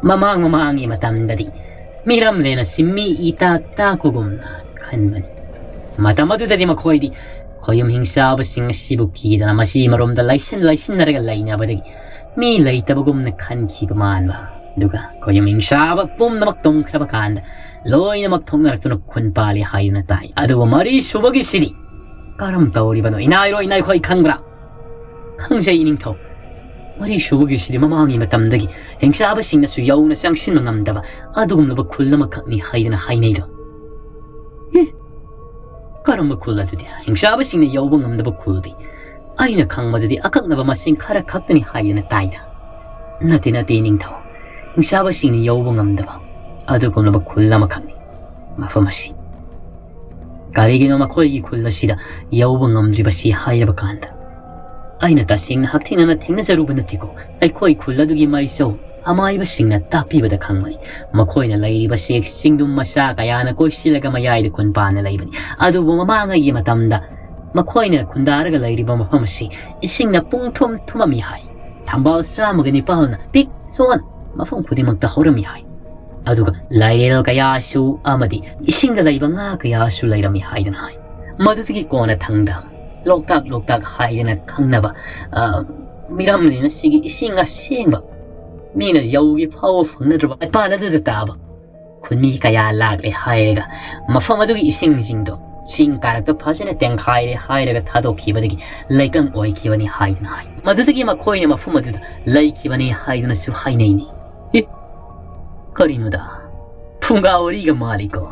ꯃꯃꯥꯡ ꯃꯃꯥꯡꯒꯤ ꯃꯇꯝꯗꯗꯤ ꯃꯤꯔꯝꯂꯦꯟ ꯑꯁꯤ ꯃꯤ ꯏꯇꯥꯛ ꯇꯥꯛꯄꯒꯨꯝꯅ ꯈꯟꯕꯅꯤ꯫ ꯃꯇꯝ ꯑꯗꯨꯗꯗꯤ ꯃꯈꯣꯏꯗꯤ ꯈꯣꯌꯨꯝ ꯍꯤꯡꯆꯥꯕꯁꯤꯡ ꯑꯁꯤꯕꯨ ꯀꯤꯗꯅ ꯃꯁꯤ ꯃꯔꯣꯝꯗ ꯂꯩꯁꯤꯟ ꯂꯩꯁꯤꯟꯅꯔꯒ ꯂꯩꯅꯕꯗꯒꯤ ꯃꯤ ꯂꯩꯇꯕꯒꯨꯝꯅ ꯈꯟꯈꯤꯕ ꯃꯥꯟꯕ꯫ ꯑꯗꯨꯒ ꯈꯣꯌꯨꯝ ꯍꯤꯡꯆꯥꯕ ꯄꯨꯝꯅꯃꯛ ꯇꯨꯝꯈ꯭ꯔꯕ ꯀꯥꯟꯗ ꯂꯣꯏꯅꯃꯛ ꯊꯣꯛꯅꯔꯛꯇꯨꯅ ꯈꯨꯟ ꯄꯥꯜꯂꯤ ꯍꯥꯏꯗꯨꯅ ꯇꯥꯏ꯫ ꯑꯗꯨꯕꯨ ꯃꯔꯤ ꯁꯨꯕꯒꯤꯁꯤꯗꯤ ꯀꯔꯝ ꯇꯧꯔꯤꯕꯅꯣ? ꯏꯅꯥꯏꯔꯣ, ꯏꯅꯥꯏꯈꯣꯏ ꯈꯪꯕ꯭ꯔꯥ? ꯈꯪꯖꯩ ꯏꯅꯤꯡꯊꯧ꯫ ꯃꯔꯤ ꯁꯨꯕꯒꯤꯁꯤꯗꯤ ꯃꯃꯥꯡꯒꯤ ꯃꯇꯝꯗꯒꯤ ꯍꯤꯡꯆꯥꯕꯁꯤꯡꯅꯁꯨ ꯌꯧꯅ ꯆꯪꯁꯤꯟꯕ ꯉꯝꯗꯕ ꯑꯗꯨꯒꯨꯝꯂꯕ ꯈꯨꯜ ꯑꯃꯈꯛꯅꯤ ꯍꯥꯏꯗꯅ ꯍꯥꯏꯅꯩꯗꯣ꯫ ꯑꯦ, ꯀꯔꯝꯕ ꯈꯨꯜ ꯑꯗꯨꯗꯤ? ꯍꯤꯡꯆꯥꯕꯁꯤꯡꯅ ꯌꯧꯕ ꯉꯝꯗꯕ ꯈꯨꯜꯗꯤ ꯑꯩꯅ ꯈꯪꯕꯗꯗꯤ ꯑꯀꯛꯅꯕ ꯃꯁꯤꯡ ꯈꯔ ꯈꯛꯇꯅꯤ ꯍꯥꯏꯗꯅ ꯇꯥꯏꯗ꯫ ꯅꯠꯇꯦ, ꯅꯠꯇꯦ ꯏꯅꯤꯡꯊꯧ, ꯍꯤꯡꯆꯥꯕꯁꯤꯡꯅ ꯌꯧꯕ ꯉꯝꯗꯕ ꯑꯗꯨꯒꯨꯝꯂꯕ ꯈꯨꯜ ꯑꯃꯈꯛꯅꯤ ꯃꯐꯝ ꯑꯁꯤ꯫ ꯀꯔꯤꯒꯤꯅꯣ ꯃꯈꯣꯏꯒꯤ ꯈꯨꯜ ꯑꯁꯤꯗ ꯌꯧꯕ ꯉꯝꯗ꯭ꯔꯤꯕꯁꯤ ꯍꯥꯏꯔꯕ ꯀꯥꯟꯗ, ꯑꯩꯅ ꯇꯁꯦꯡꯅ ꯍꯛꯊꯦꯡꯅꯅ ꯊꯦꯡꯅꯖꯔꯨꯕ ꯅꯠꯇꯦꯀꯣ꯫ ꯑꯩꯈꯣꯏ ꯈꯨꯜ ꯑꯗꯨꯒꯤ ꯃꯥꯏꯆꯧ ꯑꯃꯥꯏꯕꯁꯤꯡꯅ ꯇꯥꯛꯄꯤꯕꯗ ꯈꯪꯕꯅꯤ꯫ ꯃꯈꯣꯏꯅ ꯂꯩꯔꯤꯕꯁꯤ ꯆꯤꯡꯗꯨꯝ ꯃꯆꯥ ꯀꯌꯥꯅ ꯀꯣꯏꯁꯤꯜꯂꯒ ꯃꯌꯥꯏꯗ ꯈꯨꯟ ꯄꯥꯟꯅ ꯂꯩꯕꯅꯤ꯫ ꯑꯗꯨꯕꯨ ꯃꯃꯥꯡꯉꯩꯒꯤ ꯃꯇꯝꯗ ꯃꯈꯣꯏꯅ ꯈꯨꯟꯗꯥꯔꯒ ꯂꯩꯔꯤꯕ ꯃꯐꯝ ꯑꯁꯤ ꯏꯁꯤꯡꯅ ꯄꯨꯡ ꯊꯨꯝ ꯊꯨꯝꯃꯝꯃꯤ ꯍꯥꯏ꯫ ꯊꯝꯕꯥꯜ ꯆꯥꯝꯃꯒ ꯅꯤꯄꯥꯜꯅ ꯄꯤꯛ ꯆꯣꯟ ꯃꯐꯝ ꯈꯨꯗꯤꯡꯃꯛꯇ ꯍꯧꯔꯝꯃꯤ ꯍꯥꯏ꯫ ꯑꯗꯨꯒ ꯂꯥꯏꯔꯦꯜ ꯀꯌꯥꯁꯨ ꯑꯃꯗꯤ ꯏꯁꯤꯡꯗ ꯂꯩꯕ ꯉꯥ ꯀꯌꯥꯁꯨ ꯂꯩꯔꯝꯃꯤ ꯍꯥꯏꯗꯨꯅ ꯍꯥꯏ꯫ ꯃꯗꯨꯗꯒꯤ ꯀꯣꯟꯅꯊꯪꯗ ꯂꯣꯛꯇꯥꯛ, ꯂꯣꯛꯇꯥꯛ ꯍꯥꯏꯗꯅ ꯈꯪꯅꯕ, ꯑ, ꯃꯤꯔꯝꯂꯦꯟ ꯑꯁꯤꯒꯤ ꯏꯁꯤꯡ ꯑꯁꯦꯡꯕ ꯃꯤꯅ ꯌꯧꯒꯦ ꯐꯥꯎꯕ ꯐꯪꯅꯗ꯭ꯔꯕ ꯃꯄꯥꯟ ꯑꯗꯨꯗ ꯇꯥꯕ ꯈꯨꯟꯃꯤ ꯀꯌꯥ ꯂꯥꯛꯂꯦ ꯍꯥꯏꯔꯒ ꯃꯐꯝ ꯑꯗꯨꯒꯤ ꯏꯁꯤꯡꯁꯤꯡꯗꯣ ꯆꯤꯡ ꯀꯥꯔꯛꯇ ꯐꯖꯅ ꯇꯦꯡꯈꯥꯏꯔꯦ ꯍꯥꯏꯔꯒ ꯊꯥꯗꯣꯛꯈꯤꯕꯗꯒꯤ ꯂꯩꯀꯪ ꯑꯣꯏꯈꯤꯕꯅꯤ ꯍꯥꯏꯗꯨꯅ ꯍꯥꯏ꯫ ꯃꯗꯨꯗꯒꯤ ꯃꯈꯣꯏꯅ ꯃꯐꯝ ꯑꯗꯨꯗ ꯂꯩꯈꯤꯕꯅꯤ ꯍꯥꯏꯗꯨꯅꯁꯨ ꯍꯥꯏꯅꯩꯅꯤ꯫ ꯑꯦ, ꯀꯔꯤꯅꯣꯗ? ꯐꯨꯡꯒꯥ ꯋꯥꯔꯤꯒ ꯃꯥꯜꯂꯤꯀꯣ꯫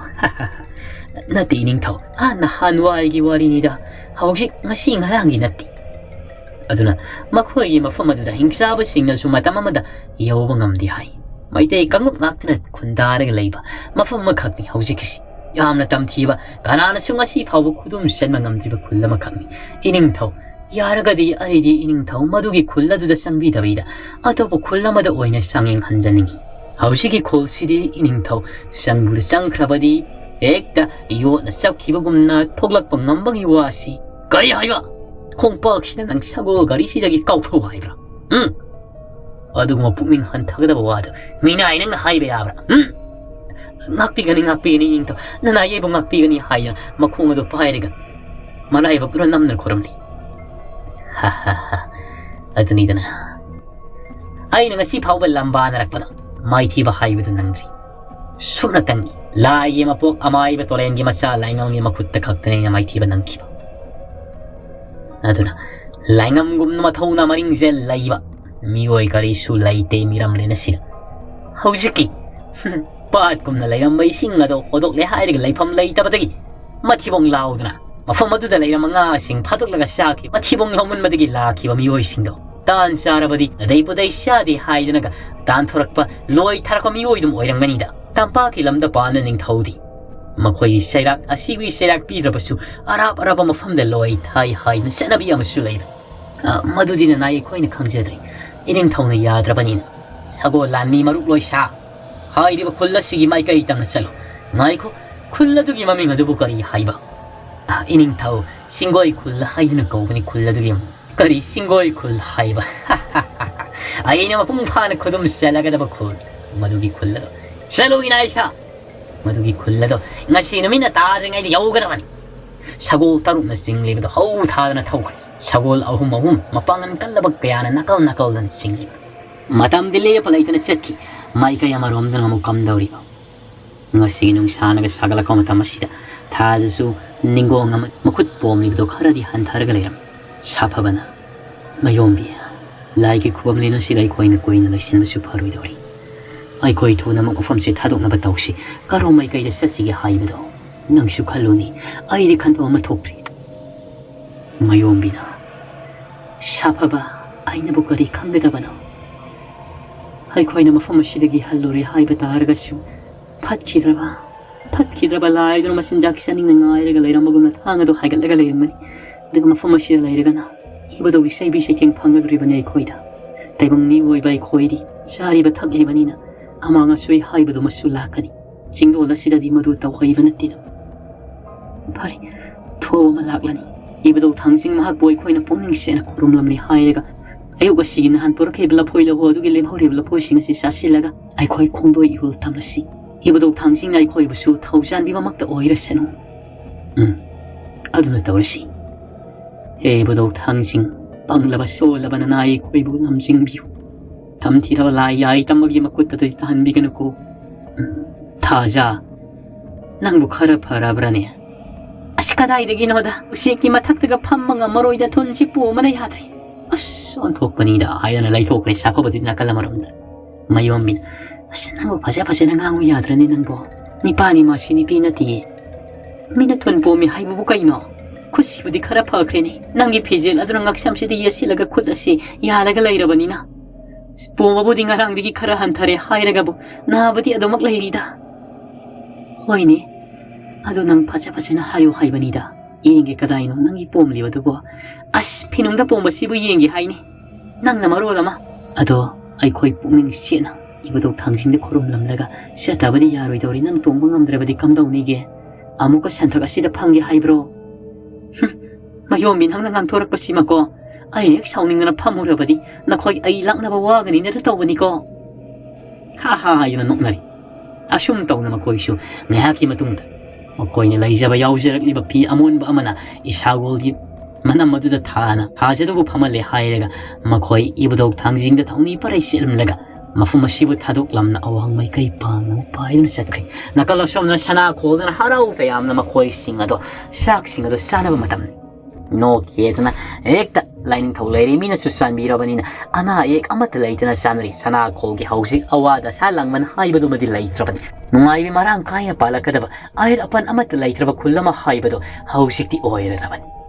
ꯅꯠꯇꯦ ꯏꯅꯤꯡꯊꯧ, ꯑꯥ ꯅꯍꯥꯟꯋꯥꯏꯒꯤ ꯋꯥꯔꯤꯅꯤꯗ꯫ ꯍꯧꯖꯤꯛ ꯉꯁꯤ ꯉꯔꯥꯡꯒꯤ ꯅꯠꯇꯦ꯫ ꯑꯗꯨꯅ ꯃꯈꯣꯏꯒꯤ ꯃꯐꯝ ꯑꯗꯨꯗ ꯍꯤꯡꯆꯥꯕꯁꯤꯡꯅꯁꯨ ꯃꯇꯝ ꯑꯃꯗ ꯌꯧꯕ ꯉꯝꯗꯦ ꯍꯥꯏ꯫ ꯃꯩꯇꯩ ꯀꯥꯡꯂꯨꯞ ꯉꯥꯛꯇꯅ ꯈꯨꯟꯗꯥꯔꯒ ꯂꯩꯕ ꯃꯐꯝ ꯑꯃꯈꯛꯅꯤ ꯍꯧꯖꯤꯛꯀꯤꯁꯤ꯫ ꯌꯥꯝꯅ ꯇꯝꯊꯤꯕ, ꯀꯅꯥꯅꯁꯨ ꯉꯁꯤ ꯐꯥꯎꯕ ꯈꯨꯗꯨꯝ ꯆꯟꯕ ꯉꯝꯗ꯭ꯔꯤꯕ ꯈꯨꯜ ꯑꯃꯈꯛꯅꯤ꯫ ꯏꯅꯤꯡꯊꯧ, ꯌꯥꯔꯒꯗꯤ ꯑꯩꯗꯤ ꯏꯅꯤꯡꯊꯧ ꯃꯗꯨꯒꯤ ꯈꯨꯜ ꯑꯗꯨꯗ ꯆꯪꯕꯤꯗꯕꯤꯗ ꯑꯇꯣꯞꯄ ꯈꯨꯜ ꯑꯃꯗ ꯑꯣꯏꯅ ꯆꯥꯡꯌꯦꯡ ꯍꯟꯖꯅꯤꯡꯏ꯫ ꯍꯧꯖꯤꯛꯀꯤ ꯈꯨꯜꯁꯤꯗꯤ ꯏꯅꯤꯡꯊꯧ ꯆꯪꯕꯨ ꯆꯪꯈ꯭ꯔꯕꯗꯤ ꯍꯦꯛꯇ ꯌꯣꯠꯅ ꯆꯞꯈꯤꯕꯒꯨꯝꯅ ꯊꯣꯛꯂꯛꯄ ꯉꯝꯕꯒꯤ ꯋꯥꯁꯤ꯫ ꯀꯔꯤ ꯍꯥꯏꯕ? ꯈꯣꯡꯄꯥꯛꯁꯤꯗ ꯅꯪ ꯁꯒꯣꯜ ꯒꯥꯔꯤꯁꯤꯗꯒꯤ ꯀꯥꯎꯊꯣꯛꯎ ꯍꯥꯏꯕ꯭ꯔꯥ? ꯎꯝ? ꯑꯗꯨꯒꯨꯝꯕ ꯄꯨꯛꯅꯤꯡ ꯍꯟꯊꯒꯗꯕ ꯋꯥꯗꯨ ꯃꯤꯅꯥꯏ ꯅꯪꯅ ꯍꯥꯏꯕ ꯌꯥꯕ꯭ꯔꯥ? ꯎꯝ? ꯉꯥꯛꯄꯤꯒꯅꯤ, ꯉꯥꯛꯄꯤꯒꯅꯤ ꯏꯅꯤꯡꯊꯧ, ꯅꯅꯥꯏ ꯑꯩꯕꯨ ꯉꯥꯛꯄꯤꯒꯅꯤ ꯍꯥꯏꯗꯅ ꯃꯈꯣꯡ ꯑꯗꯨ ꯄꯥꯏꯔꯒ ꯃꯔꯥꯏꯕꯛꯇꯨꯗ ꯅꯝꯗꯨꯅ ꯈꯨꯔꯨꯝꯂꯤ꯫ ꯍꯥ, ꯍꯥ, ꯍꯥ꯫ ꯑꯗꯨꯅꯤꯗꯅ ꯑꯩꯅ ꯉꯁꯤ ꯐꯥꯎꯕ ꯂꯝꯕꯥꯅꯔꯛꯄꯗ ꯃꯥꯏꯊꯤꯕ ꯍꯥꯏꯕꯗꯨ ꯅꯪꯗ꯭ꯔꯤ꯫ ꯁꯨꯞꯅꯇꯪꯅꯤ ꯂꯥꯏꯒꯤ ꯃꯄꯣꯛ ꯑꯃꯥꯏꯕ ꯇꯣꯔꯦꯟꯒꯤ ꯃꯆꯥ ꯂꯥꯏꯉꯝꯒꯤ ꯃꯈꯨꯠꯇ ꯈꯛꯇꯅꯤ ꯑꯩꯅ ꯃꯥꯏꯊꯤꯕ ꯅꯪꯈꯤꯕ꯫ ꯑꯗꯨꯅ ꯂꯥꯏꯉꯝꯒꯨꯝꯅ ꯃꯊꯧꯅꯥ ꯃꯔꯤꯡꯖꯦꯜ ꯂꯩꯕ ꯃꯤꯑꯣꯏ ꯀꯔꯤꯁꯨ ꯂꯩꯇꯦ ꯃꯤꯔꯝꯂꯦꯟ ꯑꯁꯤꯗ꯫ ꯍꯧꯖꯤꯛꯀꯤ ꯄꯥꯠꯀꯨꯝꯅ ꯂꯩꯔꯝꯕ ꯏꯁꯤꯡ ꯑꯗꯣ ꯍꯣꯗꯣꯛꯂꯦ ꯍꯥꯏꯔꯒ ꯂꯩꯐꯝ ꯂꯩꯇꯕꯗꯒꯤ ꯃꯊꯤꯕꯣꯡ ꯂꯥꯎꯗꯨꯅ ꯃꯐꯝ ꯑꯗꯨꯗ ꯂꯩꯔꯝꯕ ꯉꯥꯁꯤꯡ ꯐꯥꯗꯣꯛꯂꯒ ꯆꯥꯈꯤ꯫ ꯃꯊꯤꯕꯣꯡ ꯂꯥꯎꯃꯟꯕꯗꯒꯤ ꯂꯥꯛꯈꯤꯕ ꯃꯤꯑꯣꯏꯁꯤꯡꯗꯣ ꯇꯥꯟ ꯆꯥꯔꯕꯗꯤ ꯅꯗꯩ ꯄꯨꯗꯩ ꯆꯥꯗꯦ ꯍꯥꯏꯗꯨꯅꯒ ꯇꯥꯟꯊꯣꯔꯛꯄ ꯂꯣꯏ ꯊꯥꯔꯛꯄ ꯃꯤꯑꯣꯏꯗꯨꯝ ꯑꯣꯏꯔꯝꯒꯅꯤꯗ꯫ ꯇꯝꯄꯥꯛꯀꯤ ꯂꯝꯗ ꯄꯥꯟꯕ ꯅꯤꯡꯊꯧꯗꯤ ꯃꯈꯣꯏꯒꯤ ꯆꯩꯔꯥꯛ ꯑꯁꯤꯒꯤ ꯆꯩꯔꯥꯛ ꯄꯤꯗ꯭ꯔꯕꯁꯨ ꯑꯔꯥꯞ ꯑꯔꯥꯞꯄ ꯃꯐꯝꯗ ꯂꯣꯏ ꯊꯥꯏ ꯍꯥꯏꯅ ꯆꯠꯅꯕꯤ ꯑꯃꯁꯨ ꯂꯩꯔꯦ꯫ ꯑ, ꯃꯗꯨꯗꯤ ꯅꯅꯥꯏ ꯑꯩꯈꯣꯏꯅ ꯈꯪꯖꯗ꯭ꯔꯤ꯫ ꯏꯅꯤꯡꯊꯧꯅ ꯌꯥꯗ꯭ꯔꯕꯅꯤꯅ ꯁꯒꯣꯜ ꯂꯥꯟꯃꯤ ꯃꯔꯨꯞ ꯂꯣꯏꯁꯥ, ꯍꯥꯏꯔꯤꯕ ꯈꯨꯜ ꯑꯁꯤꯒꯤ ꯃꯥꯏꯀꯩ ꯇꯝꯅ ꯆꯠꯂꯨ꯫ ꯉꯥꯏꯈꯣ, ꯈꯨꯜ ꯑꯗꯨꯒꯤ ꯃꯃꯤꯡ ꯑꯗꯨꯕꯨ ꯀꯔꯤ ꯍꯥꯏꯕ? ꯑ, ꯏꯅꯤꯡꯊꯧ, ꯆꯤꯡꯒꯣꯏ ꯈꯨꯜ ꯍꯥꯏꯗꯨꯅ ꯀꯧꯕꯅꯤ ꯈꯨꯜ ꯑꯗꯨꯒꯤ ꯃꯃꯤꯡ꯫ ꯀꯔꯤ ꯆꯤꯡꯒꯣꯏ ꯈꯨꯜ ꯍꯥꯏꯕ? ꯑꯩꯅ ꯃꯄꯨꯡ ꯐꯥꯅ ꯈꯨꯗꯨꯝ ꯆꯜꯂꯒꯗꯕ ꯈꯨꯜ, ꯃꯗꯨꯒꯤ ꯈꯨꯜ ꯑꯗꯣ꯫ ꯆꯠꯂꯨ ꯏꯅꯥ ꯏꯁꯥ, ꯃꯗꯨꯒꯤ ꯈꯨꯜ ꯑꯗꯣ ꯉꯁꯤ ꯅꯨꯃꯤꯠꯅ ꯇꯥꯗ꯭ꯔꯤꯉꯩꯗ ꯌꯧꯒꯗꯕꯅꯤ꯫ ꯁꯒꯣꯜ ꯇꯔꯨꯛꯅ ꯆꯤꯡꯂꯤꯕꯗꯣ ꯍꯧ ꯊꯥꯗꯅ ꯊꯧꯈ꯭ꯔꯦ꯫ ꯁꯒꯣꯜ ꯑꯍꯨꯝ ꯑꯍꯨꯝ ꯃꯄꯥꯡꯒꯜ ꯀꯜꯂꯕ ꯀꯌꯥꯅ ꯅꯥꯀꯜ ꯅꯥꯀꯜꯗꯅ ꯆꯤꯡꯂꯤꯕ꯫ ꯃꯇꯝꯗꯤ ꯂꯦꯞꯄ ꯂꯩꯇꯅ ꯆꯠꯈꯤ꯫ ꯃꯥꯏꯀꯩ ꯑꯃꯔꯣꯝꯗꯅ ꯑꯃꯨꯛ ꯀꯝꯗꯧꯔꯤꯕ? ꯉꯁꯤꯒꯤ ꯅꯨꯡꯁꯥꯅꯒ ꯁꯥꯒꯠꯂꯛꯄ ꯃꯇꯝ ꯑꯁꯤꯗ ꯊꯥꯖꯁꯨ ꯅꯤꯡꯒꯣꯡ ꯑꯃ ꯃꯈꯨꯠ ꯄꯣꯝꯂꯤꯕꯗꯨ ꯈꯔꯗꯤ ꯍꯟꯊꯔꯒ ꯂꯩꯔꯝꯃꯤ꯫ ꯁꯥꯐꯕꯅ, "ꯃꯌꯣꯝꯕꯤ, ꯂꯥꯏꯒꯤ ꯈꯨꯕꯝ ꯂꯦꯟ ꯑꯁꯤꯗ ꯑꯩꯈꯣꯏꯅ ꯀꯨꯏꯅ ꯂꯩꯁꯤꯟꯕꯁꯨ ꯐꯔꯣꯏꯗꯧꯔꯤ꯫ ꯑꯩꯈꯣꯏ ꯊꯨꯅꯃꯛ ꯃꯐꯝꯁꯤ ꯊꯥꯗꯣꯛꯅꯕ ꯇꯧꯁꯤ꯫ ꯀꯔꯣꯝ ꯃꯥꯏꯀꯩꯗ ꯆꯠꯁꯤꯒꯦ ꯍꯥꯏꯕꯗꯣ ꯅꯪꯁꯨ ꯈꯜꯂꯨꯅꯦ, ꯑꯩꯗꯤ ꯈꯟꯐꯝ ꯑꯃ ꯊꯣꯛꯇ꯭ꯔꯤ꯫" ꯃꯌꯣꯝꯕꯤꯅ, "ꯁꯥꯐꯕ, ꯑꯩꯅꯕꯨ ꯀꯔꯤ ꯈꯪꯒꯗꯕꯅꯣ? ꯑꯩꯈꯣꯏꯅ ꯃꯐꯝ ꯑꯁꯤꯗꯒꯤ ꯍꯜꯂꯨꯔꯦ ꯍꯥꯏꯕ ꯇꯥꯔꯒꯁꯨ, ꯐꯠꯈꯤꯗ꯭ꯔꯕ, ꯐꯠꯈꯤꯗ꯭ꯔꯕ ꯂꯥꯏꯗꯨꯅ ꯃꯆꯤꯟꯖꯥꯛ ꯆꯥꯅꯤꯡꯅ ꯉꯥꯏꯔꯒ ꯂꯩꯔꯝꯕꯒꯨꯝꯅ ꯊꯥꯡ ꯑꯗꯨ ꯍꯥꯏꯒꯠꯂꯒ ꯂꯩꯔꯝꯒꯅꯤ꯫ ꯑꯗꯨꯒ ꯃꯐꯝ ꯑꯁꯤꯗ ꯂꯩꯔꯒꯅ ꯏꯕꯨꯙꯧꯒꯤ ꯆꯩꯕꯤ ꯆꯩꯊꯦꯡ ꯐꯪꯒꯗꯧꯔꯤꯕꯅꯤ ꯑꯩꯈꯣꯏꯗ꯫ ꯇꯥꯏꯕꯪ ꯃꯤꯑꯣꯏꯕ ꯑꯩꯈꯣꯏꯗꯤ ꯆꯥꯔꯤꯕ ꯊꯛꯂꯤꯕꯅꯤꯅ ꯑꯃꯥꯡ ꯑꯁꯣꯏ ꯍꯥꯏꯕꯗꯨꯃꯁꯨ ꯂꯥꯛꯀꯅꯤ꯫ ꯆꯤꯡꯗꯣꯜ ꯑꯁꯤꯗꯗꯤ ꯃꯗꯨ ꯇꯧꯍꯩꯕ ꯅꯠꯇꯦꯗꯣ꯫ ꯐꯔꯦ, ꯊꯣꯛꯑꯣ, ꯑꯃ ꯂꯥꯛꯂꯅꯤ꯫ ꯏꯕꯨꯙꯧ ꯊꯥꯡꯖꯤꯡ ꯃꯍꯥꯛꯄꯨ ꯑꯩꯈꯣꯏꯅ ꯄꯨꯛꯅꯤꯡ ꯁꯦꯡꯅ ꯈꯨꯔꯨꯝꯂꯝꯂꯤ" ꯍꯥꯏꯔꯒ, "ꯑꯌꯨꯛ ꯑꯁꯤꯒꯤ ꯅꯍꯥꯟ ꯄꯨꯔꯛꯈꯤꯕ ꯂꯐꯣꯏ ꯂꯧꯍꯣ ꯑꯗꯨꯒꯤ ꯂꯦꯝꯍꯧꯔꯤꯕ ꯂꯐꯣꯏꯁꯤꯡ ꯑꯁꯤ ꯆꯥꯁꯤꯜꯂꯒ ꯑꯩꯈꯣꯏ ꯈꯣꯡꯗꯣꯏ ꯏꯍꯨꯜ ꯇꯝꯂꯁꯤ꯫ ꯏꯕꯨꯙꯧ ꯊꯥꯡꯖꯤꯡꯅ ꯑꯩꯈꯣꯏꯕꯨꯁꯨ ꯊꯧꯖꯥꯟꯕꯤꯕꯃꯛꯇ ꯑꯣꯏꯔꯁꯅꯨ꯫" "ꯎꯝ, ꯑꯗꯨꯅ ꯇꯧꯔꯁꯤ꯫ ꯍꯦ ꯏꯕꯨꯙꯧ ꯊꯥꯡꯖꯤꯡ, ꯄꯪꯂꯕ ꯁꯣꯜꯂꯕ ꯅꯅꯥꯏ ꯑꯩꯈꯣꯏꯕꯨ ꯂꯝꯖꯤꯡꯕꯤꯌꯨ꯫ ꯇꯝꯊꯤꯔꯕ ꯂꯥꯏ ꯌꯥꯏ ꯇꯝꯕꯒꯤ ꯃꯈꯨꯠꯇꯗꯤ ꯇꯥꯍꯟꯕꯤꯒꯅꯨꯀꯣ꯫ ꯎꯝ, ꯊꯥꯖ, ꯅꯪꯕꯨ ꯈꯔ ꯐꯔꯕ꯭ꯔꯅꯦ?" "ꯑꯁ, ꯀꯗꯥꯏꯗꯒꯤꯅꯣꯗ? ꯎꯆꯦꯛꯀꯤ ꯃꯊꯛꯇꯒ ꯐꯝꯕ ꯉꯝꯃꯔꯣꯏꯗ, ꯊꯨꯟꯁꯤ ꯄꯣꯝꯕꯅ ꯌꯥꯗ꯭ꯔꯦ꯫ ꯑꯁ, ꯑꯣꯟꯊꯣꯛꯄꯅꯤꯗ," ꯍꯥꯏꯗꯅ ꯂꯩꯊꯣꯛꯈ꯭ꯔꯦ ꯁꯥꯐꯕꯗꯨꯗꯤ ꯅꯥꯀꯜ ꯑꯃꯔꯣꯝꯗ꯫ ꯃꯌꯣꯝꯕꯤꯅ, "ꯑꯁ, ꯅꯪꯕꯨ ꯐꯖ ꯐꯖꯅ ꯉꯥꯡꯉꯨ ꯌꯥꯗ꯭ꯔꯅꯦ ꯅꯪꯕꯣ? ꯅꯤꯄꯥꯅꯤ ꯃꯥꯁꯤ ꯅꯨꯄꯤ ꯅꯠꯇꯤꯌꯦ꯫ ꯃꯤꯅ ꯊꯨꯟ ꯄꯣꯝꯃꯤ ꯍꯥꯏꯕꯕꯨ ꯀꯩꯅꯣ? ꯈꯨꯠꯁꯤꯕꯨꯗꯤ ꯈꯔ ꯐꯈ꯭ꯔꯦꯅꯦ꯫ ꯅꯪꯒꯤ ꯐꯤꯖꯦꯜ ꯑꯗꯨꯅ ꯉꯛꯁꯝꯁꯤꯗ ꯌꯦꯠꯁꯤꯜꯂꯒ ꯈꯨꯠ ꯑꯁꯤ ꯌꯥꯜꯂꯒ ꯂꯩꯔꯕꯅꯤꯅ꯫ ꯄꯣꯝꯕꯕꯨꯗꯤ ꯉꯔꯥꯡꯗꯒꯤ ꯈꯔ ꯍꯟꯊꯔꯦ ꯍꯥꯏꯔꯒꯕꯨ ꯅꯥꯕꯗꯤ ꯑꯗꯨꯃꯛ ꯂꯩꯔꯤꯗ꯫" "ꯍꯣꯏꯅꯦ, ꯑꯗꯨ ꯅꯪ ꯐꯖ ꯐꯖꯅ ꯍꯥꯏꯌꯨ ꯍꯥꯏꯕꯅꯤꯗ꯫ ꯌꯦꯡꯒꯦ, ꯀꯗꯥꯏꯅꯣ ꯅꯪꯒꯤ ꯄꯣꯝꯂꯤꯕꯗꯨꯕꯣ? ꯑꯁ, ꯐꯤꯅꯨꯡꯗ ꯄꯣꯝꯕꯁꯤꯕꯨ ꯌꯦꯡꯒꯦ ꯍꯥꯏꯅꯤ꯫ ꯅꯪꯅ ꯃꯔꯣꯜ ꯑꯃ꯫" "ꯑꯗꯣ ꯑꯩꯈꯣꯏ ꯄꯨꯛꯅꯤꯡ ꯁꯦꯠꯅ ꯏꯕꯨꯙꯧ ꯊꯥꯡꯖꯤꯡꯗ ꯈꯨꯔꯨꯝꯂꯝꯂꯒ ꯆꯠꯇꯕꯗꯤ ꯌꯥꯔꯣꯏꯗꯧꯔꯤ꯫ ꯅꯪ ꯇꯣꯡꯕ ꯉꯝꯗ꯭ꯔꯕꯗꯤ ꯀꯝꯗꯧꯅꯤꯒꯦ? ꯑꯃꯨꯛꯀ ꯁꯟꯊꯛ ꯑꯁꯤꯗ ꯐꯝꯒꯦ ꯍꯥꯏꯕ꯭ꯔꯣ? ꯍꯨꯝ, ꯃꯌꯣꯝꯕꯤ, ꯅꯪꯅ ꯉꯥꯡꯊꯣꯔꯛꯄꯁꯤꯃꯀꯣ, ꯑꯩ ꯍꯦꯛ ꯁꯥꯎꯅꯤꯡꯗꯅ ꯐꯝꯃꯨꯔꯕꯗꯤ ꯅꯈꯣꯏ ꯑꯩ ꯂꯥꯛꯅꯕ ꯋꯥꯒꯅꯤꯅ ꯇꯧꯕꯅꯤꯀꯣ꯫" "ꯍꯥ ꯍꯥ" ꯍꯥꯏꯗꯨꯅ ꯅꯣꯛꯅꯔꯤ꯫ ꯑꯁꯨꯝ ꯇꯧꯅ ꯃꯈꯣꯏꯁꯨ ꯉꯥꯏꯍꯥꯛꯀꯤ ꯃꯇꯨꯡꯗ ꯃꯈꯣꯏꯅ ꯂꯩꯖꯕ ꯌꯥꯎꯖꯔꯛꯂꯤꯕ ꯐꯤ ꯑꯃꯣꯟꯕ ꯑꯃꯅ ꯏꯁꯥꯒꯣꯜꯒꯤ ꯃꯅꯝ ꯑꯗꯨꯗ ꯊꯥꯅ ꯊꯥꯖꯗꯨꯕꯨ ꯐꯝꯍꯜꯂꯦ ꯍꯥꯏꯔꯒ ꯃꯈꯣꯏ ꯏꯕꯨꯙꯧ ꯊꯥꯡꯖꯤꯡꯗ ꯊꯧꯅꯤ ꯄꯔꯩ ꯆꯦꯜꯂꯝꯂꯒ ꯃꯐꯝ ꯑꯁꯤꯕꯨ ꯊꯥꯗꯣꯛꯂꯝꯅ ꯑꯋꯥꯡ ꯃꯥꯏꯀꯩ ꯄꯥꯡꯅ ꯄꯥꯏꯗꯨꯅ ꯆꯠꯈ꯭ꯔꯦ꯫ ꯅꯥꯀꯜ ꯑꯁꯣꯝꯗꯅ ꯁꯅꯥ ꯈꯣꯜꯗꯨꯅ ꯍꯔꯥꯎ ꯇꯌꯥꯝꯅ ꯃꯈꯣꯏꯁꯤꯡ ꯑꯗꯣ, ꯆꯥꯛꯁꯤꯡ ꯑꯗꯣ ꯆꯥꯅꯕ ꯃꯇꯝꯅꯤ꯫ ꯅꯣꯛꯀꯦꯗꯅ ꯍꯦꯛꯇ ꯂꯥꯏꯅꯤꯡꯊꯧ ꯂꯩꯔꯤ ꯃꯤꯅꯁꯨ ꯆꯥꯟꯕꯤꯔꯕꯅꯤꯅ ꯑꯅꯥ ꯑꯌꯦꯛ ꯑꯃꯠꯇ ꯂꯩꯇꯅ ꯆꯥꯟꯅꯔꯤ꯫ ꯁꯅꯥ ꯈꯣꯜꯒꯤ ꯍꯧꯖꯤꯛ ꯑꯋꯥ ꯗꯁꯥ ꯂꯥꯡꯕꯟ ꯍꯥꯏꯕꯗꯨꯃꯗꯤ ꯂꯩꯇ꯭ꯔꯕꯅꯤ꯫ ꯅꯨꯡꯉꯥꯏꯕꯤ ꯃꯔꯥꯡ ꯀꯥꯏꯅ ꯄꯥꯜꯂꯛꯀꯗꯕ, ꯑꯍꯦꯟ ꯑꯄꯟ ꯑꯃꯠꯇ ꯂꯩꯇ꯭ꯔꯕ ꯈꯨꯜ ꯑꯃ ꯍꯥꯏꯕꯗꯣ ꯍꯧꯖꯤꯛꯇꯤ ꯑꯣꯏꯔꯔꯕꯅꯤ꯫